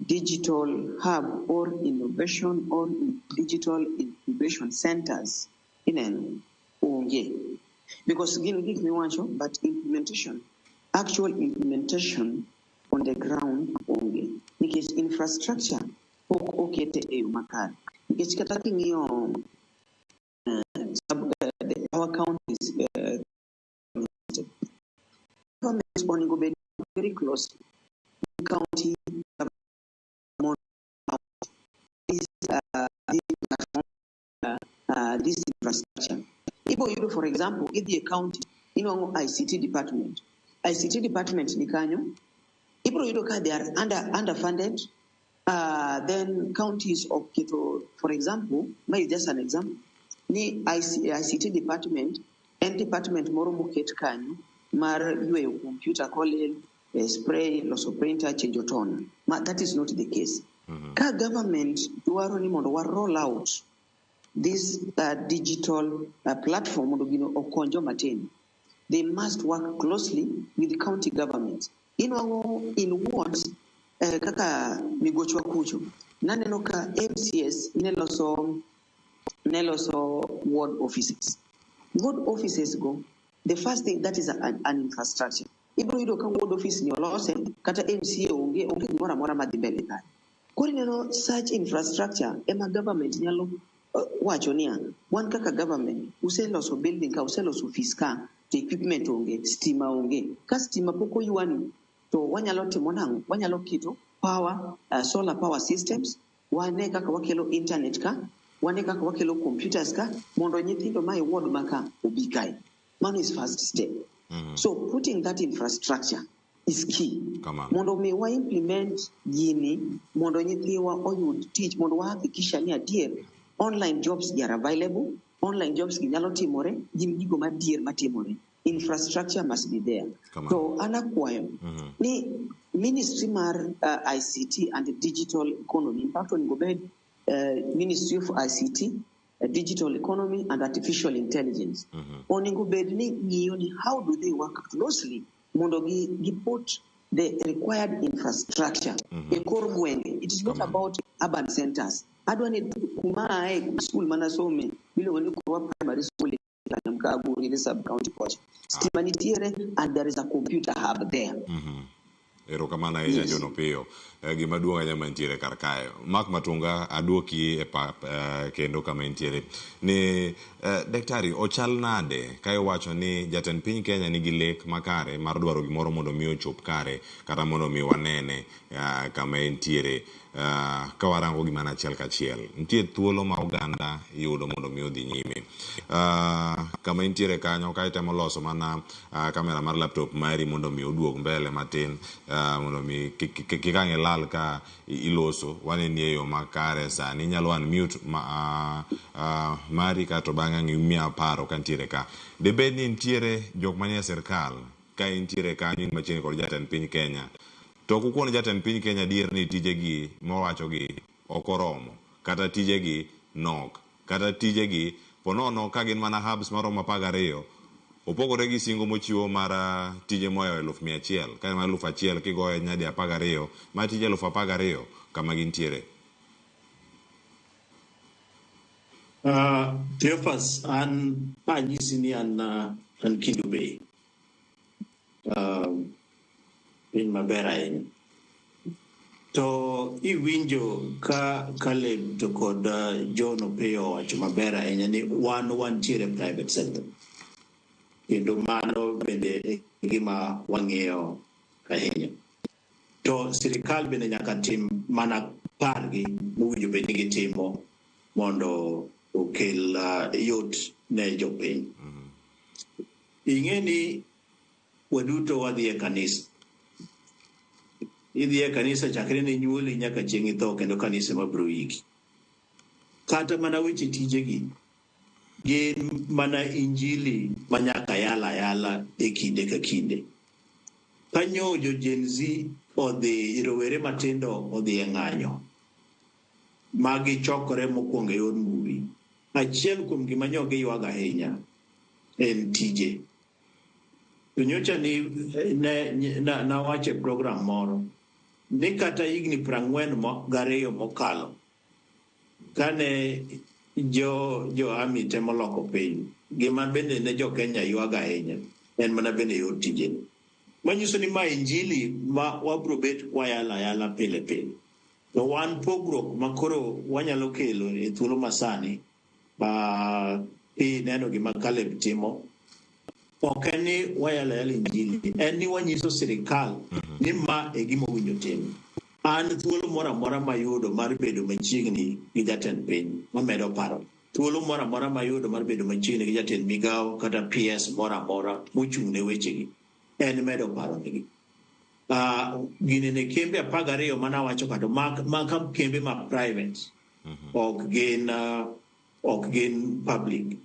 digital hub or innovation or digital incubation centers, ineno, onge. Because gin gik miwacho, but implementation, actual implementation on the ground onge. Nikech infrastructure pok okete e yo makare. Nikech kata king'iyo our counties, government onego bed very close county government this, this platform, this infrastructure. Ibo yudo, for example, idhi e county, inwang'o ICT department. ICT department ni kanyo, ibro yudo ka they are underfunded. Then counties oketo, for example, ma is just an example, ni ICT department en department moro moket kanyo mar yweyo computer kolil, spray, loso printer, change toner. Ma, that is not the case. Ka government dwaro ni mondo wa roll out this digital platform mondo gino okony joma tindo, they must work closely with the county government. Inwang'o in wards kaka Migochwa kucho, naneno ka MCS ne loso ward offices. Ward offices go, the first thing that is an infrastructure. Ibiro yudo ka ward office ni olose kata MCA onge, onge gimoro amora madhi mbele kanyo. Koro ineno such infrastructure ema government nyalo wacho niya, wan kaka government useloso building ka, useloso office ka, to equipment onge, stima onge. Ka stima pok oywani, to wanyalo timo nang'o? Wanyalo keto power, solar power systems, wane kaka wakelo internet ka, wane kaka wakelo computers ka, mondo nyithindo ma e ward ma ka obi kae. Mano is first step. So putting that infrastructure is key. Kamano. Mondo mi wa implement gini, mondo nyithiwa oyud tich, mondo wahakikisha ni adier online jobs gi are available, online jobs gi nyalo timore, gin gigo madier matimore. Infrastructure must be there. Kamano. To an akwayo ni ministry mar ICT and digital economy, in fact onego bed Ministry of ICT, Digital Economy and Artificial Intelligence. Onego bed ni ng'iyo ni how do they work closely mondo gi put the required infrastructure e kor gwenge. It is not about urban centers. Adwa ni kuma ae school manasome miluongo ni Kurwa Primary School Kanyamkago sub county kocha. Stima nitiere and there is a computer hub there. Erokamano ahinya. Yes. John Opiyo. Gima duong' ahinya mantiere kar kae. Mark Matunga, aduoki e pap kendo kama intiere. Ni daktari, ochal nade ka iwacho ni jatend piny Kenya nigi lek makare mar dwaro gimoro mondo mi ochop kare kata mondo mi wanene kama entiere ka warango gi mana achiel kachiel. Nitie thuolo ma oganda yudo mondo mi odhi nyime. Kama intiere kanyo ka itemo loso mana kamera mar laptop mari mondo mi oduog mbele matin mondo mi kik ang' ilal ka iloso waneni e yo makare sani inyalo unmute mari kato bang'e ang' imiya paro ka nitiere ka. Dibed ni nitiere jok manie sirkal ka intiere kanyo in machiegni kod jatend piny Kenya to ok ukon jatend piny Kenya adier ni tijegi mowachogi ok oromo kata tijegi nok kata tijegi ponono ka gin mana hubs maromo 12 opogore gi singo mochiwo mar tije mohewo 100,000 ka en mar 1,000 kigoye nyadi 12 ma tije 12,000 kama gintiere. Cleophas, an anyisi ni an Kendu Bay. Piny maber ahinya. To iwinjo ka Caleb to kod John Opiyo owacho maber ahinya ni wan wantiere private sector. Kendo mano bende e gima wang'iyo ahinya. To sirikal bende nyaka tim mana pargi mowinjo bed ni gitimo mondo okel yot ne jopiny. Ing'e ni waduto wadhi e kanisa. Idhi e kanisa chakre ne nyuoli nyaka chieng' itho kendo kanisa ema biro iki. Kata mana weche tijegi gin mana injili ma nyaka yal ayala e kinde ka kinde. Kanyo jo Gen Z odhi, rowere matindo odhi e ng'anyo ma gichokore mokwongo e yor mbui. Achiel kuom gima nyo giywago ahinya en tije. To nyocha ni ne, na, nawacho e program moro ni kata higni 42 mokalo kane jo army temo loko piny, gima bende ne jo Kenya ywago ahinya en mana bende yor tije. Manyiso ni ma injili ma wabro bet kwayalo ayala pile pile. To wan pogruok ma koro wanyalo kelo e thuolo masani ma ineno gima Caleb timo ok en ni wayalo ayala injili, en ni wanyiso sirikal ni ma e gima owinjo tim. An thuolo moro amora mayudo mar bedo machiegni gi jatend piny mamedo paro. Thuolo moro amora mayudo mar bedo machiegni gi jatend migawo kata PS moro amora mochung' ne wechegi en medo paro negi. Gini ne kembe 12 manawacho kata ma kembe ma private ok gin public.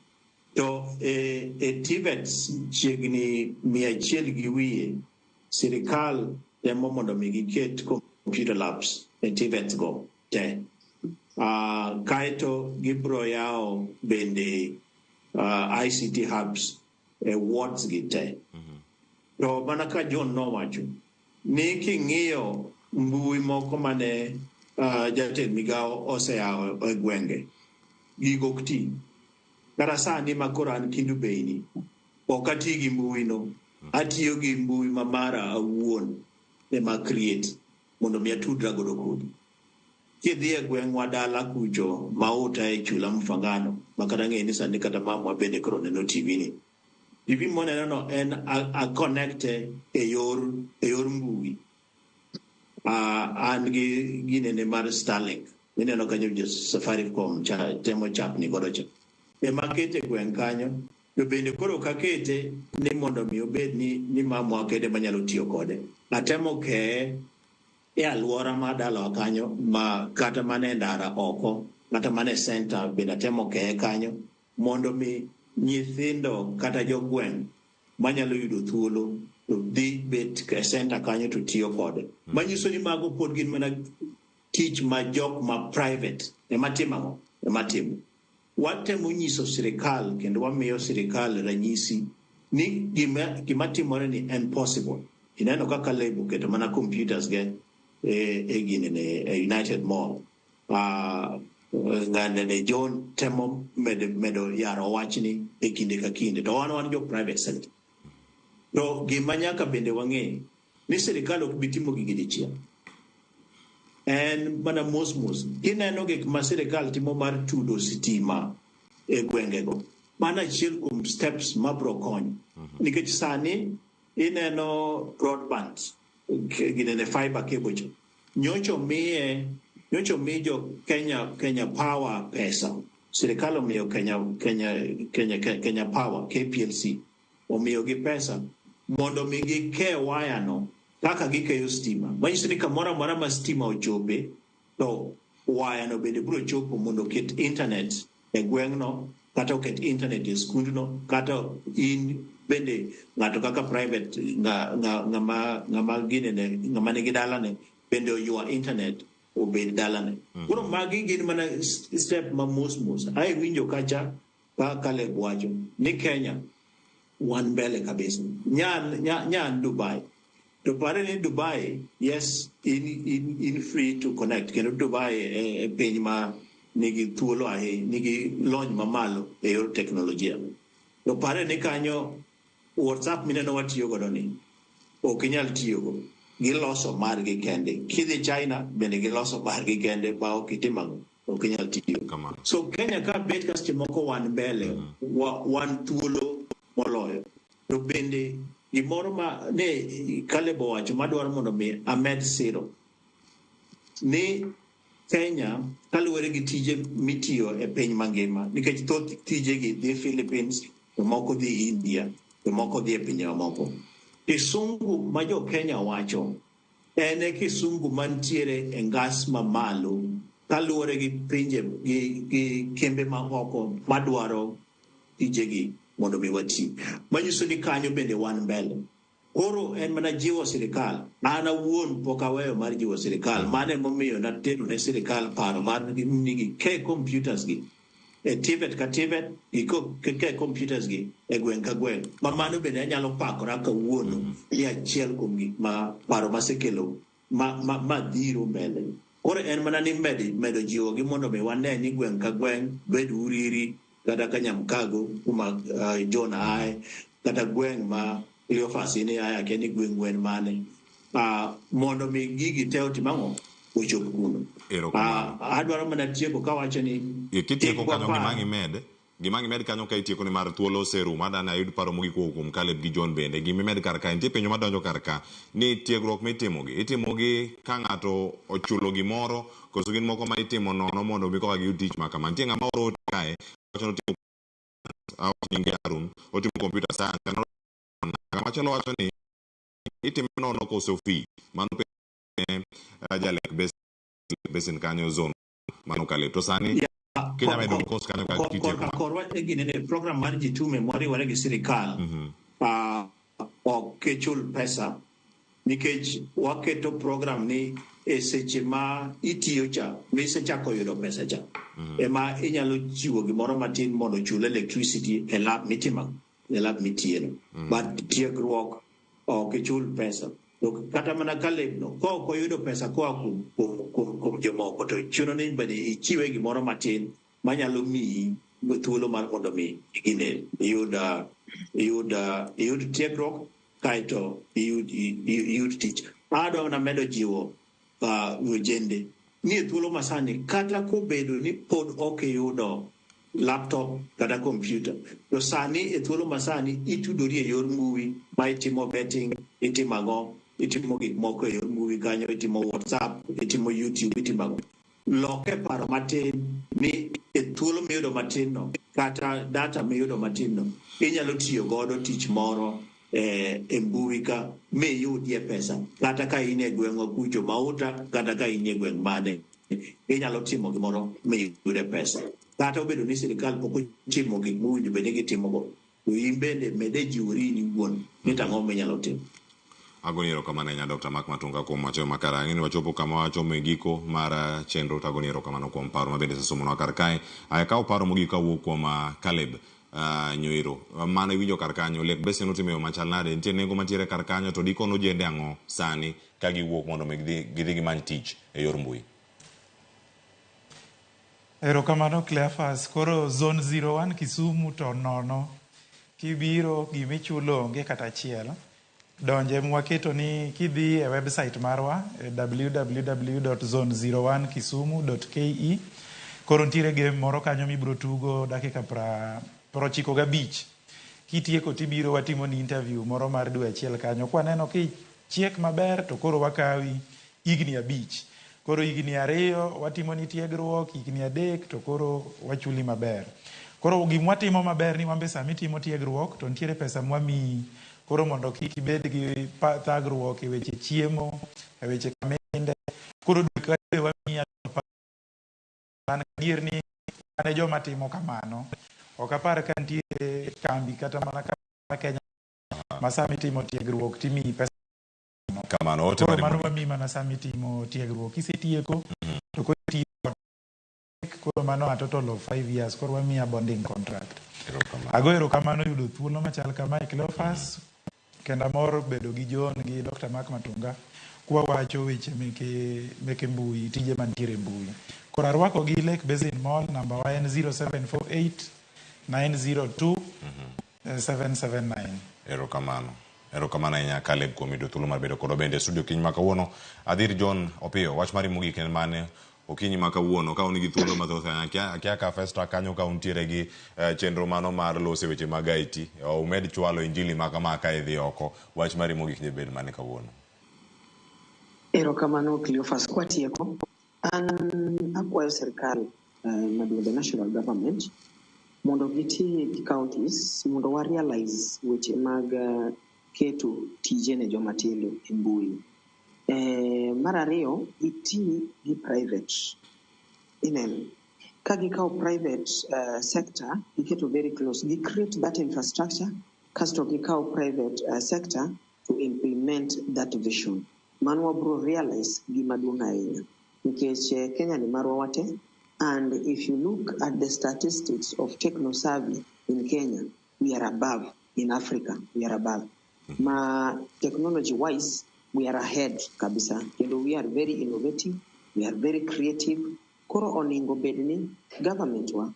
To e TVETs chiegni 100 gi wiye sirikal temo mondo mi giket computer labs e TVETs go te. Kaeto gibro yawo bende ICT hubs e wards gi te. To mana ka John nowacho ni king'iyo mbui moko mane jatend migawo oseyawo e gwenge, gigo ok ti. Kata sani ma koro an Kendu Bay ni, ok ati gi mbui no. Atiyo gi mbui ma mara awuon ema create mondo mi atudra godo kodi. Kidhi e gweng'wa dala kucho Mauta e Chula Mfangano, ma kata ng'e ni sani kata mamwa bende koro neno TV ni. TV moneno no en a connect e yor mbui. An gi ginene mar Starlink. Ineno kanyo jo Safaricom cha temo chapni godo cha. Ema kete gweng' kanyo, to bende koro kakete ni mondo mi obed ni mamwa kende manyalo tiyo kode. Atemo keye e alwora mar dalawa kanyo, ma kata mana e ndara oko, kata mana e center bende atemo keye kanyo mondo mi nyithindo kata jogweng' manyalo yudo thuolo to dhi bet e center kanyo to tiyo kode. Manyiso ni mago pod gin mana tich ma jok ma private ema timo ang'o? Ema timo. Watemo nyiso sirikal kendo wamiyo sirikal ranyisi ni gima timore ni en possible. Ineno kaka Caleb oketo mana computers ge e ginene e United Mall. Ng'ane ne John temo medo yaro wachni e kinde ka kinde. To wan jo private sector. To gima nyaka bende wang'e ni sirikal ok bi timo gigi dichiel. En mana mos mos. Kineno gik ma sirikal timo mar tudo sitima e gwengego, mano achiel kuom steps mabro konyo. Nikech sani ineno broadband, ginene fiber cable cha. Nyocha mi jo Kenya Power pesa. Sirikal omiyo Kenya Power, KPLC, omiyo gi pesa mondo mi gike waya no kaka gikeyo stima. Manyiso ni kamoro amora ma stima ochope, to waya no bende biro chopo mondo oket internet e gweng'no, kata oket internet e skundno, kata in bende ng'ato kaka private ng'ama ginene, ng'ama nigi dalane bende oywa internet obed dalane. Koro magi gin mana step ma mos mos. Ae winjo kacha ka Caleb wacho ni Kenya wan mbele kabisa. Nyan Dubai. To pare ni Dubai, yes, in free to connect. Kendo Dubai e piny ma nigi thuolo ahinya, nigi lony mamalo e yor teknolojia. To pare ni kanyo WhatsApp mineno watiyo godo ni ok inyal tiyogo. Giloso margi kende. Kidhi China bende giloso margi kende ma ok itimo ang'o? Ok inyal tiyo. So Kenya ka bet ka seche moko wan mbele, wan thuolo moloyo. To bende gimoro ma ne Caleb owacho madwaro mondo mi amed siro ni Kenya kaluwore gi tije mitiyo e piny mangima, nikech thoth tijegi dhi Philippines, to moko dhi India, to moko dhi e pinje mamoko. Kisungu ma jo Kenya wacho en e kisungu mantiere e ngas mamalo kaluwore gi pinje gi kembe ma oko madwaro tijegi mondo mi wati. Manyiso ni kanyo bende wan mbele. Koro en mana jiwo sirikal. An awuon pok aweyo mar jiwo sirikal. Mano emomiyo natero ne sirikal paro mar ni gike computers gi e TVET ka TVET, gike computers gi e gweng' ka gweng'. Ma mano bende anyalo pakora kawuono ni achiel kuom gik ma paro masekelo ma dhiro mbele. Koro en mana ni medo jiwogi mondo mi wane ni gweng' ka gweng' bed Uriri kata Kanyamkago kuma John ae, kata gweng' ma Cleophas ni ae, akia ni gweng' gwen mane, mondo mi gigi te otim ang'o? Ochop kuno. Adwaro mana tieko kawacho ni kitieko kanyo gima gimed kanyo ka itieko ni mar thuolo oserumo. Adani ayud paro mogik kowuok kuom Caleb gi John bende. Gima imed kar ka, nitie penjo madonjo kar ka ni tiegruok mitimogi, itimogi ka ng'ato ochulo gimoro koso gin moko ma itimo nono mondo mi koka giyud tich ma kama. Nitie ng'ama oro ote kae wacho ni otimo nyinge Harun, otimo computer science. Ng'ama chielo wacho ni itime nono koso fee. Mano Jalek Basin kanyo zone mano Caleb. To sani Kenya medo kos kanyo ka kitieko ma. Korwa e ginene program mar Jitume moriwore gi sirikal ok chul pesa nikech waketo program ni E seche ma itiyo cha, misechako yudo pesa cha, ema inyalo chiwo gimoro matin mondo ochul electricity e lab mitimo, e lab mitiyeno. But tiegruok ok ichul pesa. To kata mana Caleb no, ka ok oyudo pesa koa kuom jomoko, to chuno ni bende ichiwe gimoro matin manyalo miyi thuolo mar mondo mi gine iyud tiegruok kaeto iyud tich. Adwa mana medo jiwo ojende ni e thuolo masani, kata kobedo ni pod ok iyudo laptop kata computer, to sani e thuolo masani itudori e yor mbui ma itimo betting, itimo ang'o, itimo gik moko e yor mbui kanyo, itimo WhatsApp, itimo YouTube, itimo ang'o. Loke paro matin ni e thuolo miyudo matin no, kata data miyudo matin no, inyalo tiyo godo tich moro e mbui ka miyudie pesa, kata ka in e gweng'wa kucho Mauta, kata ka in e gweng' mane, inyalo timo gimoro miyude pesa. Kata obedo ni sirikal pok otimo gik mowinjo bed ni gitimogo, to in bende mede jiwori in iwuon ni to ang'o minyalo timo. Agoni erokamano ahinya Dr. Mark Matunga kuom wacho makare. Ang'e ni wachopo kama wachomo e giko mar chenro, to agoni erokamano kuom paro ma bende isesomonwa kar kae. Akawo paro mogik kawuok kuom Caleb Nyoiro. Mano iwinjo kar kanyo, Lake Basin otimo e yo machal nade? Nitie nengo mantiere kar kanyo, to dikono ojende ang'o sani ka giwuok mondo mi gidhi gimany tich e yor mbui? Erokamano Cleophas. Koro zone 01 Kisumu to nono. Kibiro gimichulo onge kata achiel. Donje mwaketo ni kidhi e website marwa www.zone01kisumu.ke. Koro nitiere game moro kanyo mibiro tugo dakika 95. Kitieko tibiro watimo ni interview moro mar dwe achiel kanyo. Kwaneno kichiek maber to koro wakawi higni 5. Koro higni 2 watimo ni tiegruok, higni 3 to koro wachuli maber. Koro gimwatimo maber ni wambe sama itimo tiegruok to nitiere pesa mwamiyi. Koro mondo kik ibed gi thagruok e weche chiemo, e weche kaminde. Koro dwe ka dwe wamiyi an adier ni an e joma timo kamano. Ok apar ka nitie kambi kata mana ka Kenya ma sama itimo tiegruok timiyi pesa. Kamano, ote Koro mari mano mogik. wamiyi mana sama itimo tiegruok. Kisetieko to koro itiyo koro mano a total of 5 years. Koro wamiyi a bonding contract. Ago erokamano yudo thuolo machal kamae Cleophas, kendo amor bedo gi John gi Dr. Mark Matunga kwawacho weche meke mbui, tije mantiere e mbui. Koro arwako gi Lake Basin Mall, namba wa en 0748 902 779. Erokamano. Erokamano ahinya Caleb kuom yudo thuolo mar bedo kodwa bende e studio kiny ma kawuono. Adhir John Opiyo, wach mari mogik en mane okinyi ma kawuono ka un gi thuolo mathoth ahinya? Akia ka Festa kanyo ka untiere gi chenro mano mar loso weche mag IT, umed chwalo injili ma kama ka idhi oko. Wach mari mogik dhi bed mane kawuono? Erokamano Cleophas. Kwatieko, an akwayo sirikal maduong', the national government, mondo giti gi counties mondo wa realize weche mag keto tije ne joma tindo e mbui. Mar ariyo, giti gi private. Ineno, ka gikawo private sector, giketo very close, gi create that infrastructure, kasto gikawo private sector to implement that vision. Mano wabro realize gima duong' ahinya. Nikech Kenya ni marwa wate, and if you look at the statistics of techno-savvy in Kenya, we are above. In Africa, we are above. Ma technology-wise, we are ahead kabisa. Kendo we are very innovative, we are very creative. Koro oningo bed ni government wa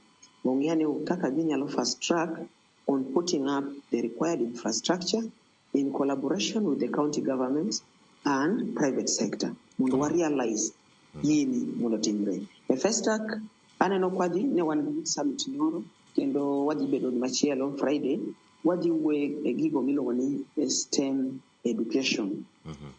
ong'e ni kaka ginyalo fast track on putting up the required infrastructure in collaboration with the county governments and private sector mondo wa realize gini mondo timre. E Festac aneno kwadhi ne wan gi youth summit nyoro kendo wadhi bedo gi machielo Friday, wadhi wuoye e gigo miluongo ni STEM education.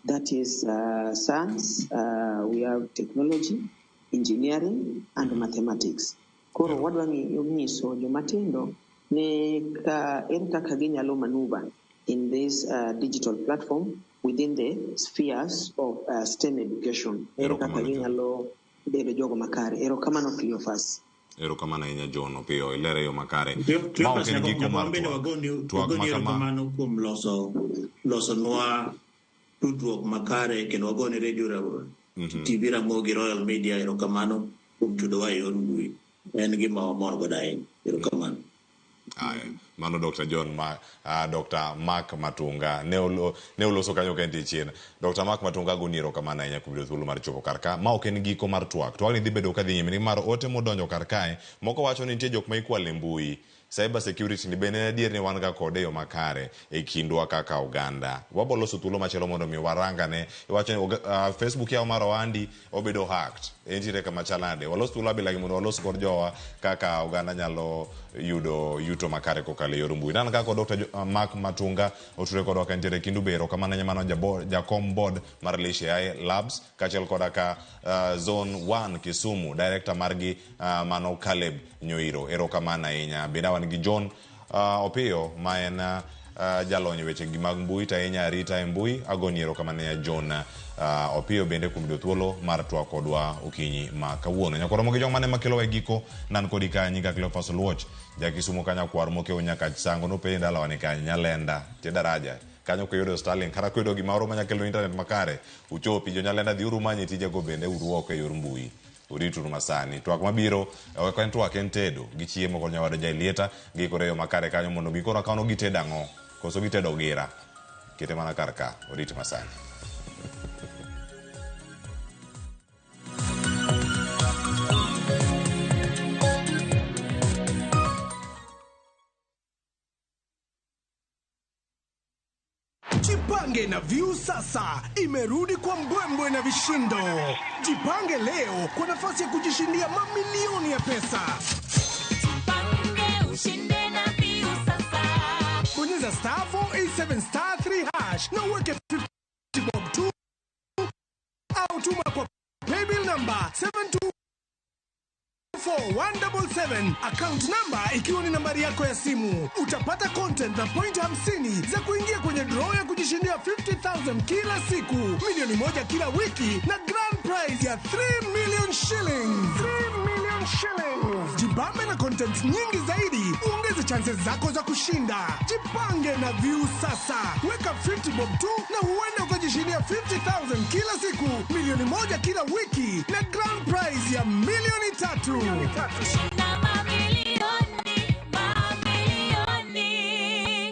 That is science, we have technology, engineering and mathematics. Koro wadwa nyiso jomatindo ni ka ere kaka ginyalo maneuver in this digital platform within the spheres of STEM education. Ere kaka ginyalo bedo jogo makare. Erokamano Cleophas. Erokamano ahinya John Opiyo, ilere yo makare. Ma ok en giko mar twak. Twak Wagoni ma kama erokamano kuom loso nwa tudruok makare kendo wagoni TV Ramogi Royal Media erokamano kuom tudowa e yor mbui. En gima wamor godo ahinya. Erokamano. Aya, mano Dr. John Ma, Dr. Mark Matunga ne oloso kanyo ka entie chien. Dr. Mark Matunga agoni erokamano ahinya kuom yudo thuolo mar chopo kar ka. Ma ok en giko mar twak. Twagni dhi bedo kadhi nyime nimar ote modonjo kar kae moko wacho ni nitie jok ma ikwalo e mbui. Cyber security ni bende en adier ni wan ga kode e yo makare e kindwa kaka oganda. Wabo loso thuolo machielo mondo mi warangane. Iwacho ni Facebook yawo mar ohandi obedo hacked. Entiere kama chal nade? Walos thuolo abilagi mondo walos kod jowa kaka oganda nyalo yudo yuto makare kokalo e yor mbui. Nan kaka Dr. Mark Matunga oture kodwa ka entiere Kindu Bero kamano nyamano jakom board mar Lishe AI Labs kaachiel koda ka Zone 1 Kisumu director margi mano Caleb Nyoiro. Erokamano ahinya. Bende wan gi John Opiyo ma en jalony weche gi mag mbui to ahinya arita e mbui. Agoni erokamano ahinya John Opiyo bende kuom yudo thuolo mar twak kodwa okinyi ma kawuono. Nyakoro mogi jong mane makelowa e giko nan kodi ka nyinga Cleophas Oluoch ja Kisumu kanya kwar mokewo nyaka Sango nopenjo dalawa ni kanye Nyalenda tie daraja kanyo kuyudo Starlink kata kuyudo gimoro manya kelo internet makare uchopi jo Nyalenda dhiuru manye tijego bende uruoko e yor mbui. Urituru masani. Twak mabiro ok en twak en tedo gi chiemo kod nyawado ja Elieta gikore yo makare kanyo mondo mi koro akano gitedo ang'o koso gitedo gira kete mana kar ka orit masani. Jipange na Viusasa imerudi kwa mbwembwe na vishindo. Jipange leo kwa nafasi ya kujishindia mamilioni ya pesa. Jipange ushinde na Viusasa. Bonyeza star 487 star 3 hash na uweke 50 bob 2 au tuma kwa paybill number 724177, account number ikiwa ni nambari yako ya simu. Utapata content na point 50 za kuingia kwenye draw ya kujishindia 50,000 kila siku, milioni 1 kila wiki na grand prize ya 3 million shillings. 3 million shillings. Jibambe na content nyingi zaidi, uongeze chances zako za kushinda. Jipange na Viusasa. Weka 50 bob 2 na huenda ukajishindia 50,000 kila siku, milioni 1 kila wiki na grand prize ya milioni 3.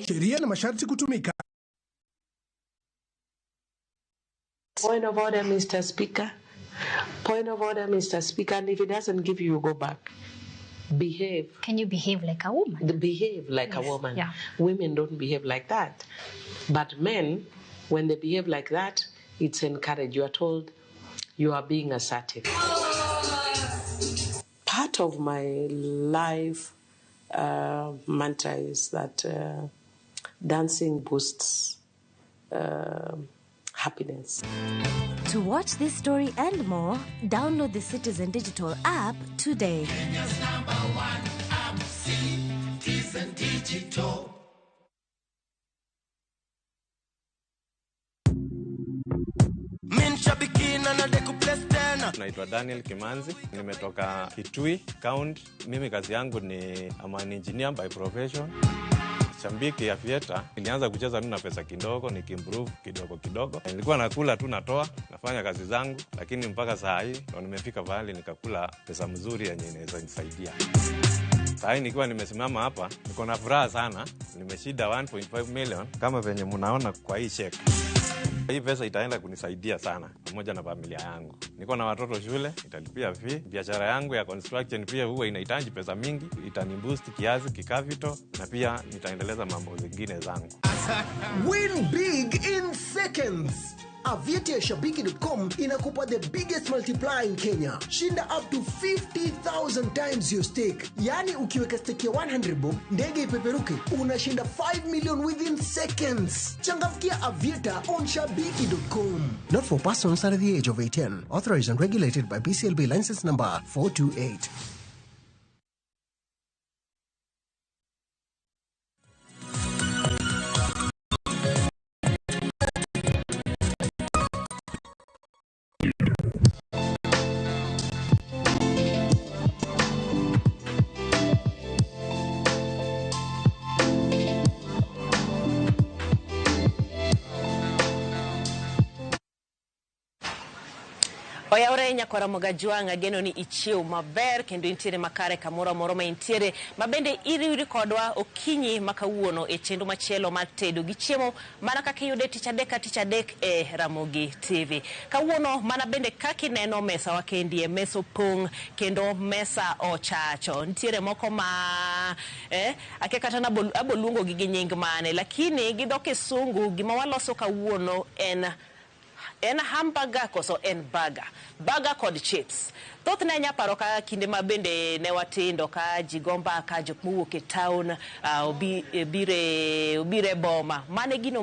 Sheria na masharti kutumika. Point of order, Mr. Speaker. Point of order, Mr. Speaker. And if he doesn't give you, you go back. Behave. Can you behave like a woman? Behave like yes. a woman. Yeah. Women don't behave like that. But men, when they behave like that, it's encouraged. You are told you are being assertive. Part of my life mantra is that dancing boosts happiness. To watch this story and more, download the Citizen Digital app today. Kenya's number one app, Citizen Digital. Naitwa Daniel Kimanzi, nimetoka Kitui County. Mimi kazi yangu ni I'm an engineer by profession. Shambiki ya Aviator, nilianza kucheza tu na pesa kidogo, nikiimprove kidogo kidogo. Nilikuwa nakula tu natoa, nafanya kazi zangu, lakini mpaka saa hii ndo nimefika pahali nikakula pesa mzuri yenye inaweza nisaidia. Saa hii nikiwa nimesimama hapa, niko na furaha sana. Nimeshinda 1.5 million kama venye mnaona kwa hii check. Hii pesa itaenda kunisaidia sana pamoja na familia yangu. Niko na watoto shule, italipia fee. Biashara yangu ya construction pia huwa inahitaji pesa mingi, itaniboost kiasi kikapital na pia nitaendeleza mambo zingine zangu. Win big in seconds. Aviator Shabiki.com inakupa the biggest multiplier in Kenya. Shinda up to 50,000 times your stake. Yani ukiweka stake ya 100 bob, ndege ipeperuke, unashinda 5 million within seconds. Changamkia Aviator on Shabiki.com. Not for persons under the age of 18. Authorized and regulated by BCLB license number 428. Oyawre nyakwara Mogajwang', ageno ni ichiew maber kendo intiere makare kamoro amora ma intiere, ma bende iriwri kodwa okinyi ma kawuono e chenro machielo mar tedo gi chiemo mana kaka iyude tich adek ka tich adek e Ramogi TV. Kawuono mana bende kaka ineno mesa wa kendie, mesa opong' kendo mesa ochacho. Nitiere moko ma akia kata abo luongo gi gi nying mane, lakini gi dho kisungu gima waloso kawuono en hamburger koso en burger? Burger kod chips. Thothne anya paro ka kinde ma bende ne watindo ka ji go mbaka, jok mowuok e town obire boma. Mane gino